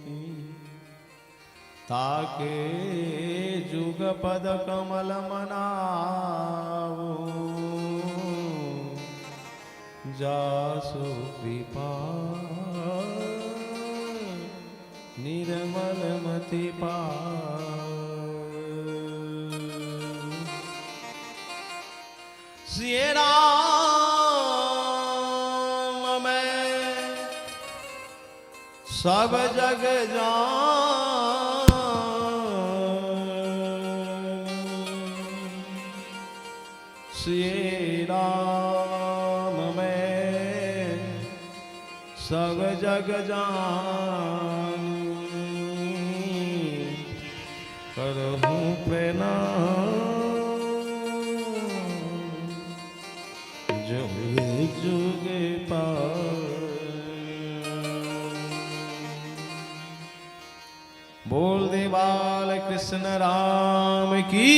की ताके जुग पद कमल मनावो जासु कृपा निर्मल मति पाव। श्री राम मैं सब जग जान, श्री राम मैं सब जग जान, करहूँ प्रणाम जुग जुग पार। बोल दे बाल कृष्ण राम की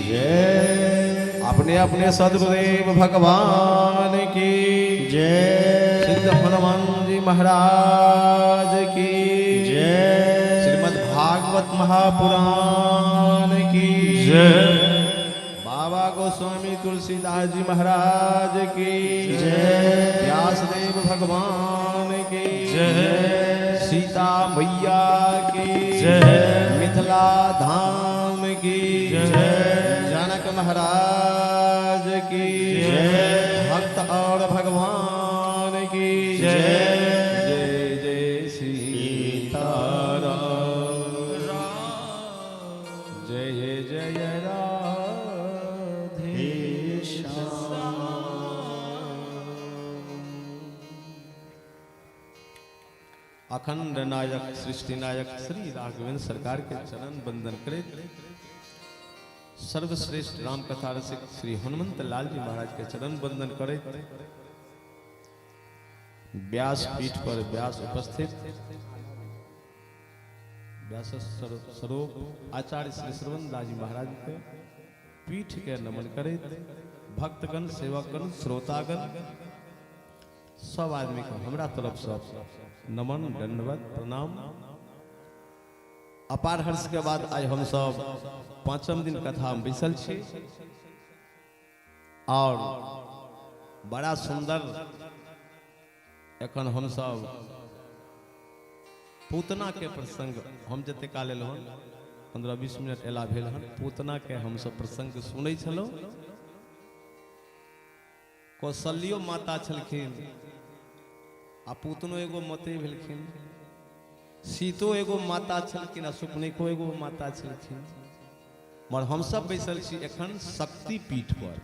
जय। अपने अपने सदगुरुदेव भगवान की जय। सिद्ध हनुमान जी महाराज की जय। श्रीमद् भागवत महापुराण की जय। बाबा गोस्वामी तुलसीदास जी महाराज की जय। व्यासदेव भगवान की जय। सीता मैया की जय। मिथिला धाम की जय। जनक महाराज की जय। भक्त और भगवान की जय। जय जय सीताराम, जय जय राधे अखंड नायक सृष्टि नायक श्री राघवेंद्र सरकार के चरण बंदन करे सर्वश्रेष्ठ राम कथा रसिक श्री हनुमंत लाल जी महाराज के चरण बंदन करे व्यास पीठ पर व्यास उपस्थित व्यास स्वरूप आचार्य श्री श्रवण दास जी महाराज के पीठ के नमन करे भक्तगण सेवकगण श्रोतागण सब आदमी के हमरा तरफ से नमन दंडवत प्रणाम। अपार हर्ष के बाद आज हम सब पांचम दिन कथा में बैसल छी और बड़ा सुंदर एखन हम सब पूतना के प्रसंग हम जते काल एलहुँ हन 15-20 मिनट एला भेल हन, पूतना के हम सब प्रसंग सुनै छलहुँ। कौशल्यो माता छलखिन आ पूतनो एगो मते भेलखिन, सीतो एगो माता छलखिन आ सुपनेको एगो माता छलखिन। मगर हम सब बैसल छी एखन शक्ति पीठ पर,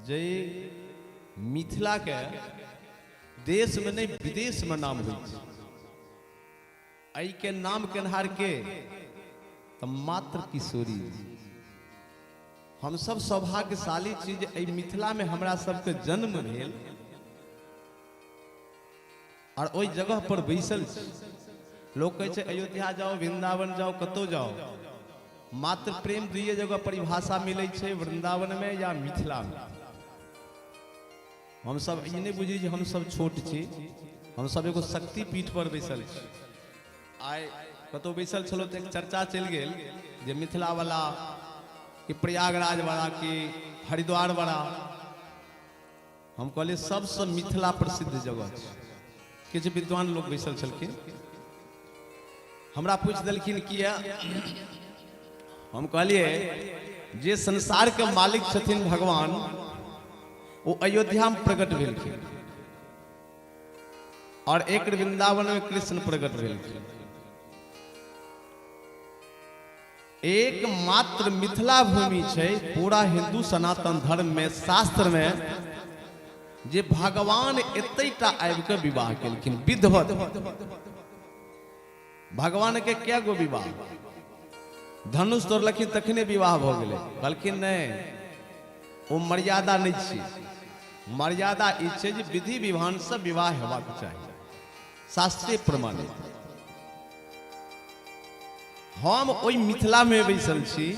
जे मिथिला के देश में नहीं विदेश में नाम होइ छै। एहि के नाम केनहार के तऽ मात्र किशोरी जी। हम सब सौभाग्यशाली छी जे एहि मिथिला में हमरा सबके जन्म भेल और ओहि जगह पर बैसल छी। लोक कहै छै अयोध्या जाओ, वृंदावन जाओ, कतौ जाओ, मात्र प्रेम दुइये जगह परिभाषा मिलै छै, वृंदावन में या मिथिला में। हम सब ई नहि बुझी जे हम सब छोट छी, हम सब एगो शक्ति पीठ पर बैसल छी। आइ कतौ बैसल छलहुँ तऽ एक चर्चा चलि गेल जे मिथिला वाला कि प्रयागराज वाला कि हरिद्वार वाला। हम कहलियै सबसँ मिथिला प्रसिद्ध जगह छै। किछु विद्वान लोक बैसल छलखिन, हमरा पूछि देलखिन किया। हम कहलियै जे संसार के मालिक छथिन भगवान, वो अयोध्या में प्रकट भेलखिन और एक वृंदावन में कृष्ण प्रकट भेलखिन। एकमात्र मिथिला भूमि छै पूरा हिंदू सनातन धर्म में, शास्त्र में, जे भगवान एतैटा आबि के विवाह केलखिन विधवत। भगवान के क्या गो विवाह, धनुष तोड़लखिन तखने विवाह भऽ गेलै। कहलखिन नहि, ओ मर्यादा नहि छै। मर्यादा ई छै जे विधि विधान से विवाह हेबाक चाही, शास्त्रीय प्रमाणित। हम ओहि मिथिला में बैसल छी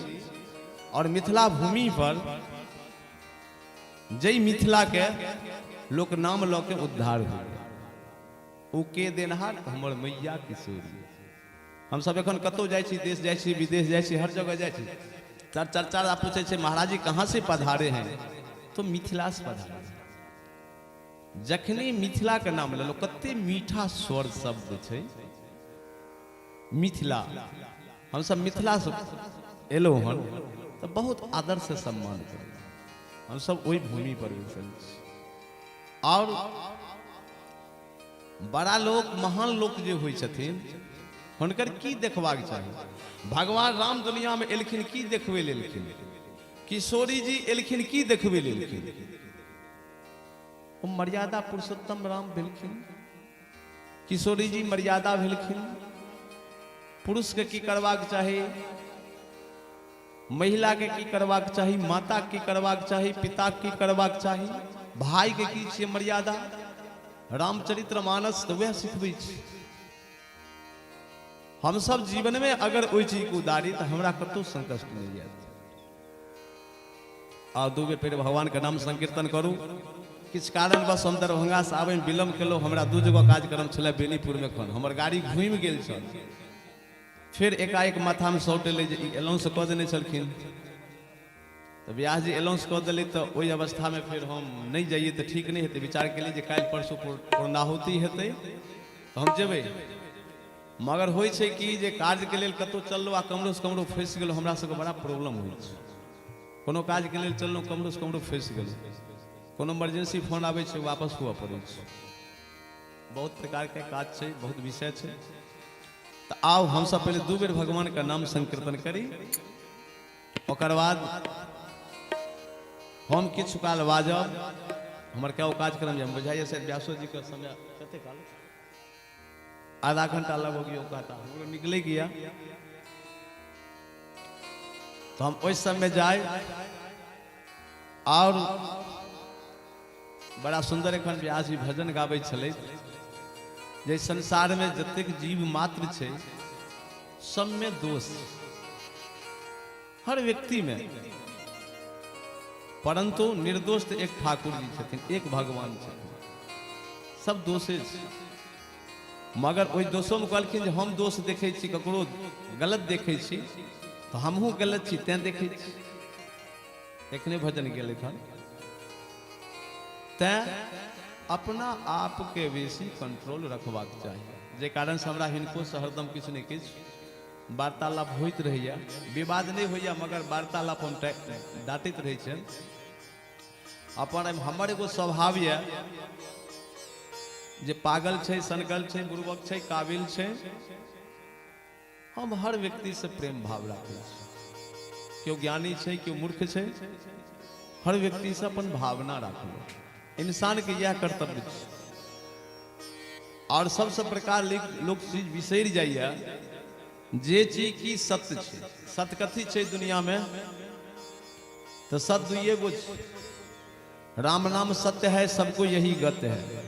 और मिथिला भूमि पर जै मिथिला के लोक नाम लऽ के उद्धार हो गेल, ओ के देनहार हमर मैया किशोरी। हम सब एखन कतौ जाइ छी, देश जाइ छी, विदेश जाइ छी, हर जगह जाइ छी, चार चार चार आ पूछै छै महाराज जी कहाँ से पधारे हैं, तो मिथिला से पधारे हैं। जखने मिथिला के नाम लेलहुँ, कते मीठा स्वर शब्द छै। मिथिला, हमसब मिथिलासँ एलहुँ हन तऽ बहुत आदरसँ सम्मान करै। हमसब ओहि भूमि पर बैसल छी। आओर बड़ा लोक, महान लोक जे होइ छथिन, हुनकर की देखबाक चाही? भगवान राम दुनियामे एलखिन, की देखबै लेलखिन? किशोरी जी एलखिन, की देखबै लेलखिन? ओ मर्यादा पुरुषोत्तम राम भेलखिन, किशोरी जी मर्यादा भेलखिन। पुरुषके की करबाक चाही, महिलाके की करबाक चाही, माता की करबाक चाही, पिता की करबाक चाही, भाईके की छियै मर्यादा, रामचरित्र मानस तऽ वएह सिखबै छै। हमसब जीवनमे अगर ओहि चीजके उतारी तऽ हमरा कतहु संकट नहि आयत। आ दू बेर पहिले भगवानके नाम संकीर्तन करू। किछु कारणवश हम दरभंगासँ आबैमे विलम्ब केलहुँ। हमरा दू जगह कार्यक्रम छलै बेनीपुरमे। एखन हमर गाड़ी घुमि गेल छल। फेर एकाएक माथामे शॉर्ट एलै जे ई अनाउंस कऽ देने छलखिन, तऽ व्यास जी अनाउंस कऽ देलै, तऽ ओहि अवस्थामे फेर हम नहि जइयै तऽ ठीक नहि हेतै। विचार केलियै जे काल्हि परसू पूर्णाहुति हेतै तऽ हम जेबै। मगर होइ छै कि जे कार्यके लेल कतहु चललहुँ आ कमरोसँ कमरो फँसि गेलहुँ, हमरा सबके बड़ा प्रॉब्लम होइ छै। कोनो काजके लेल चललहुँ, कमरोसँ कमरो फँसि गेलहुँ, कोनो इमरजेंसी फोन आबै छै, वापस हुअ पड़ै छै। बहुत प्रकारके काज छै, बहुत विषय छै। तऽ आउ हमसब पहिले दू बेर भगवानके नाम संकीर्तन करी, ओकर बाद हम किछु काल बाजब। हमर क्या कार्यक्रम जे बुझाइए शायद व्यासो जीके समय कते काल, आधा घंटा लगभग यो कहता, हमरो निकले गया, तो हम ओहि समय जाए। और बड़ा सुंदर एखन व्यास जी भजन गाबै छलै जे संसार में जतेक जीव मात्र छै सब में दोष छै, हर व्यक्ति में, परंतु निर्दोष तऽ एक ठाकुर जी छथिन, एक भगवान छथिन। सब दोषे छै, मगर ओहि दोषोमे कहलखिन जे हम दोष देखै छी, ककरो गलत देखै छी तऽ हमहूँ गलत छी, तें देखै छी। एखने भजन गेलै हन। तें अपना आपके बेसी कंट्रोल रखबाक चाही, जे कारणसँ हमरा हिनको हरदम किछु ने किछु वार्तालाप होइत रहैया। विवाद नहि होइया, मगर वार्तालाप हम डाँटैत रहै छियनि। अपन हमर एगो स्वभाव यऽ जे पागल छै, सनकल छै, बुड़बक छै, काबिल छै, हम हर व्यक्तिसँ प्रेम भाव राखै छी। केओ ज्ञानी छै, केओ मूर्ख छै, हर व्यक्तिसँ अपन भावना राखलहुँ। इंसानके इएह कर्तव्य छै। आओर सबसँ प्रकार लोक चीज बिसरि जाइए जे चीज की सत्य छै। सत्य कथी छै दुनियामे? तऽ सत्य दुइए गो छै। राम नाम सत्य है, सबको यही गत है।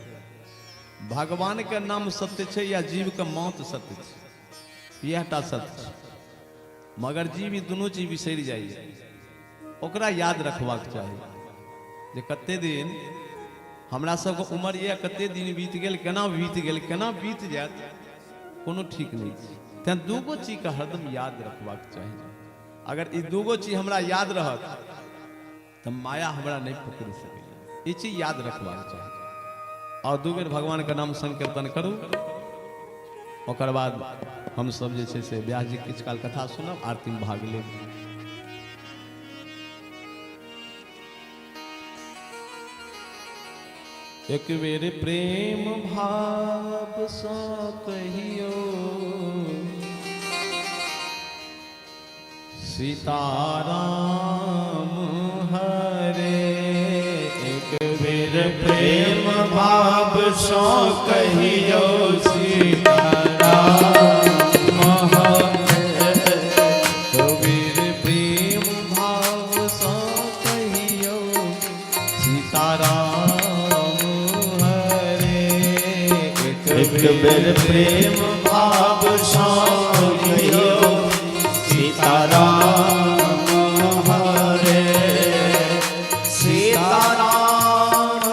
भगवान के नाम सत्य छै या जीव के मौत सत्य छै, इएह टा सत्य छै। मगर जीव ई दुनू चीज बिसरि जाइए। ओकरा याद रखबाक चाही जे कते दिन हमरा सबके उम्र यऽ, कते दिन बीत गेल, केना बीत गेल, केना बीत जायत, कोनो ठीक नहि छै। तेँ दूगो चीजके हरदम याद रखबाक चाही। अगर ई दूगो चीज हमरा याद रहत तऽ माया हमरा नहि पकड़ि सकैए। ई चीज याद रखबाक चाही। आओर दू बेर भगवानके नाम संकीर्तन करू, ओकर बाद हमसब जे छै से व्यास जी किछु काल कथा सुनब, आरतीमे भाग लेब। एक बेर प्रेम भाव सँ कहियो सीताराम हरे। एक बेर प्रेम भाव सँ कहियो सीताराम हरे। कबीर प्रेम भाव सँ कहियो सीताराम हरे। एक बेर प्रेम भाव सँ कहियो सीताराम हरे। सीताराम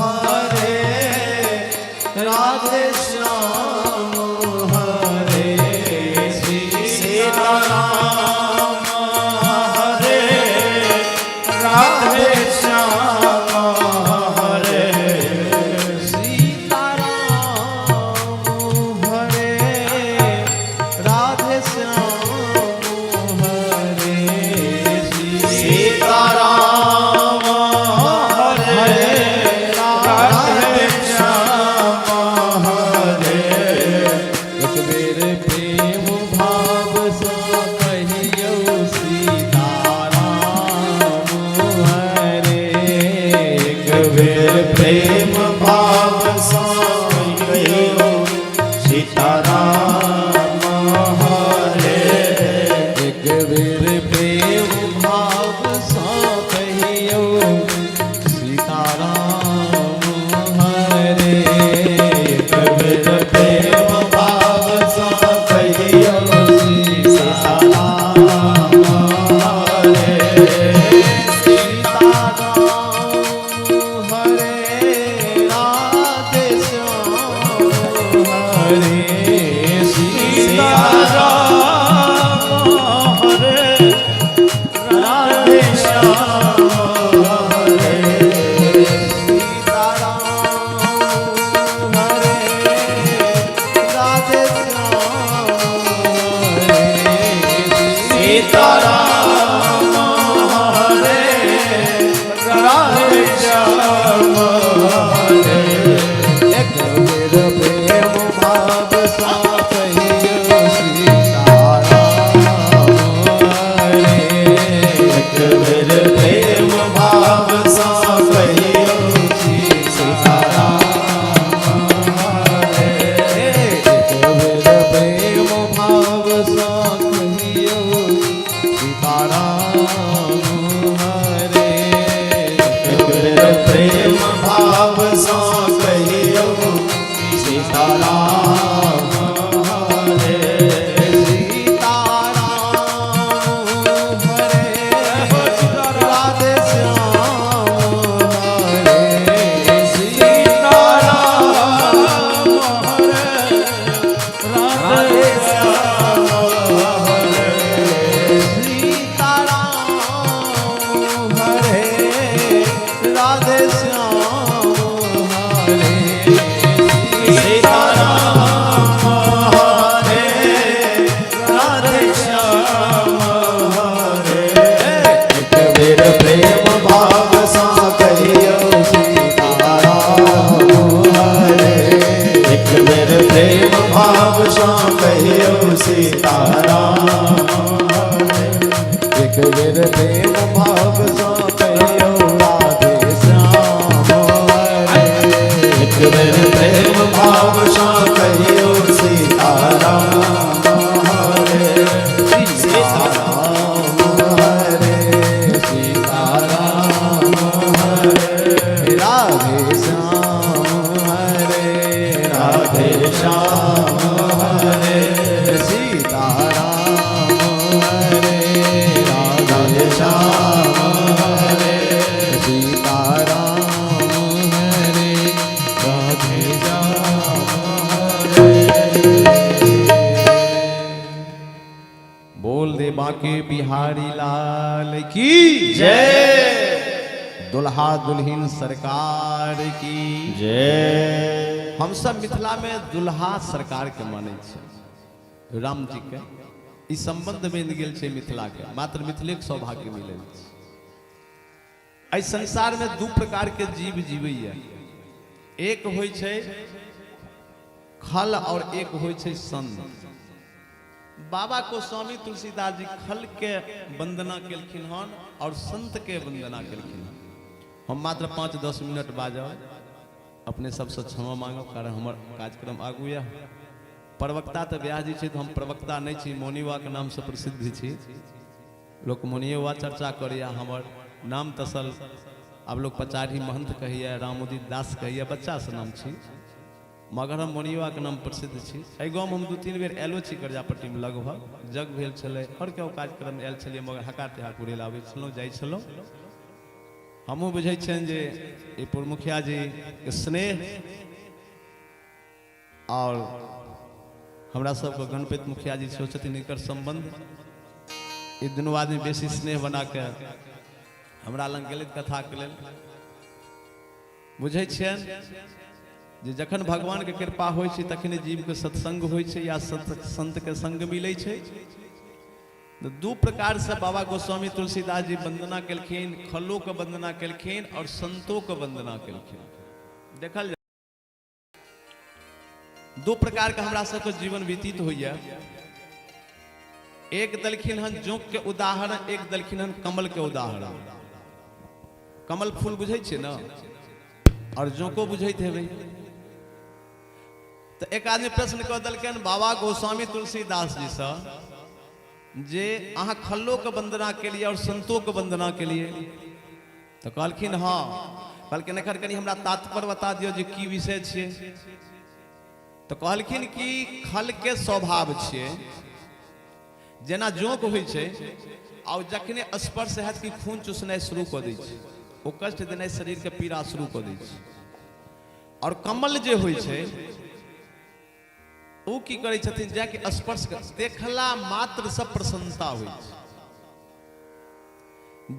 हरे, राधे श्याम हरे। सीताराम हरे, राधे श्याम हरे। सीताराम हरे, एक बेर प्रेम भाव सँ कहियौ सीताराम हरे। एक बेर प्रेम भाव सँ कहियौ सीताराम हरे। सीताराम हरे, राधे श्याम हरे। सीताराम हरे, राधे श्याम हरे। सीताराम हरे, राधे श्याम हरे। सीताराम हरे, राधे श्याम हरे। एक बेर प्रेम भाव सँ कहियौ सीताराम हरे। एक बेर प्रेम भाव सँ कहियौ सीताराम हरे। एक बेर प्रेम भाव सँ कहियौ सीताराम हरे। एक बेर प्रेम भाव सँ कहियौ सीताराम हरे। सीताराम हरे, राधे श्याम हरे। सीताराम हरे, राधे श्याम हरे। सीताराम हरे, राधे श्याम हरे। सीताराम हरे, राधे श्याम हरे। एक बेर प्रेम भाव सँ कहियौ सीताराम हरे। एक बेर प्रेम भाव सँ कहियौ सीताराम हरे। एक बेर प्रेम भाव सँ कहियौ राधे श्याम हरे। एक बेर प्रेम भाव सँ कहियौ सीताराम हरे। सीताराम हरे, सीताराम हरे, राधे श्याम हरे, राधे श्याम हरे। सीताराम हरे, राधे श्याम हरे। सीताराम हरे, राधे श्याम हरे। बोल दे बाके बिहारी लाल की जय। दुल्हा दुल्हिन सरकार की जय। हम सब मिथिला में दुल्हा सरकार के मानै छै, राम जी के ई संबंध बनि गेल छै। मिथिला के मात्र मिथिले के सौभाग्य मिलल छै। एहि संसार में दू प्रकार के जीव जीवैया, एक होइ छै खल और एक होइ छै संत। बाबा गोस्वामी तुलसीदास जी खल के वंदना केलखिन हन और संत के वंदना केलखिन हन। हम मात्र 5-10 मिनट बाजब, अपने सबसे क्षमा मांगब, कारण हमर कार्यक्रम आगू यऽ। प्रवक्ता तऽ व्यास जी छै, तऽ हम प्रवक्ता नहि छी, मौनीवा के नामसँ प्रसिद्ध छी। लोक मौनियोवा चर्चा करैया। हमर नाम तसल आब लोक पचाढ़ी महंत कहैया, रामोदित दास कहैया, बच्चासँ नाम छी, मगर हम मौनियोवाके नाम प्रसिद्ध छी। एहि गाँवमे हम 2-3 बेर आयलो छी कर्जापट्टीमे, लगभग जग भेल छलै आओर केओ कार्यक्रम आयल छलियै, मगर हकार तिहार पुरै लए आबै छलहुँ, जाइ छलहुँ। हमहूँ बुझै छियनि जे ई पूर्व मुखिया जी के स्नेह और हमरा सबके गणपति मुखिया जी सेहो छथिन, एकर संबंध ई दुनू आदमी बेसी स्नेह बना के हमरा लग गेलै कथाके लेल। बुझै छियनि जे जखन भगवानके कृपा होइ छै तखने जीवके सत्संग होइ छै या संतके संग मिलै छै। तऽ दू प्रकार से बाबा गोस्वामी तुलसीदास जी वंदना केलखिन, खलो के वंदना केलखिन और संतो के वंदना केलखिन। देखल जाय दू प्रकार के हमरा सबके जीवन व्यतीत होइया। एक दलखिन हन जोंक के उदाहरण, एक दलखिन हन कमल के उदाहरण। कमल फूल बुझै छियै ने और जोंको बुझैत हेबै। तऽ एक आदमी प्रश्न कऽ देलकनि बाबा गोस्वामी तुलसीदास जी सँ। जे अहाँ खल्लोके वन्दना केलियै आओर संतोके वन्दना केलियै। तऽ कहलखिन हँ। कहलखिन एकर कनि हमरा तात्पर्य बता दियौ जे की विषय छियै। तऽ कहलखिन कि खलके स्वभाव छियै जेना जोंक होइ छै आ जखने स्पर्श हैत कि खून चूसनाइ शुरू कऽ दै छै, ओ कष्ट देनाइ शरीरके पीड़ा शुरू कऽ दै छै। आओर कमल जे होइ छै ओ की करै छथिन, जाके स्पर्श देखला मात्र से प्रसन्नता होइ छै।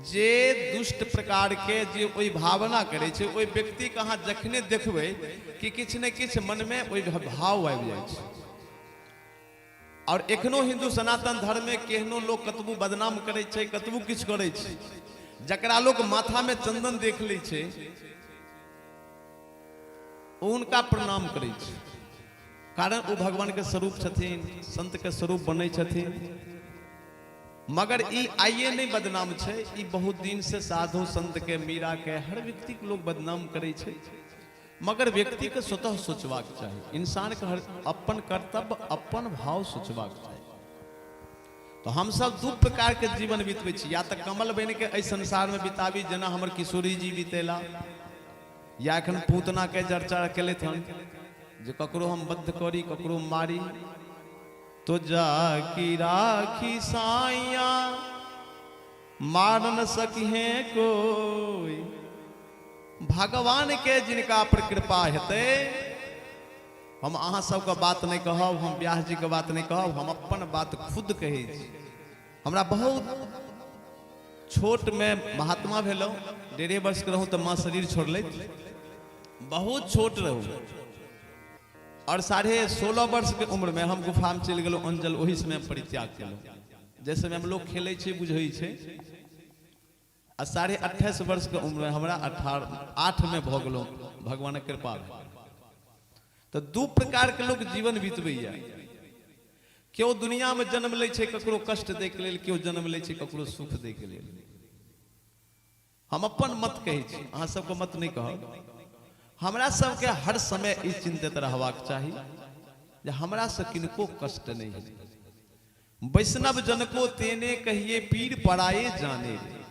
जे दुष्ट प्रकार के जे ओहि भावना करै छै ओहि व्यक्ति के अहाँ जखने देखबै कि किछु ने किछु मनमे ओहि भाव आबि जाइ छै। और एखनो हिंदू सनातन धर्म में केहनो लोग कतबो बदनाम करै छै, कतबो किछु करै छै, जकरा लोग माथा में चंदन देख लै छै ओ हुनका प्रणाम करै छै, कारण ओ भगवान के स्वरूप छथिन, संत के स्वरूप बनै छथिन। मगर ई आइए नहीं बदनाम छै, ई बहुत दिन से साधु संत के, मीरा के, हर व्यक्ति के लोग बदनाम करै छै। मगर व्यक्ति के स्वतः सोचबाक चाही, इंसान के हर अपन कर्तव्य अपन भाव सोचबाक चाही। तो हम सब दू प्रकार के जीवन बितबै छी, या तऽ कमल बनि के एहि संसार में बिताबी जेना हमर किशोरी जी बितेला, या एखन पूतना के चर्चा केलथि हन जे ककरो हम बद्ध करी ककरो मारी। तो जाकी राखी साइया मार न सकिहे कोई। भगवान के जिनका पर कृपा हेतै, हम अहाँ सबके बात नहीं कहब, हम व्यास जी के बात नहीं कहब, हम अपन बात खुद कहै छी। हमरा बहुत छोट में महात्मा भेलहुँ, 1.5 वर्ष के रहूँ तऽ माँ शरीर छोड़लथि, बहुत छोट रहूँ और 16.5 वर्ष के उम्र में हम गुफा में चलि गेलहुँ, अंजल ओहि समय परित्याग केलहुँ, जाहि समय हम लोग खेलै छै बुझै छै। आ 28.5 वर्ष के उम्र में हमरा 8 में भऽ गेलहुँ, भगवानक कृपा भेल। तऽ दू प्रकार के लोग जीवन बितबैया, केओ दुनिया में जन्म लै छै ककरो कष्ट दै के लेल, केओ जन्म लै छै ककरो सुख दै के लेल। हम अपन मत कहै छी, अहाँ सबके मत नहीं कहब। हमरा सबके हर समय ई चिंतित रहबाक चाही जे हमरा से किनको कष्ट नहीं है। वैष्णव जन को तेने कहिए पीर पराए जाने रे।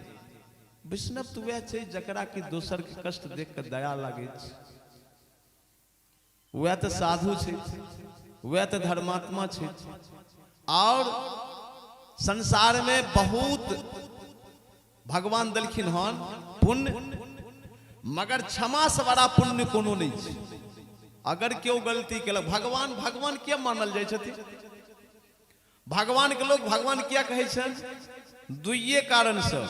वैष्णव तो वह छै जकरा कि दोसर के कष्ट देख के दया लागे छै, वह तो साधु छै, वह तो धर्मात्मा छै। और संसार में बहुत भगवान दलखिन हन पुण्य, मगर क्षमा से बड़ा पुण्य कोनो नहीं छै। अगर केओ गलती केलक, भगवान भगवान किया मानल जाइ छथिन? भगवान के लोग भगवान किया कहै छनि? दुइये कारण से।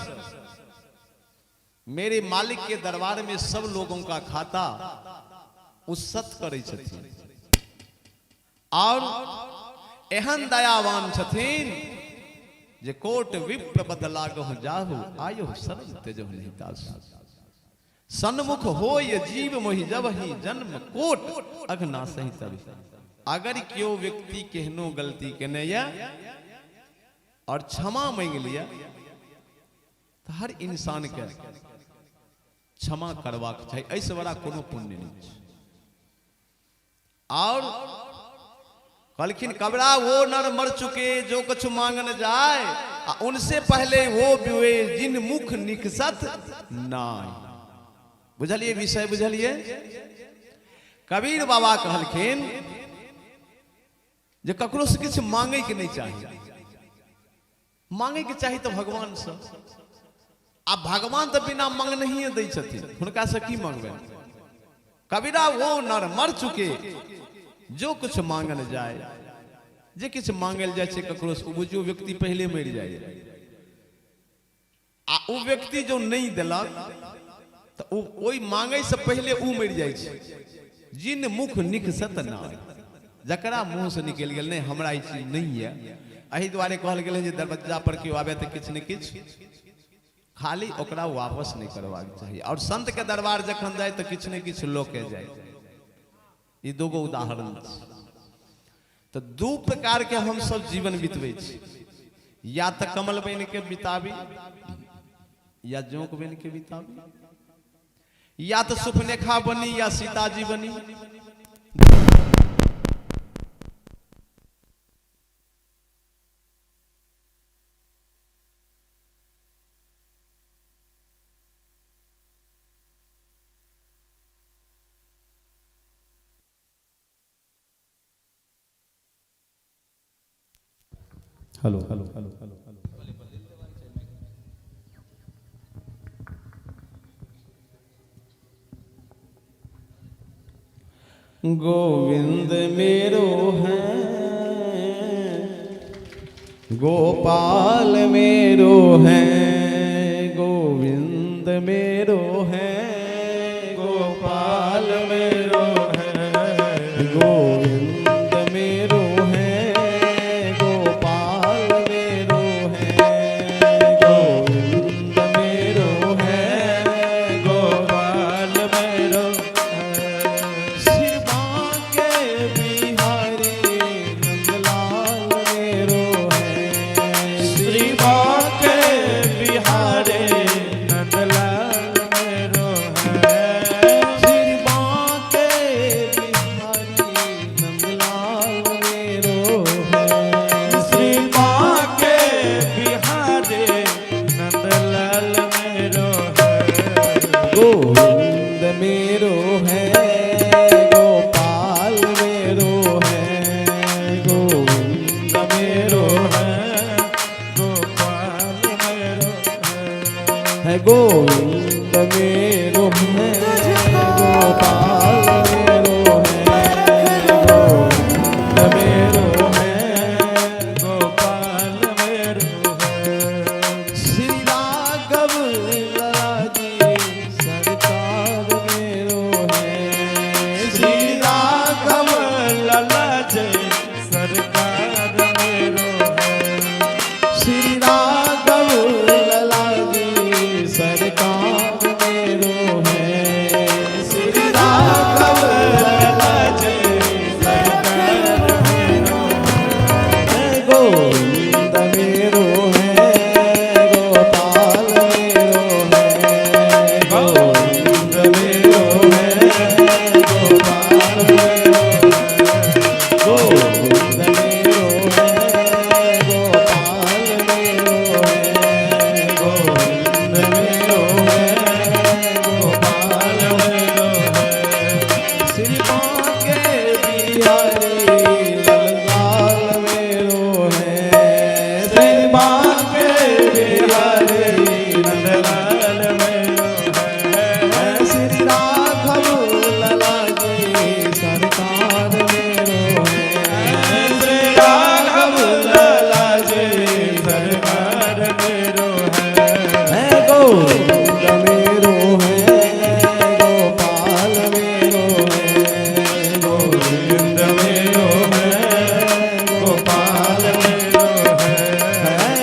मेरे मालिक के दरबार में सब लोगों का खाता ओ सत करै छथिन और एहन दयावान छथिन जे कोट विप्र बदला गहु जाहु आयो शरण तेजहु नहीं तासु। सन्मुख होय जीव मोहि जब ही जन्म कोट अघना सही तभी। अगर केओ व्यक्ति केहनो गलती केने या और क्षमा मांगि लिया तऽ हर इंसान के क्षमा करबाक चाही, एहिसँ बड़ा कोनो पुण्य नहीं छै। और कहलखिन कबरा वो नर मर चुके जो कुछ मांगन जाए, आ उनसे पहले वो बिवे जिन मुख निकसत नाय। बुझलिए विषय? बुझलिए? कबीर बाबा कहलखिन जे ककरो से किछु मांगे के नहीं चाही, मांगे के चाही तो भगवान से। आ भगवान तो बिना मांगनहिए दै छथिन, हुनका से की मांगबै? कबीरा वो नर मर चुके जो कुछ मांगल जाए, जे किछु मांगल जाइ छै ककरो से, ओ बुझियौ व्यक्ति पहिले मरि जाइए। आ ओ व्यक्ति जो नहीं देलक तऽ ओ ओहि मांगै से पहिले ओ मरि जाइ छै। जिन मुख निकसत नाय, जकरा मुँह से निकलि गेल नहीं हमरा ई चीज नहीं है, एहि दुआरे कहल गेल जे दरवाजा पर केओ आबे तऽ किछु ने किछु खाली ओकरा वापस नहीं करबाक चाही। और संत के दरबार जखन जाय तऽ किछु ने किछु लऽ के जाय। ई दूगो उदाहरण छै। तऽ दू प्रकार के हम सब जीवन बितबै छी, या तऽ कमल बनि के बिताबी या जोंक बनि के बिताबी, या तऽ सुपनेखा बनी या सीताजी बनी। Hello hello hello hello. Gobind मेरो है, गोपाल मेरो है, गोविंद मेरो है, गोपाल मेरो है, गोविंद मेरो है, गोपाल मेरो है, गोविंद मेरो है, गोपाल मेरो है। श्री बांके बिहारी नंदलाल मेरो है, श्री बांके बिहारी नंदलाल मेरो है, श्री बांके बिहारी नंदलाल मेरो है, श्री बांके बिहारी नंदलाल मेरो है, गोविंद मेरो है, गोपाल मेरो है, गोविंद मेरो है, गोपाल मेरो है, गोविंद मेरो है, गोपाल मेरो है, गोविंद मेरो है, गोपाल मेरो है। श्री राघव लाला जी सरकार मेरो है, श्री राघव लाला जी सरकार मेरो है, श्री राघव लाला जी सरकार मेरो है, श्री राघव लाला जी सरकार मेरो है, गोविंद मेरो है, गोपाल मेरो है, गोविंद मेरो है, गोपाल मेरो है, गोविंद मेरो है, गोपाल मेरो है, गोविंद मेरो है, गोपाल मेरो है। श्री बांके बिहारी लाल मेरो है, श्री बांके बिहारी नंदलाल मेरो है, श्री राघव लाला जी सरकार मेरो है, श्री राघव लाला जी सरकार मेरो है, गोविंद मेरो है, गोपाल मेरो है, गोविंद मेरो है, गोपाल मेरो है,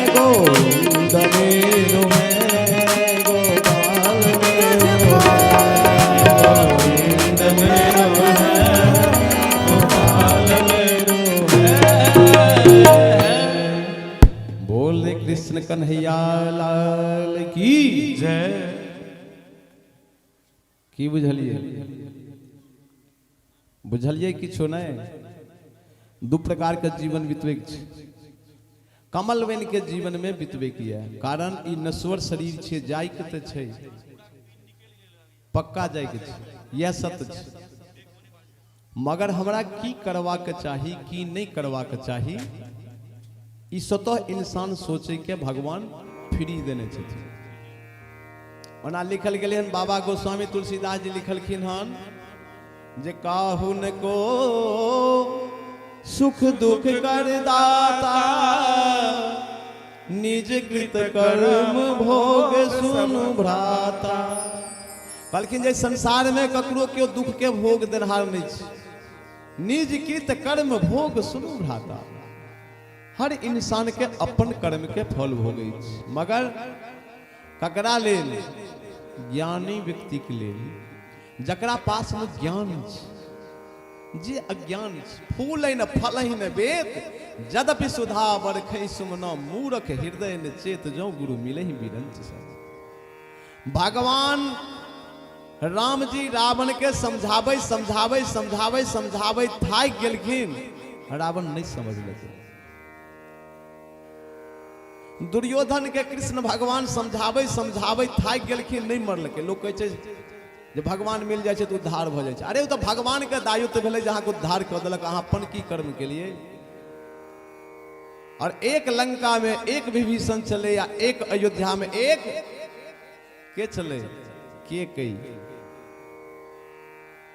गोविंद मेरो है, गोपाल मेरो है, गोविंद मेरो है, गोपाल मेरो है। बोल कृष्ण कन्हैया लाल की जय। की बुझलिए? बुझलिए किछो नहीं? दू प्रकार के जीवन बितबे के छै। कमल बन के जीवन में बितबे के यऽ, कारण ई नश्वर शरीर छै, जाय के तऽ छै, पक्का जाय के छै, यह सत्य छै। मगर हमरा की करबाक चाही, की नहीं करबाक चाही, ई स्वतः इंसान सोचे के भगवान फ्री देने छथिन। ओना लिखल गेलै हन, बाबा गोस्वामी तुलसीदास जी लिखलखिन हन जे काहुन को सुख दुख कर दाता, निज कृत कर्म भोग सुनु भ्राता। कहलखिन जे संसार में ककरो केओ दुख के भोग देनहार नहीं छै, निज कृत कर्म भोग सुनु भ्राता। हर इंसान के अपन कर्म के फल भोगै छै, मगर ककरा लेल? ज्ञानी व्यक्ति के लेल, जकरा पास में ज्ञान छै। जे अज्ञान छै, फूल न फल न वेद, यद्यपि सुधा बरखै सुमना, मूरख हृदय न चेत, जो गुरु मिले ही बिरंच सब। भगवान राम जी रावण के समझाबै समझाबै समझाबै समझाबै थाकि गेलखिन, रावण नहीं समझलकै। दुर्योधन के कृष्ण भगवान समझाबै समझाबै थाकि गेलखिन, नहीं मरलकै। लोग कहै छै जे भगवान मिल जाइ छै तऽ उद्धार भऽ जाइ छै। अरे ओ तऽ भगवान के दायित्व भेलै जे अहाँके उद्धार कऽ देलक, अहाँ अपन की कर्म केलिए? और एक लंका में एक विभीषण छलै आ एक अयोध्या में एक के छलै? केकई।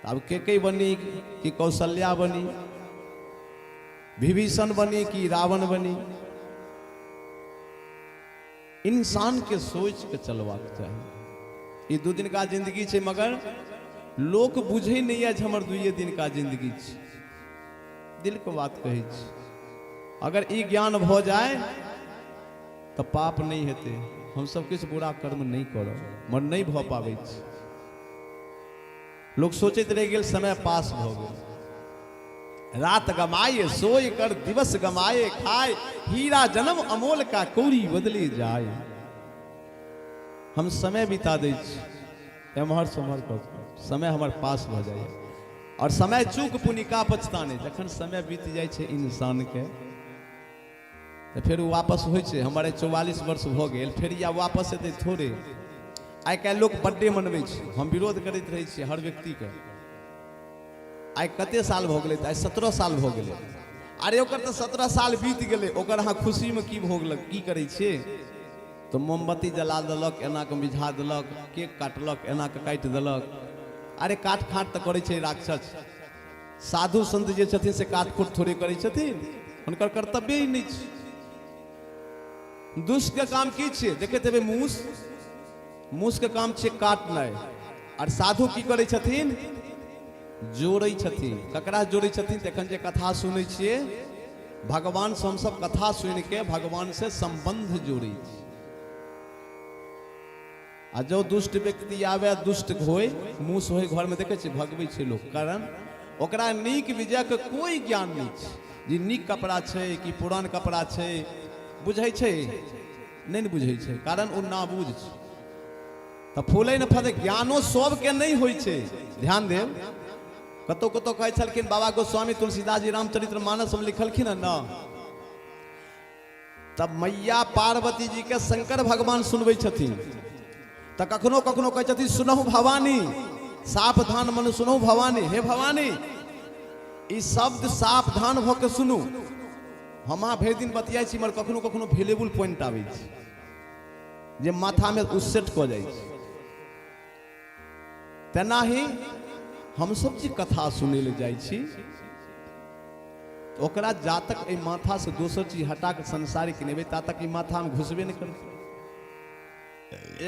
आब केकई बनी कि कौशल्या बनी, विभीषण बनी कि रावण बनी? इंसान के सोच के चलबाक चाही। ई 2 दिन का जिंदगी छै, मगर लोक बुझै नहीं है हमर 2 दिन का जिंदगी छै। दिल के बात कहै छी, अगर ई ज्ञान भ जाए तो पाप नहीं हेतै, हम सब किछु बुरा कर्म नहीं करब, मगर नहीं भ पाबै छी। लोक सोचैत रहि गेल समय पास भ गेल। रात गमाए सोए कर दिवस गमाए खाए, हीरा जन्म अमोल का कौड़ी बदले जाए। हम समय बिता दै छी एम्हर सोम्हर कऽ कऽ, समय हमर पास भऽ जाइए। और समय चूक पुनिका पछताने, जखन समय बीत जाइ छै इंसानके तऽ फेर ओ वापस होइ छै। हमर आइ 44 वर्ष भऽ गेल, फेर या वापस एतै थोड़े। आइ काल्हि लोक बर्थडे मनबै छै, हम विरोध करैत रहै छियै हर व्यक्तिके। आइ कते साल भऽ गेलै? तऽ आइ 17 साल भऽ गेलै। अरे ओकर तऽ 17 साल बीत गेलै, ओकर अहाँ खुशीमे की भोगलक, की करै छियै? तऽ मोमबत्ती जला देलक, एना कऽ मिझा देलक, केक काटलक, एना कऽ काटि देलक। अरे काट खाट तऽ करै छै राक्षस। साधु संत जे छथिन से काट खोट थोड़े करै छथिन, हुनकर कर्तव्य ही नहि छै। दुष्ट के काम की छियै? देखैत हेबै मूस, मूस के काम छियै काटनाइ। और साधु की करै छथिन? जोड़ै छथिन। ककरा जोड़ै छथिन? तऽ एखन जे कथा सुनै छियै भगवान से, हमसब कथा सुनि के भगवान से संबंध जोड़ै छी। आ जो दुष्ट व्यक्ति आवे, दुष्ट होय, मूस होय, घर में देखै छियै भगबै छै लोक, कारण ओकरा नीक विजय के कोई ज्ञान नहि छै। जे नीक कपड़ा छै कि पुरान कपड़ा छै बुझै छै नहि ने बुझै छै, कारण ओ नाबूझ छै। तऽ फूलै ने फले, ज्ञानो सबके नहि होइ छै। ध्यान देब, कतौ कतौ कहै छलखिन बाबा गोस्वामी तुलसीदास जी रामचरित्र मानस में लिखलखिन हन न, तब मैया पार्वती जी के शंकर भगवान सुनबै छथिन, तऽ कखनो कखनो कहै छथिन सुनहु भवानी, सावधान मनु सुनहु भवानी, हे भवानी ई शब्द सावधान भऽ के सुनू। हम अहाँ भरि दिन बतियाइ छी, मगर कखनो कखनो भेलेबुल पॉइंट आबै छै जे माथामे ओ सेट कऽ जाइ छै। तेनाही हमसब जे कथा सुनै लए जाइ छी ओकरा जा तक एहि माथासँ दोसर चीज हटा कऽ संसारिक नहि हेबै ता तक ई माथामे घुसबे नहि करतै।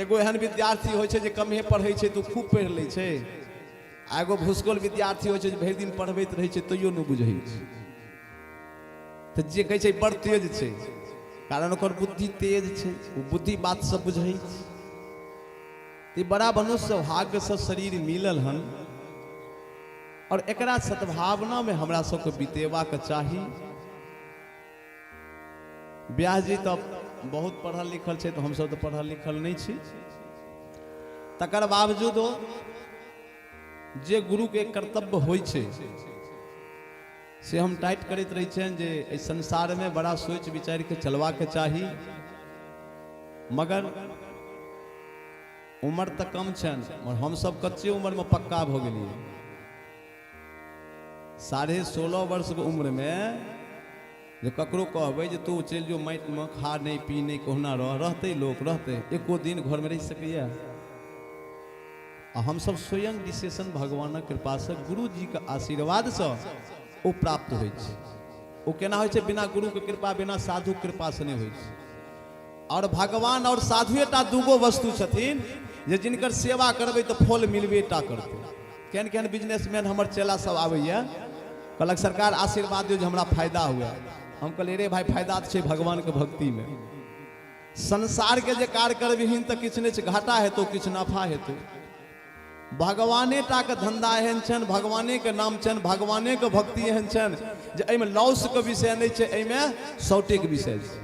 एगो एहन विद्यार्थी होइ छै जे कमे पढ़ै छै तऽ खूब पढ़ि लै छै, आ एगो भुसकोल विद्यार्थी होइ छै जे भरि दिन पढ़बैत रहै छै तैयो नहि बुझै छै। तऽ जे कहै छै बड़ तेज छै, कारण ओकर बुद्धि तेज छै, ओ बुद्धि बात सब बुझै छै। ई बड़ा मनुष्य भाग्यसँ शरीर मिलल हन और एकरा सद्भावना में हमरा सबके बितेबाक चाही। व्यास जी तऽ बहुत पढ़ल लिखल छै, तऽ हमसब तऽ पढ़ल लिखल नहि छी, तकर बावजूदो जे गुरुके कर्तव्य होइ छै से हम टाइट करैत रहै छियनि जे एहि संसारमे बड़ा सोचि विचारि के चलबाक चाही। मगर उम्र तऽ कम छनि, मगर हमसब कच्चे उम्रमे पक्का भऽ गेलियै। 16.5 वर्षके उम्रमे जे ककरो कहबै जे तू चलि जो माटिमे, खा नहि पी नहि, कहुना रह, रहतै लोक रहतै, एको दिन घरमे रहि सकैए? आ हमसब स्वयं डिसीजन भगवानक कृपासँ गुरुजीके आशीर्वादसँ ओ प्राप्त होइ छै। ओ केना होइ छै? बिना गुरुके कृपा, बिना साधुके कृपासँ नहि होइ छै। और भगवान और साधुएटा दूगो वस्तु छथिन जे जिनकर सेवा करबै तऽ फल मिलबे टा करतै। केहन केहन बिजनेसमैन हमर चेला सब आबैए, कहलक सरकार आशीर्वाद दियौ जे हमरा फायदा हुए। हम कहलियै रे भाई, फायदा तऽ छै भगवानके भक्तिमे। संसारके जे कार्य करबिहीन तऽ किछु नहि छै, घाटा हेतौ किछु नफा हेतौ। भगवाने टा के धंधा एहन छनि, भगवाने के नाम छनि, भगवाने के भक्ति एहन छनि जे एहिमे लॉस के विषय नहि छै, एहिमे सौटे के विषय छै।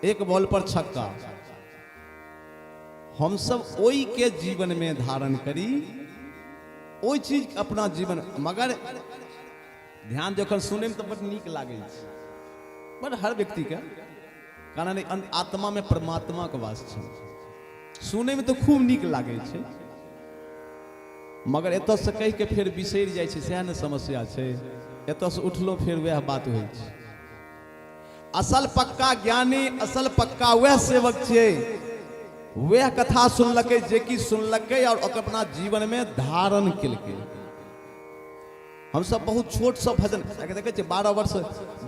एक बॉल पर छक्का। हमसब ओहि के जीवन में धारण करी, ओहि चीज अपना जीवन। मगर ध्यान जखन सुनैमे तऽ बड नीक लागै छै, बड हर व्यक्तिके, कारण आत्मामे परमात्माके वास छै। सुनैमे तऽ खूब नीक लागै छै, मगर एतऽसँ कहि के फेर बिसरि जाइ छै, सएह ने समस्या छै। एतऽसँ उठलो फेर वएह बात होइ छै। असल पक्का ज्ञानी, असल पक्का वएह सेवक छियै, वएह कथा सुनलकै जे कि सुनलकै और ओकर अपना जीवन में धारण केलकै। हमसब बहुत छोट सब भजन देखै छियै। 12 वर्ष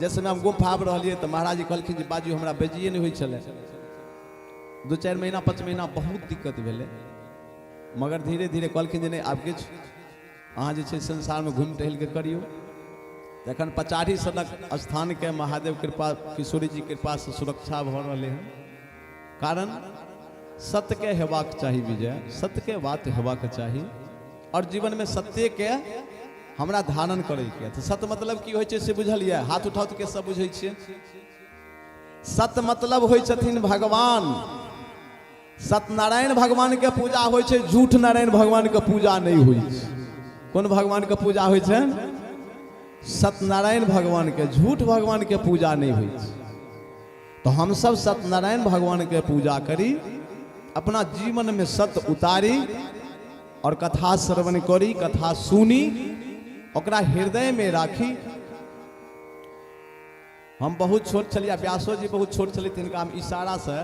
जैसे हम गुम्फा आबि रहलियै तऽ महाराज जी कहलखिन जे बाजू, हमरा बेजिए नहि होइ छलै। 2-4 महीना 5 महीना बहुत दिक्कत भेलै, मगर धीरे धीरे कहलखिन जे नहि, आब किछु अहाँ जे छै संसारमे घुमि टहलि कऽ करियौ। तखन पचाढ़ी सनक स्थानके महादेव कृपा, किशोरी जी कृपासँ सुरक्षा भऽ रहलै हन। कारण सत्यके हेबाक चाही विजय, सत्यके बात हेबाक चाही और जीवनमे सत्यके हमरा धारण करैके। तऽ सत्य मतलब की होइ छै से बुझलियै? हाथ उठाउ तऽ के सब बुझै छियै? सत्य मतलब होइ छथिन भगवान। सत्यनारायण भगवान के पूजा होइ छै, झूठ नारायण भगवान के पूजा नहि होइ छै। कोन भगवान के पूजा होइ छै? सत्यनारायण भगवान के। झूठ भगवान के पूजा नहि होइ छै। तऽ हमसब सत्यनारायण भगवान के पूजा करी, अपना जीवन में सत्य उतारी और कथा श्रवण करी, कथा सुनी, ओकरा हृदय में राखी। हम बहुत छोट छलियै, व्यासो जी बहुत छोट छलै, तिनका हम इशारासँ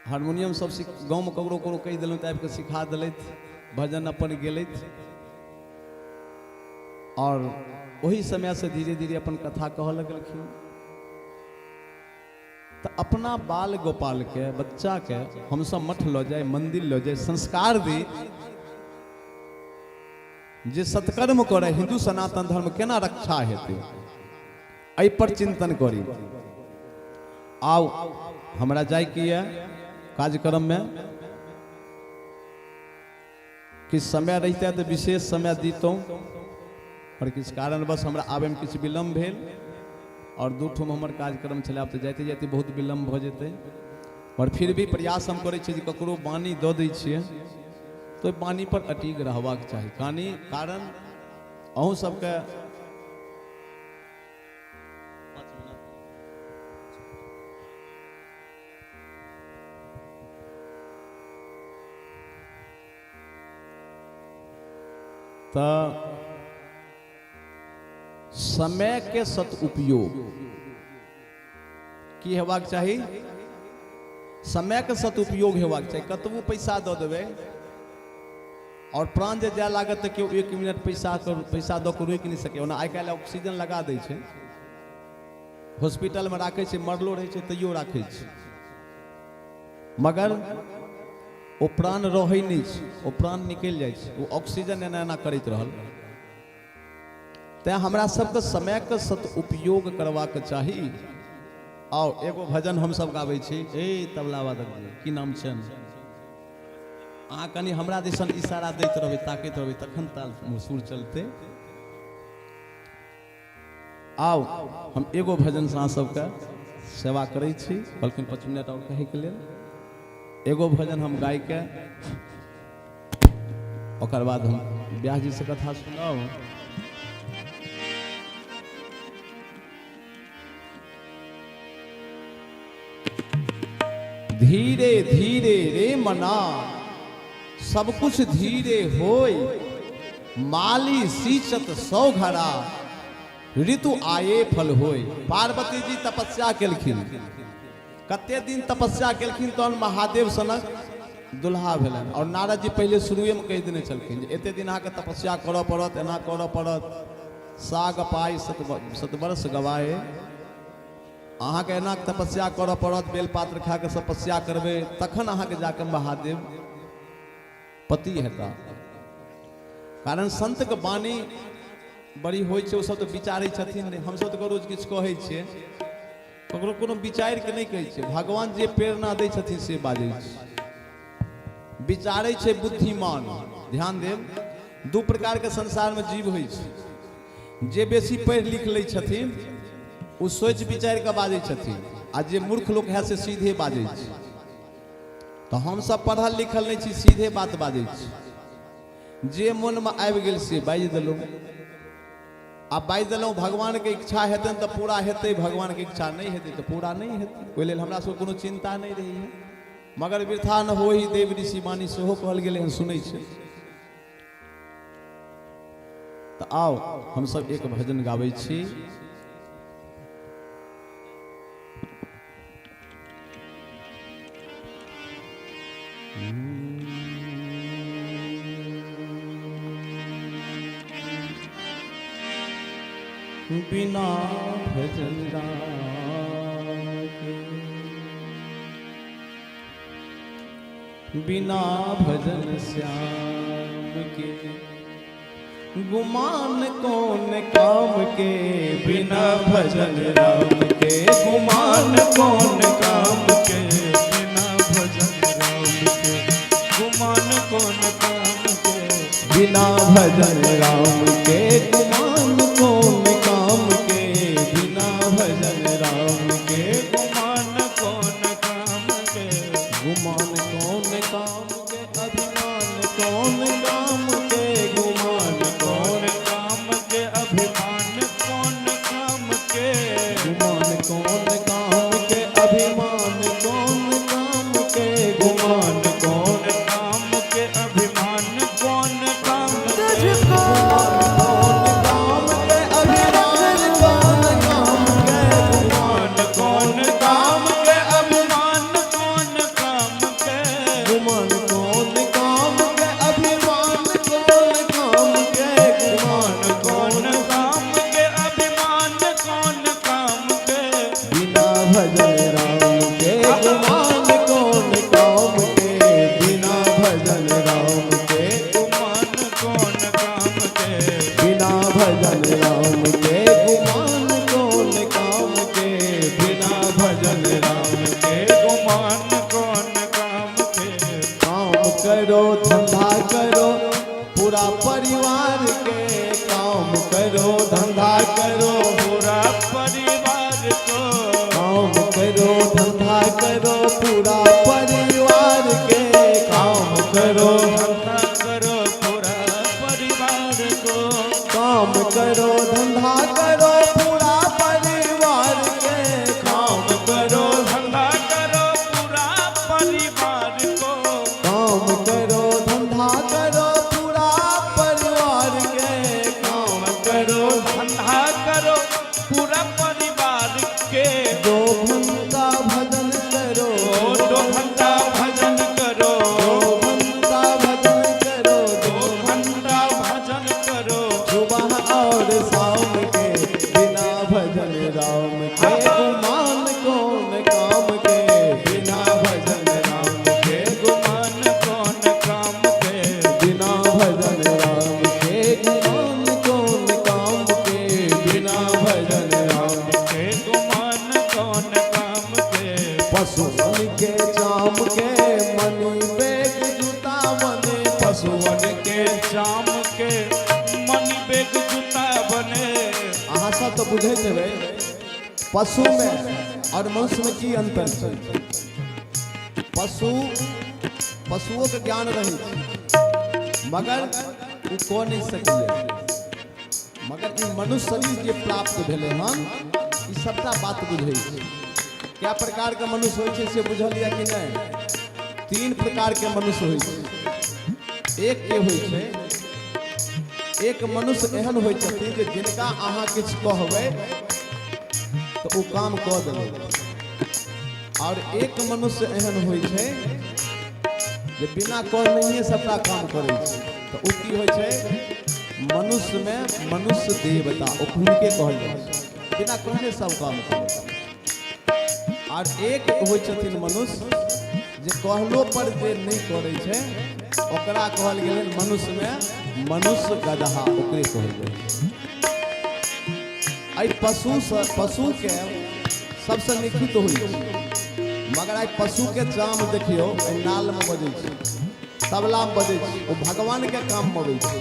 हारमोनियम सब सीख, गाँवमे ककरो ककरो कहि देलहुँ तऽ आबिकऽ सिखा देलथि, भजन अपन गेलथि आओर ओहि समयसँ धीरे धीरे अपन कथा कहऽ लगलखिन। तऽ अपना बाल गोपालके, बच्चाके हमसब मठ लऽ जाइ, मन्दिर लऽ जाइ, संस्कार दी जे सत्कर्म करै, हिन्दू सनातन धर्म केना रक्षा हेतै, एहि पर चिंतन करी। आउ, हमरा जाइके यऽ कार्यक्रममे। किछु समय रहिते तऽ विशेष समय दितहुँ, पर किछु कारणवश हमरा आबैमे किछु विलम्ब भेल आओर दू ठाम हमर कार्यक्रम छलै। आब तऽ जाइते जाइते बहुत विलम्ब भऽ जेतै, पर फिर भी प्रयास हम करै छियै जे ककरो वाणी दऽ दै छियै तऽ ओहि वाणी पर अटीक रहबाक चाही। कानी कारण अहूँ सबके तऽ समयके सदुपयोग की हेबाक चाही? समयके सदुपयोग हेबाक चाही। कतबो पैसा दऽ देबै और प्राण जे जाय लागत तऽ केओ 1 मिनट पैसा पैसा दऽ कऽ रोकि नहि सकै। ओना आइ काल्हि ऑक्सीजन लगा दै छै, हॉस्पिटलमे राखै छै, मरलो रहै छै तैयो राखै छै, मगर ओ प्राण रहै नहि छै, ओ प्राण निकलि जाइ छै। ओ ऑक्सीजन एना एना करैत रहल। तेँ हमरा सबके समयके सदुपयोग करबाक चाही। आउ, एगो भजन हमसब गाबै छी। ए तबला वादक जी, की नाम छनि? अहाँ कनि हमरा दिसन इशारा दैत रहबै, ताकैत रहबै, तखन ताल सुर चलतै। आउ, हम एगो भजन से अहाँ सबके सेवा करै छी। कहलखिन 5 मिनट आओर कहैके लेल। एगो भजन हम गायके ओकर बाद हम व्यास जी से कथा सुनाउ। धीरे धीरे रे मना सब कुछ धीरे होय, माली सींचत सौ घड़ा, ऋतु आए फल होय। पार्वती जी तपस्या केलखिन, कते दिन तपस्या केलखिन तहन महादेव सनक दुल्हा भेलनि। और नारद जी पहिले शुरुएमे कहि देने छलखिन जे एते दिन अहाँके तपस्या करऽ पड़त, एना करऽ पड़त। साग पाइ सतवर्ष गवाए, अहाँके एना तपस्या करऽ पड़त, बेलपात्र खा कऽ तपस्या करबै तखन अहाँके जाके महादेव पति हेता। कारण संतके वाणी बड़ी होइ छै, ओ सब तऽ विचारै छथिन नहि। हमसब तऽ रोज किछु कहै छियै, ककरो कोनो विचारि के नहि कहै छियै। भगवान जे प्रेरणा दै छथिन से बाजै छै। विचारै छै बुद्धिमान। ध्यान देब, दू प्रकारके संसारमे जीव होइ छै। जे बेसी पढ़ि लिख लै छथिन ओ सोचि विचारि कऽ बाजै छथिन, आ जे मूर्ख लोक है से सीधे बाजै छै। तऽ हमसब पढ़ल लिखल नहि छी, सीधे बात बाजै छी। जे मोनमे आबि गेल से बाजि देलहुँ। आ बाजि देलहुँ, भगवानके इच्छा हेतनि तऽ पूरा हेतै, भगवानके इच्छा नहि हेतै तऽ पूरा नहि हेतै। ओहि लेल हमरा सबके कोनो चिन्ता नहि रहैए। मगर वृथा न होई देव ऋषि वाणी सेहो कहल गेलै हन, सुनै छै। तऽ आउ, हमसब एक भजन गाबै छी। बिना भजन राम के, बिना भजन श्याम के, गुमान कौन काम के, बिना भजन राम के, गुमान कौन काम के, बिना भजन राम के गुमान कौन काम के, बिना भजन राम के गुमान कौन काम के, बिना भजन राम के गुमान कौन काम के, गुमान कौन काम के, अभिमान कौन काम के, गुमान कौन कौन काम के, अभिमान कौन काम के, गुमान कौन काम के, अभिमान कौन काम के, गुमान कौन काम के, अभिमान कौन काम के, कौन काम के, अभिमान कौन काम के, गुमान कौन काम के, अभिमान कौन काम के, गुमान कौन काम के, अभिमान कौन काम के, गुमान कौन कौन काम के, अभिमान कौन काम के, बिना भजन राम के गुमान कौन काम के, बिना भजन राम के गुमान कौन काम के, बिना भजन राम के गुमान कौन काम के, बिना भजन राम के गुमान कौन काम के, काम करो धंधा करो पूरा परिवार के, काम करो धंधा करो पूरा परिवार को, काम करो धंधा करो पूरा परिवार के, काम करो धंधा करो पूरा परिवार को, काम करो धंधा करो पूरा परिवार के, काम करो धंधा करो पूरा परिवार को, काम करो धंधा करो पूरा परिवार के, काम करो धंधा करो पूरा परिवार के, दो घंटा भजन करो, दो घंटा भजन करो, दो घंटा भजन करो, दो घंटा भजन करो, सुबह और शाम के, बिना भजन राम के गुमान कौन काम के, बिना भजन राम के गुमान कौन काम के, बिना भजन राम के गुमान कौन काम के, बिना भजन राम के गुमान कौन काम के, पशुअन के चाम के मनी बेग जूता बने, पशुअन के जाम के मनी बेग जूता बने, अहाँ सब तऽ बुझैत हेबै पशुमे आओर मनुष्यमे की अंतर छै। पशु पशुओके ज्ञान रहै छै मगर ओ कऽ नहि सकैए, मगर ई मनुष्य शरीर जे प्राप्त भेलै हन ई सबटा बात बुझै छै। कए प्रकारके मनुष्य होइ छै से बुझल यऽ कि नहि? तीन प्रकारके मनुष्य होइ छै। एक के होइ छै, एक मनुष्य एहन होइ छथिन जे जिनका अहाँ किछु कहबै तऽ ओ काम कऽ देबै, आओर एक मनुष्य एहन होइ छै जे बिना कहनहिए सबटा काम करै छै, तऽ ओ की होइ छै मनुष्यमे मनुष्य देवता, ओ हुनके कहल जाइ छै, बिना कहने सब काम करै छै। आओर एक होइ छथिन मनुष्य जे कहलो पर जे नहि करै छै, ओकरा कहल गेलै मनुष्यमे मनुष्य गदहा, ओकरे कहल जाइ छै। एहि पशुसँ पशुके सबसँ निखित होइ छै, मगर आइ पशुके चाम देखियौ एहि नालमे बजै छै, तबलामे बजै छै, ओ भगवानके काममे अबै छै।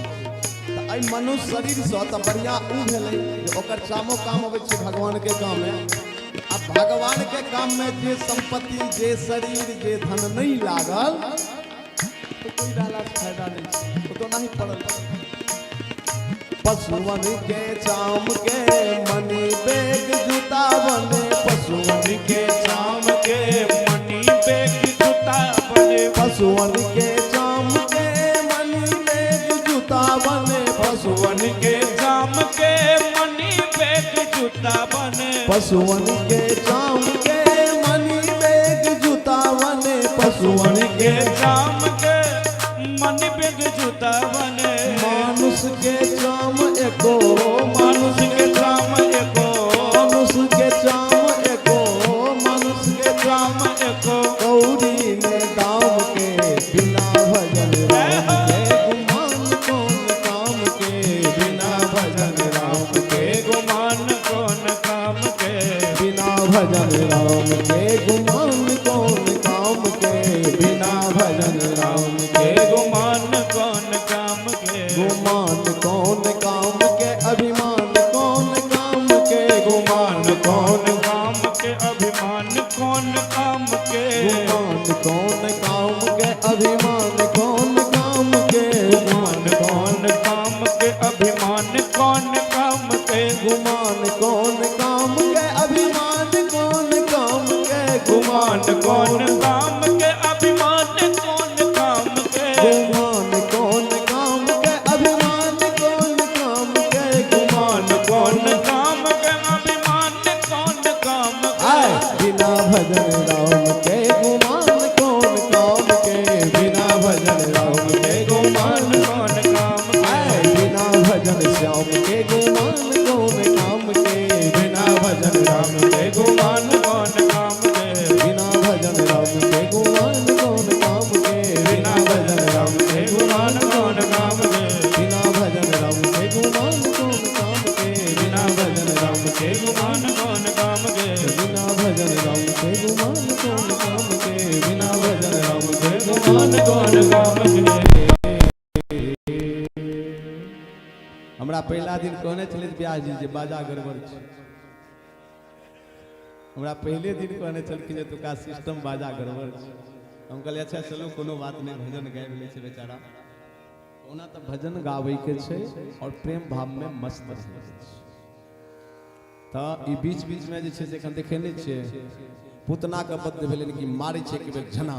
तऽ एहि मनुष्य शरीरसँ तऽ बढ़िआँ ओ भेलै जे ओकर चामो काम अबै छै भगवानके काममे। आ भगवानके काममे जे सम्पत्ति जे शरीर जे धन नहि लागल तऽ कोई रहलासँ फायदा नहि छै, ओ तऽ ओनाही पड़ल छै। पशुअन के चाम के मनी बेग जूता बने, पशुअन के चाम के मनी बेग जूता बने, पशुअन के चाम के मनी बेग जूता बने, पशुअन पशुअन के जाम के मनी बेग जूता बने, पशुअन के चाम के मनी बेग जूता बने, पशुअन के चाम के मन बिग जूता बने। मानुष के चाम एको, मानुष के चाम एको, मानुष के चाम एको, मानुष के चाम एको, कौड़ी में दाम के। बिना भजन राम के गुमान कौन काम के, बिना भजन राम के गुमान कौन काम के, बिना भजन राम के गुमान कौन काम के, बिना भजन राम के गुमान कौन काम के, गुमान कौन काम के, अभिमान कौन काम के, गुमान कौन काम के, अभिमान कौन काम के, गुमान कौन काम के, अभिमान कौन काम के, गुमान कौन काम के, अभिमान कौन काम के, गुमान कौन काम के, अभिमान कौन काम के, गुमान कौन काम के, अभिमान कौन काम के, गुमान कौन काम के, अभिमान कौन काम के, गुमान कौन काम के, अभिमान कौन काम के, आए बिना भजन राम के गुमान कौन काम के, बिना भजन राम के गुमान कौन काम के, आए बिना भजन श्याम के गुमान कौन काम के, बिना भजन राम के गुमान कौन काम के, बिना भजन राम के गुमान कौन काम के, बिना भजन राम के गुमान कौन काम के, बिना भजन राम के गुमान कौन काम के, बिना भजन राम के गुमान कौन काम के, बिना भजन राम के गुमान कौन काम के, बिना भजन राम के गुमान कौन काम के। हमरा पहिला दिन कहने छलै व्यास जी जे बाजा गड़बड़ छै। हमरा पहिले दिन कहने छलखिन जे तुका सिस्टम बाजा गड़बड़ छै। हम कहलियै अच्छा चलू कोनो बात नहि, भजन गाबि लै छै बेचारा। ओना तऽ भजन गाबैके छै और प्रेम भावमे मस्त रहै छै। तऽ ई बीच बीचमे जे छै से एखन देखै नहि छियै, पूतनाके बद्ध भेलै कि मारै छै एक बेर झना,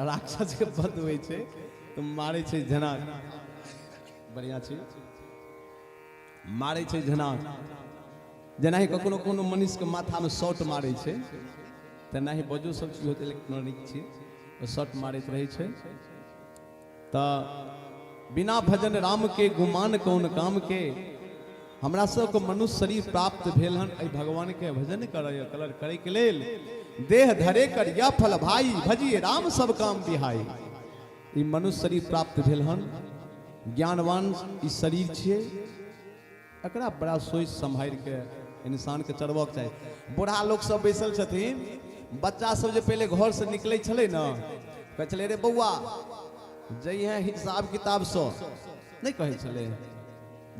राक्षसके बद्ध होइ छै तऽ मारै छै झना, बढ़िआँ छै, मारै छै झना। जेनाहि कखनो कोनो मनुष्यके माथामे शॉट मारै छै तेनाही बजो सब चीज होइत इलेक्ट्रॉनिक छै, ओ शॉट मारैत रहै छै। तऽ बिना भजन राम के गुमान कौन काम के। हमरा सबके मनुष्य शरीर प्राप्त भेल हन एहि भगवानके भजन करय कलर करैके लेल। देह धरे कर या फल भाई, भजिए राम सब काम बिहाई। ई मनुष्य शरीर प्राप्त भेल हन, ज्ञानवान ई शरीर छियै, एकरा बड़ा सोचि सम्हारि के इंसानके चढ़बऽके चाही। बूढ़ा लोक सब बैसल छथिन, बच्चा सब जे पहिले घरसँ निकलै छलै ने, कहै छलै रे बौआ जइहेँ हिसाब किताबसँ, नहि कहै छलै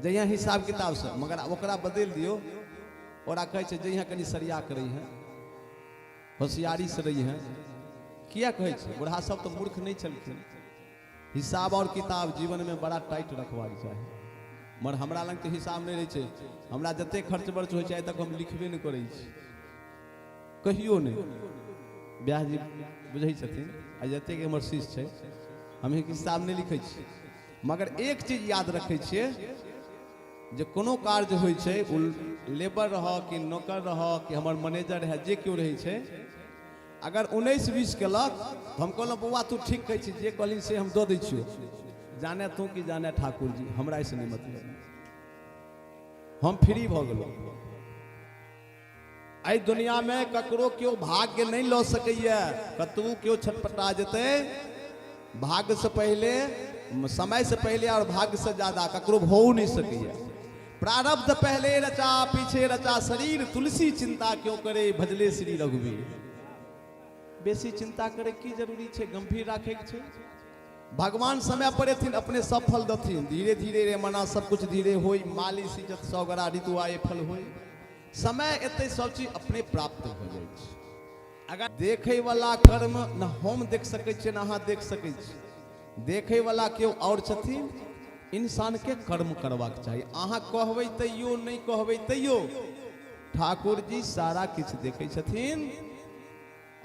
जइहेँ हिसाब किताबसँ, मगर ओकरा बदलि दियौ, ओकरा कहै छै जइहेँ कनि सरिया के रहिहेँ, होशियारीसँ रहिहेँ। किया कहै छै? बूढ़ा सब तऽ मूर्ख नहि छलखिन। हिसाब और किताब जीवनमे बड़ा टाइट रखबाक चाही। मगर हमरा लग तऽ हिसाब नहि रहै छै, हमरा जतेक खर्च बर्च होइ छै आइ तक हम लिखबे नहि करै छी, कहियो नहि। व्यास जी बुझै छथिन आ जतेक हमर शिष्य छै, हम हिसाब नहि लिखै छी। मगर एक चीज याद रखै छियै जे कोनो कार्य होइ छै, ओ लेबर रह कि नौकर रह कि हमर मैनेजर रहै, जे केओ रहै छै, अगर 19-20 केलक तऽ हम कहलहुँ बौआ तू ठीक कहै छी, जे कहलही से हम दऽ दै छियौ, जाने तू कि जाने ठाकुर जी, हमरा एहिसँ नहि मतलब, हम फ्री भऽ गेलहुँ। एहि दुनियामे ककरो केओ भाग्य नहि लऽ सकैए, कतबो केओ छटपटा जेतै, भाग्य से पहिले, समय से पहिले और भाग्य से ज्यादा ककरो भऽ नहि सकैए। प्रारब्ध पहले रचा पीछे रचा शरीर, तुलसी चिंता क्यों करे भजले श्री रघुवीर। बेसी चिंता करे की जरूरी छै, गंभीर राखे के छै। भगवान समय पर एथिन, अपने सब फल दथिन, धीरे धीरे रे मना सब कुछ धीरे होई, माली सिंचत सौगरा ऋतु आए फल होई। समय एते सब चीज अपने प्राप्त हो जाइ छै। अगर देखै वाला कर्म न हम देख सकै छियै न अहाँ देख सकै छी, देखै वाला केओ और छथिन। इंसान के कर्म करबाक चाही। अहाँ कहबै तैयो नहि कहबै तैयो ठाकुर जी सारा किछु देखै छथिन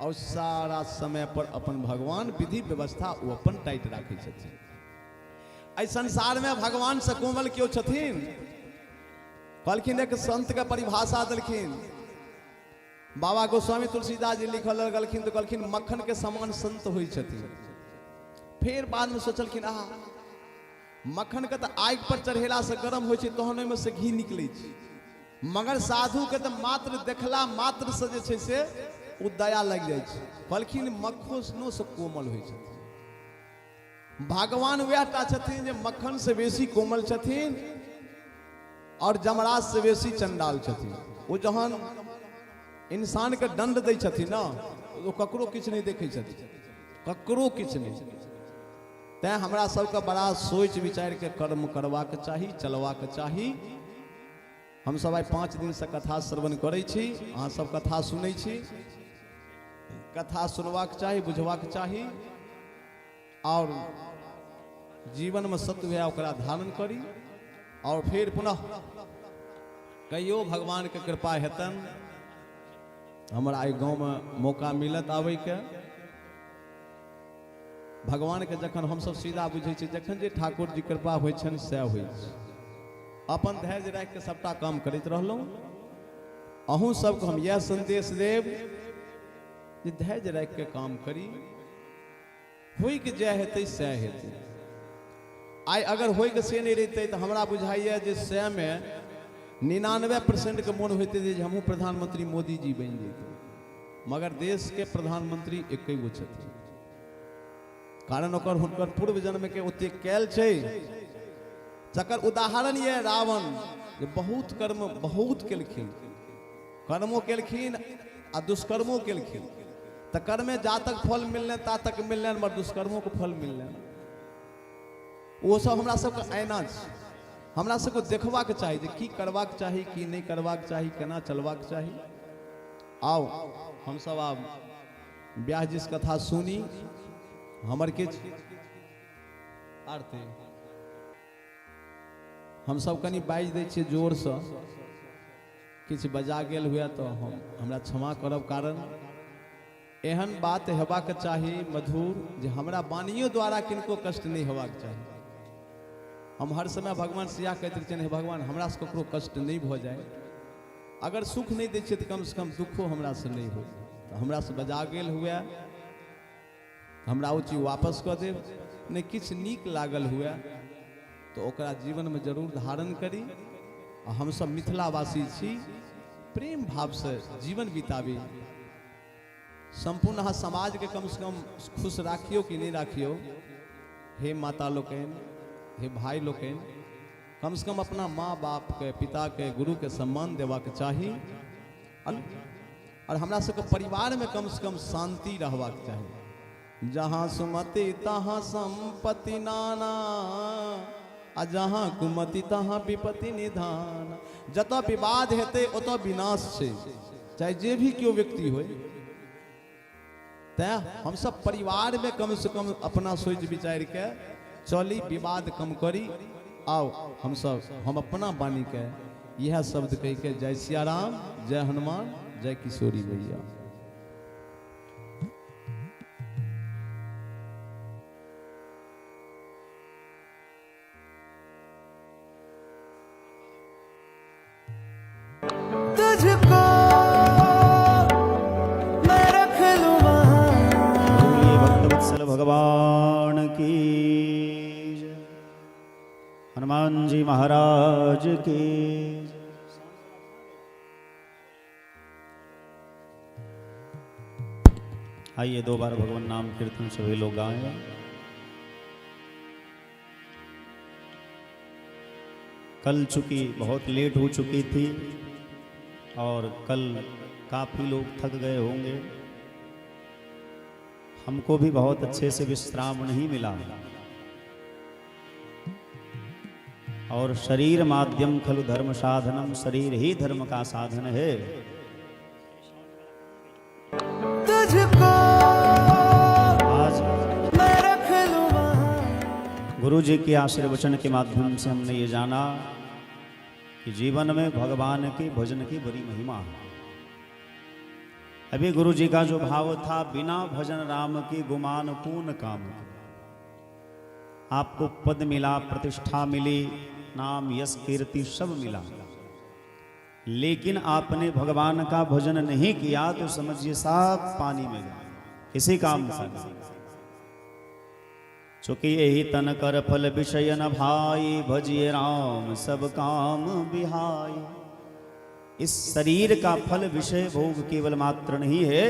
और सारा समय पर अपन भगवान विधि व्यवस्था ओ अपन टाइट राखै छथिन। एहि संसार में भगवान से कोमल केओ छथिन? कहलखिन एक संत के परिभाषा देलखिन, बाबा गोस्वामी तुलसीदास जी लिखल लगलखिन तऽ कहलखिन मक्खन के समान संत होइ छथिन। फेर बादमे सोचलखिन आहा मक्खन के तऽ आगि पर चढ़ेलासँ गरम होइ छै तहन ओहिमे से घी निकलै छै, मगर साधुके तऽ मात्र देखला मात्रसँ जे छै से ओ दया लागि जाइ छै। कहलखिन मक्खनो से कोमल होइ छथिन। भगवान वएह टा छथिन जे मक्खन से बेसी कोमल छथिन और जमराज से बेसी चंडाल छथिन। ओ जहन इंसान के दंड दै छथिन ना, ओ ककरो किछु नहि देखै छथिन, ककरो किछु नहि। तैं हमरा सबके बड़ा सोचि विचारि के कर्म करबाक चाही, चलबाक चाही। हमसब आइ 5 दिन से कथा श्रवण करै छी, अहाँ सब कथा सुनै छी। कथा सुनबाक चाही, बुझबाक चाही और जीवन में सत्य हुए ओकरा धारण करी। और फिर पुनः कहियो भगवान के कृपा हेतन हमरा एहि गाँव में मौका मिलत आबैके। भगवान के जखन हमसब सीधा बुझै छी, जखन जे ठाकुर जी कृपा होइ छनि सएह होइ छै। अपन धैर्य राखि के सबटा काम करैत रहलहुँ। अहूँ सबके हम इएह संदेश देब जे धैर्य राखि के काम करी, होइके जे हेतै सएह हेतै। आइ अगर होइके से नहि रहितै तऽ हमरा बुझाइए जे 100 में 99% के मोन होइतै जे हमहूँ प्रधानमंत्री मोदी जी बनि जैतहुँ, मगर देशके प्रधानमंत्री एके गो छथिन, कारण ओकर हुनकर पूर्व जन्म के ओतेक कयल छै। जकर उदाहरण यऽ रावण, जे बहुत कर्म बहुत केलखिन, कर्मो केलखिन आ दुष्कर्मो केलखिन, तऽ कर्मे जा तक फल मिललनि ता तक मिललनि, मगर दुष्कर्मो के फल मिललनि। ओ सब हमरा सबके ऐना छै, हमरा सबके देखबाक चाही जे की करबाक चाही, की नहि करबाक चाही, केना चलबाक चाही। आउ हमसब आब व्यास जी से कथा सुनी। हमर किछु आरती हमसब कनि बाजि दै छियै जोरसँ, किछु बजा गेल हुए तऽ हम हमरा क्षमा करब, कारण एहन बात हेबाक चाही मधुर जे हमरा वाणियो द्वारा किनको कष्ट नहि हेबाक चाही। हम हर समय भगवान से इएह कहैत रहै छियनि, हे भगवान हमरा से ककरो कष्ट नहि भऽ जाय, अगर सुख नहि दै छियै तऽ कमसँ कम दुखो हमरा से नहि होइ। तऽ हमरा से बजा गेल हुए हमरा ओ चीज वापस कऽ देब, नहि किछु नीक लागल हुए तऽ ओकरा जीवनमे जरूर धारण करी। आ हमसब मिथिलावासी छी, प्रेम भावसँ जीवन बिताबी। सम्पूर्ण अहाँ समाजके कमसँ कम खुश राखियौ कि नहि राखियौ। हे माता लोकनि, हे भाई लोकनि, कमसँ कम अपना माँ बापके, पिताके, गुरुके सम्मान देबाक चाही। और हमरा सबके परिवारमे कमसँ कम शान्ति रहबाक चाही। जहाँ सुमति तहाँ संपत्ति नाना, आ जहाँ कुमति तहाँ विपत्ति निधान। जतऽ विवाद हेतै ओतऽ विनाश छै, चाहे जे भी केओ व्यक्ति होय। तैं हमसब परिवारमे कमसँ कम अपना सोचि विचारिके चली, विवाद कम करी। आउ हमसब हम अपना वाणीके इएह शब्द कहिके जय सियाराम, जय हनुमान, जय किशोरी भैया। तुझको मैं रख लूं वहाँ। बोलिए भक्तवत्सल भगवान की जय, हनुमान जी महाराज की जय। आइए 2 बार भगवान नाम कीर्तन सभी लोग गाएं। कल चूंकि बहुत लेट हो चुकी थी और कल काफ़ी लोग थक गए होंगे, हमको भी बहुत अच्छे से विश्राम नहीं मिला। और शरीर माध्यम खलु धर्म साधनम, शरीर ही धर्म का साधन है। तुझको आज मैं रख लूं वहाँ। गुरु जी के आशीर्वचन के माध्यम से हमने ये जाना कि जीवन में भगवान के भजन की बड़ी महिमा है। अभी गुरु जी का जो भाव था, बिना भजन राम की गुमान कौन काम के। आपको पद मिला, प्रतिष्ठा मिली, नाम यश कीर्ति सब मिला, लेकिन आपने भगवान का भजन नहीं किया तो समझिए सब पानी में गया, किसी काम का नहीं। चूंकि यही तन कर फल विषय न भाई, भजिए राम सब काम बिहाई। इस शरीर का फल विषय भोग केवल मात्र नहीं है।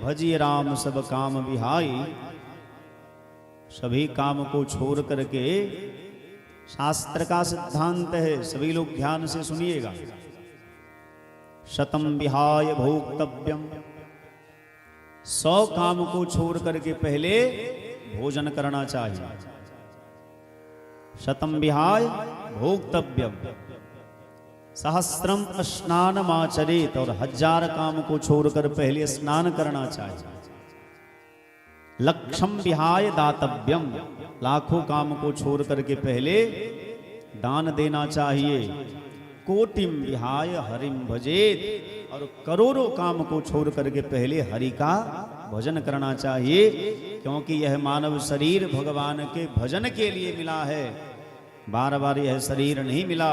भजिए राम सब काम बिहाई, सभी काम को छोड़ करके, शास्त्र का सिद्धांत है, सभी लोग ध्यान से सुनिएगा। शतम विहाय भोक्तव्यम, 100 काम को छोड़ करके पहले भोजन करना चाहिए। शतम विहाय भोक्तव्यम, सहस्रम स्नानमाचरित, और 1000 काम को छोड़कर पहले स्नान करना चाहिए। लक्षम विहाय दातव्यम, लाखों काम को छोड़ करके पहले दान देना चाहिए। कोटिम विहाय हरिम भजेत, और करोड़ों काम को छोड़ करके पहले हरि का भजन करना चाहिए, क्योंकि यह मानव शरीर भगवान के भजन के लिए मिला है। बार बार यह शरीर नहीं मिला,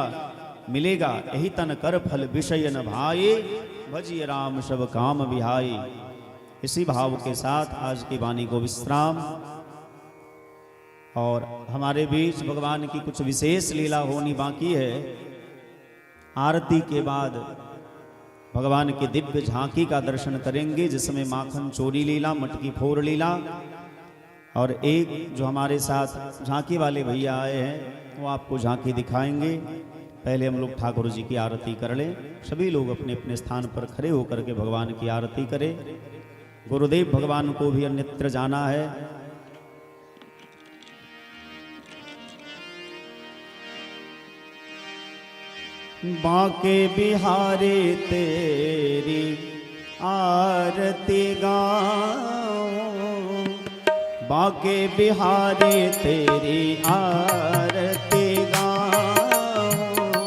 मिलेगा। यही तन कर फल विषय न भाई, भजिए राम सब काम बिहाई। इसी भाव के साथ आज की वाणी को विश्राम। और हमारे बीच भगवान की कुछ विशेष लीला होनी बाकी है। आरती के बाद भगवान की दिव्य झांकी का दर्शन करेंगे, जिसमें माखन चोरी लीला, मटकी फोड़ लीला, और एक जो हमारे साथ झांकी वाले भैया आए हैं वो आपको झांकी दिखाएंगे। पहले हम लोग ठाकुर जी की आरती कर लें। सभी लोग अपने अपने स्थान पर खड़े होकर के भगवान की आरती करें। गुरुदेव भगवान को भी अन्यत्र जाना है। बांके बिहारी तेरी आरती गाऊं, बांके बिहारी तेरी आरती गाऊं,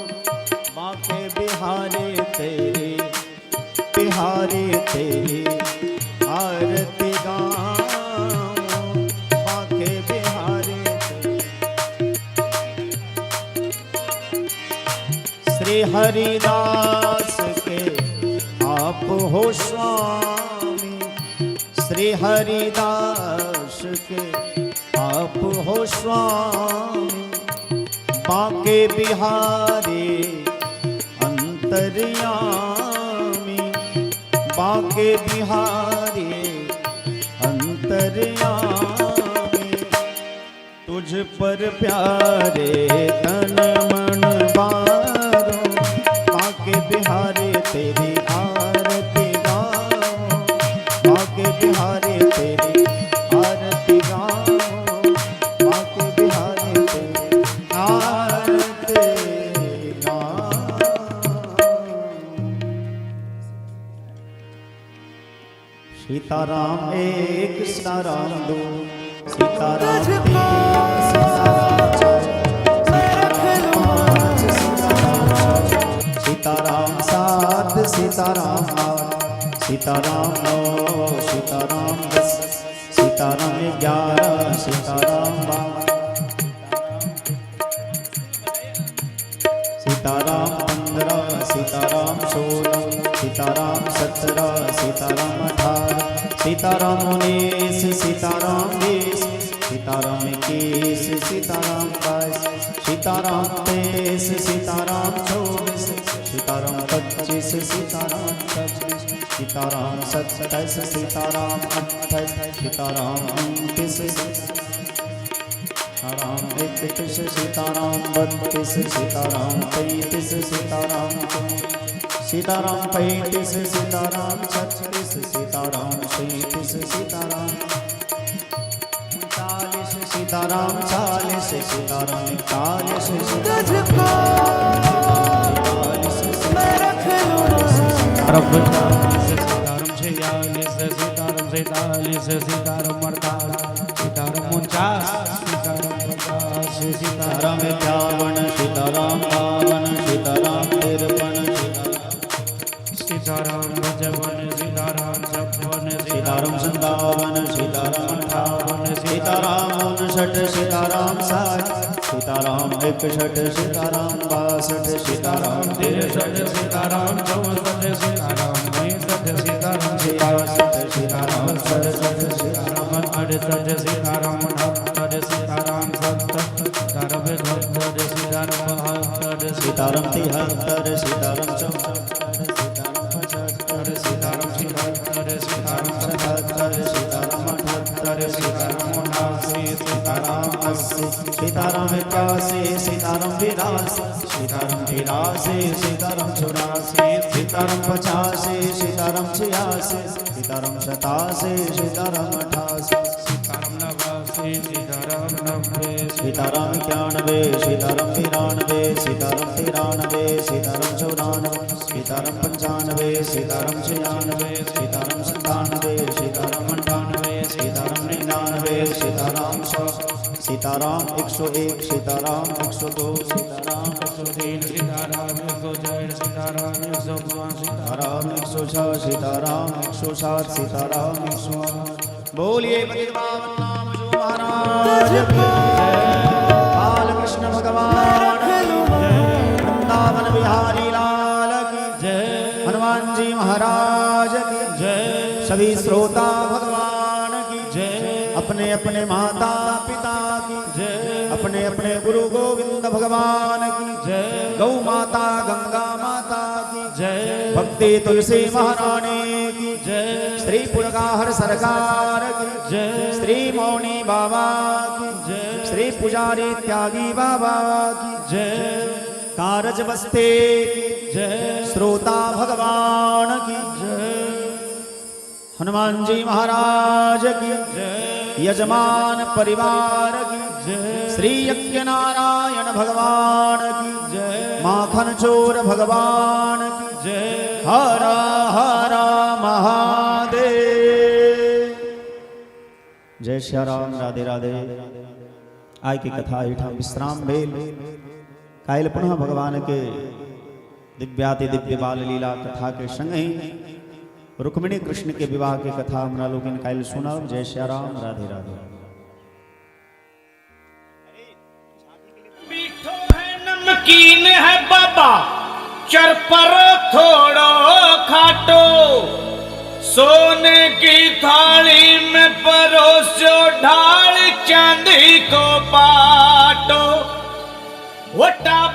बांके बिहारी तेरी बिहारी तेरी आरती गाऊं, बांके बिहारी तेरी। श्री हरिदास के आप हो स्वामी, श्री हरिदास के आप हो स्वामी, बांके बिहारी अंतर्यामी, बांके बिहारी अंतर्यामी। तुझ पर प्यारे तन मन बारो, बांके बिहारी तेरी आरती गाओ, बांके बिहारी तेरी आरती गाओ, बांके बिहारी तेरी आरती गाओ। सीताराम एक, सीताराम दो, सीताराम तीन, सीताराम चार, सीताराम पाँच, सीताराम छः, सीताराम सात, सीताराम आठ, सीताराम 9, सीताराम 10, सीताराम 11, सीताराम 12, सीताराम 15, सीताराम 16, सीताराम 17, सीताराम 18, सीताराम 19, सीताराम 20, सीताराम 21, सीताराम 22, सीताराम 23, सीताराम 24, सीताराम 25, सीताराम 26, सीताराम 27, सीताराम 28, सीताराम 29, सीताराम 31, सीताराम 32, सीताराम 33, सीताराम सीताराम 35, सीताराम 36, सीताराम 37, सीताराम 39, सीताराम 40, सीताराम 41, तुझको मैं रख लूँ सीताराम 46, सीताराम 47, सीताराम 48, सीताराम 49, सीताराम 50, सीताराम 51, सीताराम 52, सीताराम 53, सीताराम 55, सीताराम 56, सीताराम 57, सीताराम 58, सीताराम 59, सीताराम 60, सीताराम 61, सीताराम 62, 62 सीताराम, 63 सीताराम, 64 सीताराम, 65 सीताराम, 66 सीताराम, 67 सीताराम, 68 सीताराम, 69 सीताराम, 70 सीताराम, 75 सीताराम, 72 सीताराम, 73 सीताराम, 74 सीताराम, 75 सीताराम, 76 सीताराम, 77 सीताराम, 78 सीताराम, 79 सीताराम, 80 सीताराम, 81 सीताराम, 82 सीताराम, 83 सीताराम, 84 सीताराम, 85 सीताराम, 86 सीताराम, 87 सीताराम, 88 सीताराम, 89 सीताराम, 90 सीताराम, 91 सीताराम, 92 सीताराम, 93 सीताराम, 94 सीताराम, 95 सीताराम, 96 सीताराम, 97 सीताराम, 98 सीताराम, 99 सीताराम, 100 सीताराम, 101 सीताराम, 102 सीताराम, 103 सीताराम, 104 सीताराम, 105 सीताराम, 106 सीताराम, 107 सीताराम, 108। बोलिए पतित पावन नाम जो महाराज की जय। बालकृष्ण भगवान की जय। वृंदावन बिहारी लाल की जय। हनुमान जी महाराज की जय। सभी श्रोता भगवान की जय। अपने अपने माता पिता की जय। अपने अपने गुरु गोविंद भगवान की जय। गौ माता गंगा माता की जय। भक्ति तुलसी महारानी की जय। श्री पुरगाहर सरकार की जय। श्री मौनी बाबा की जय। श्री पुजारी त्यागी बाबा की जय। कारज बस्ते की जय। श्रोता भगवान की जय। हनुमान जी महाराज की जय। यजमान परिवार की जय। श्री यज्ञ नारायण भगवान की जय। माखन चोर भगवान की जय। हर हर महादेव। जय श्री राम, राधे राधे। आय के कथा एहिठाम विश्राम भेल। काल्हि पुनः भगवान के दिव्याति दिव्य बाल लीला कथा के संग ही रुक्मिणी कृष्ण के विवाह के कथा हमरा लोकनि काल्हि सुनब। जय श्री राम, राधे राधे। मीठो है नमकीन है बाबा चरपर थोड़ो खाटो, सोने की थाली में परोसो ढाल चांदी को पाटो। वो टाप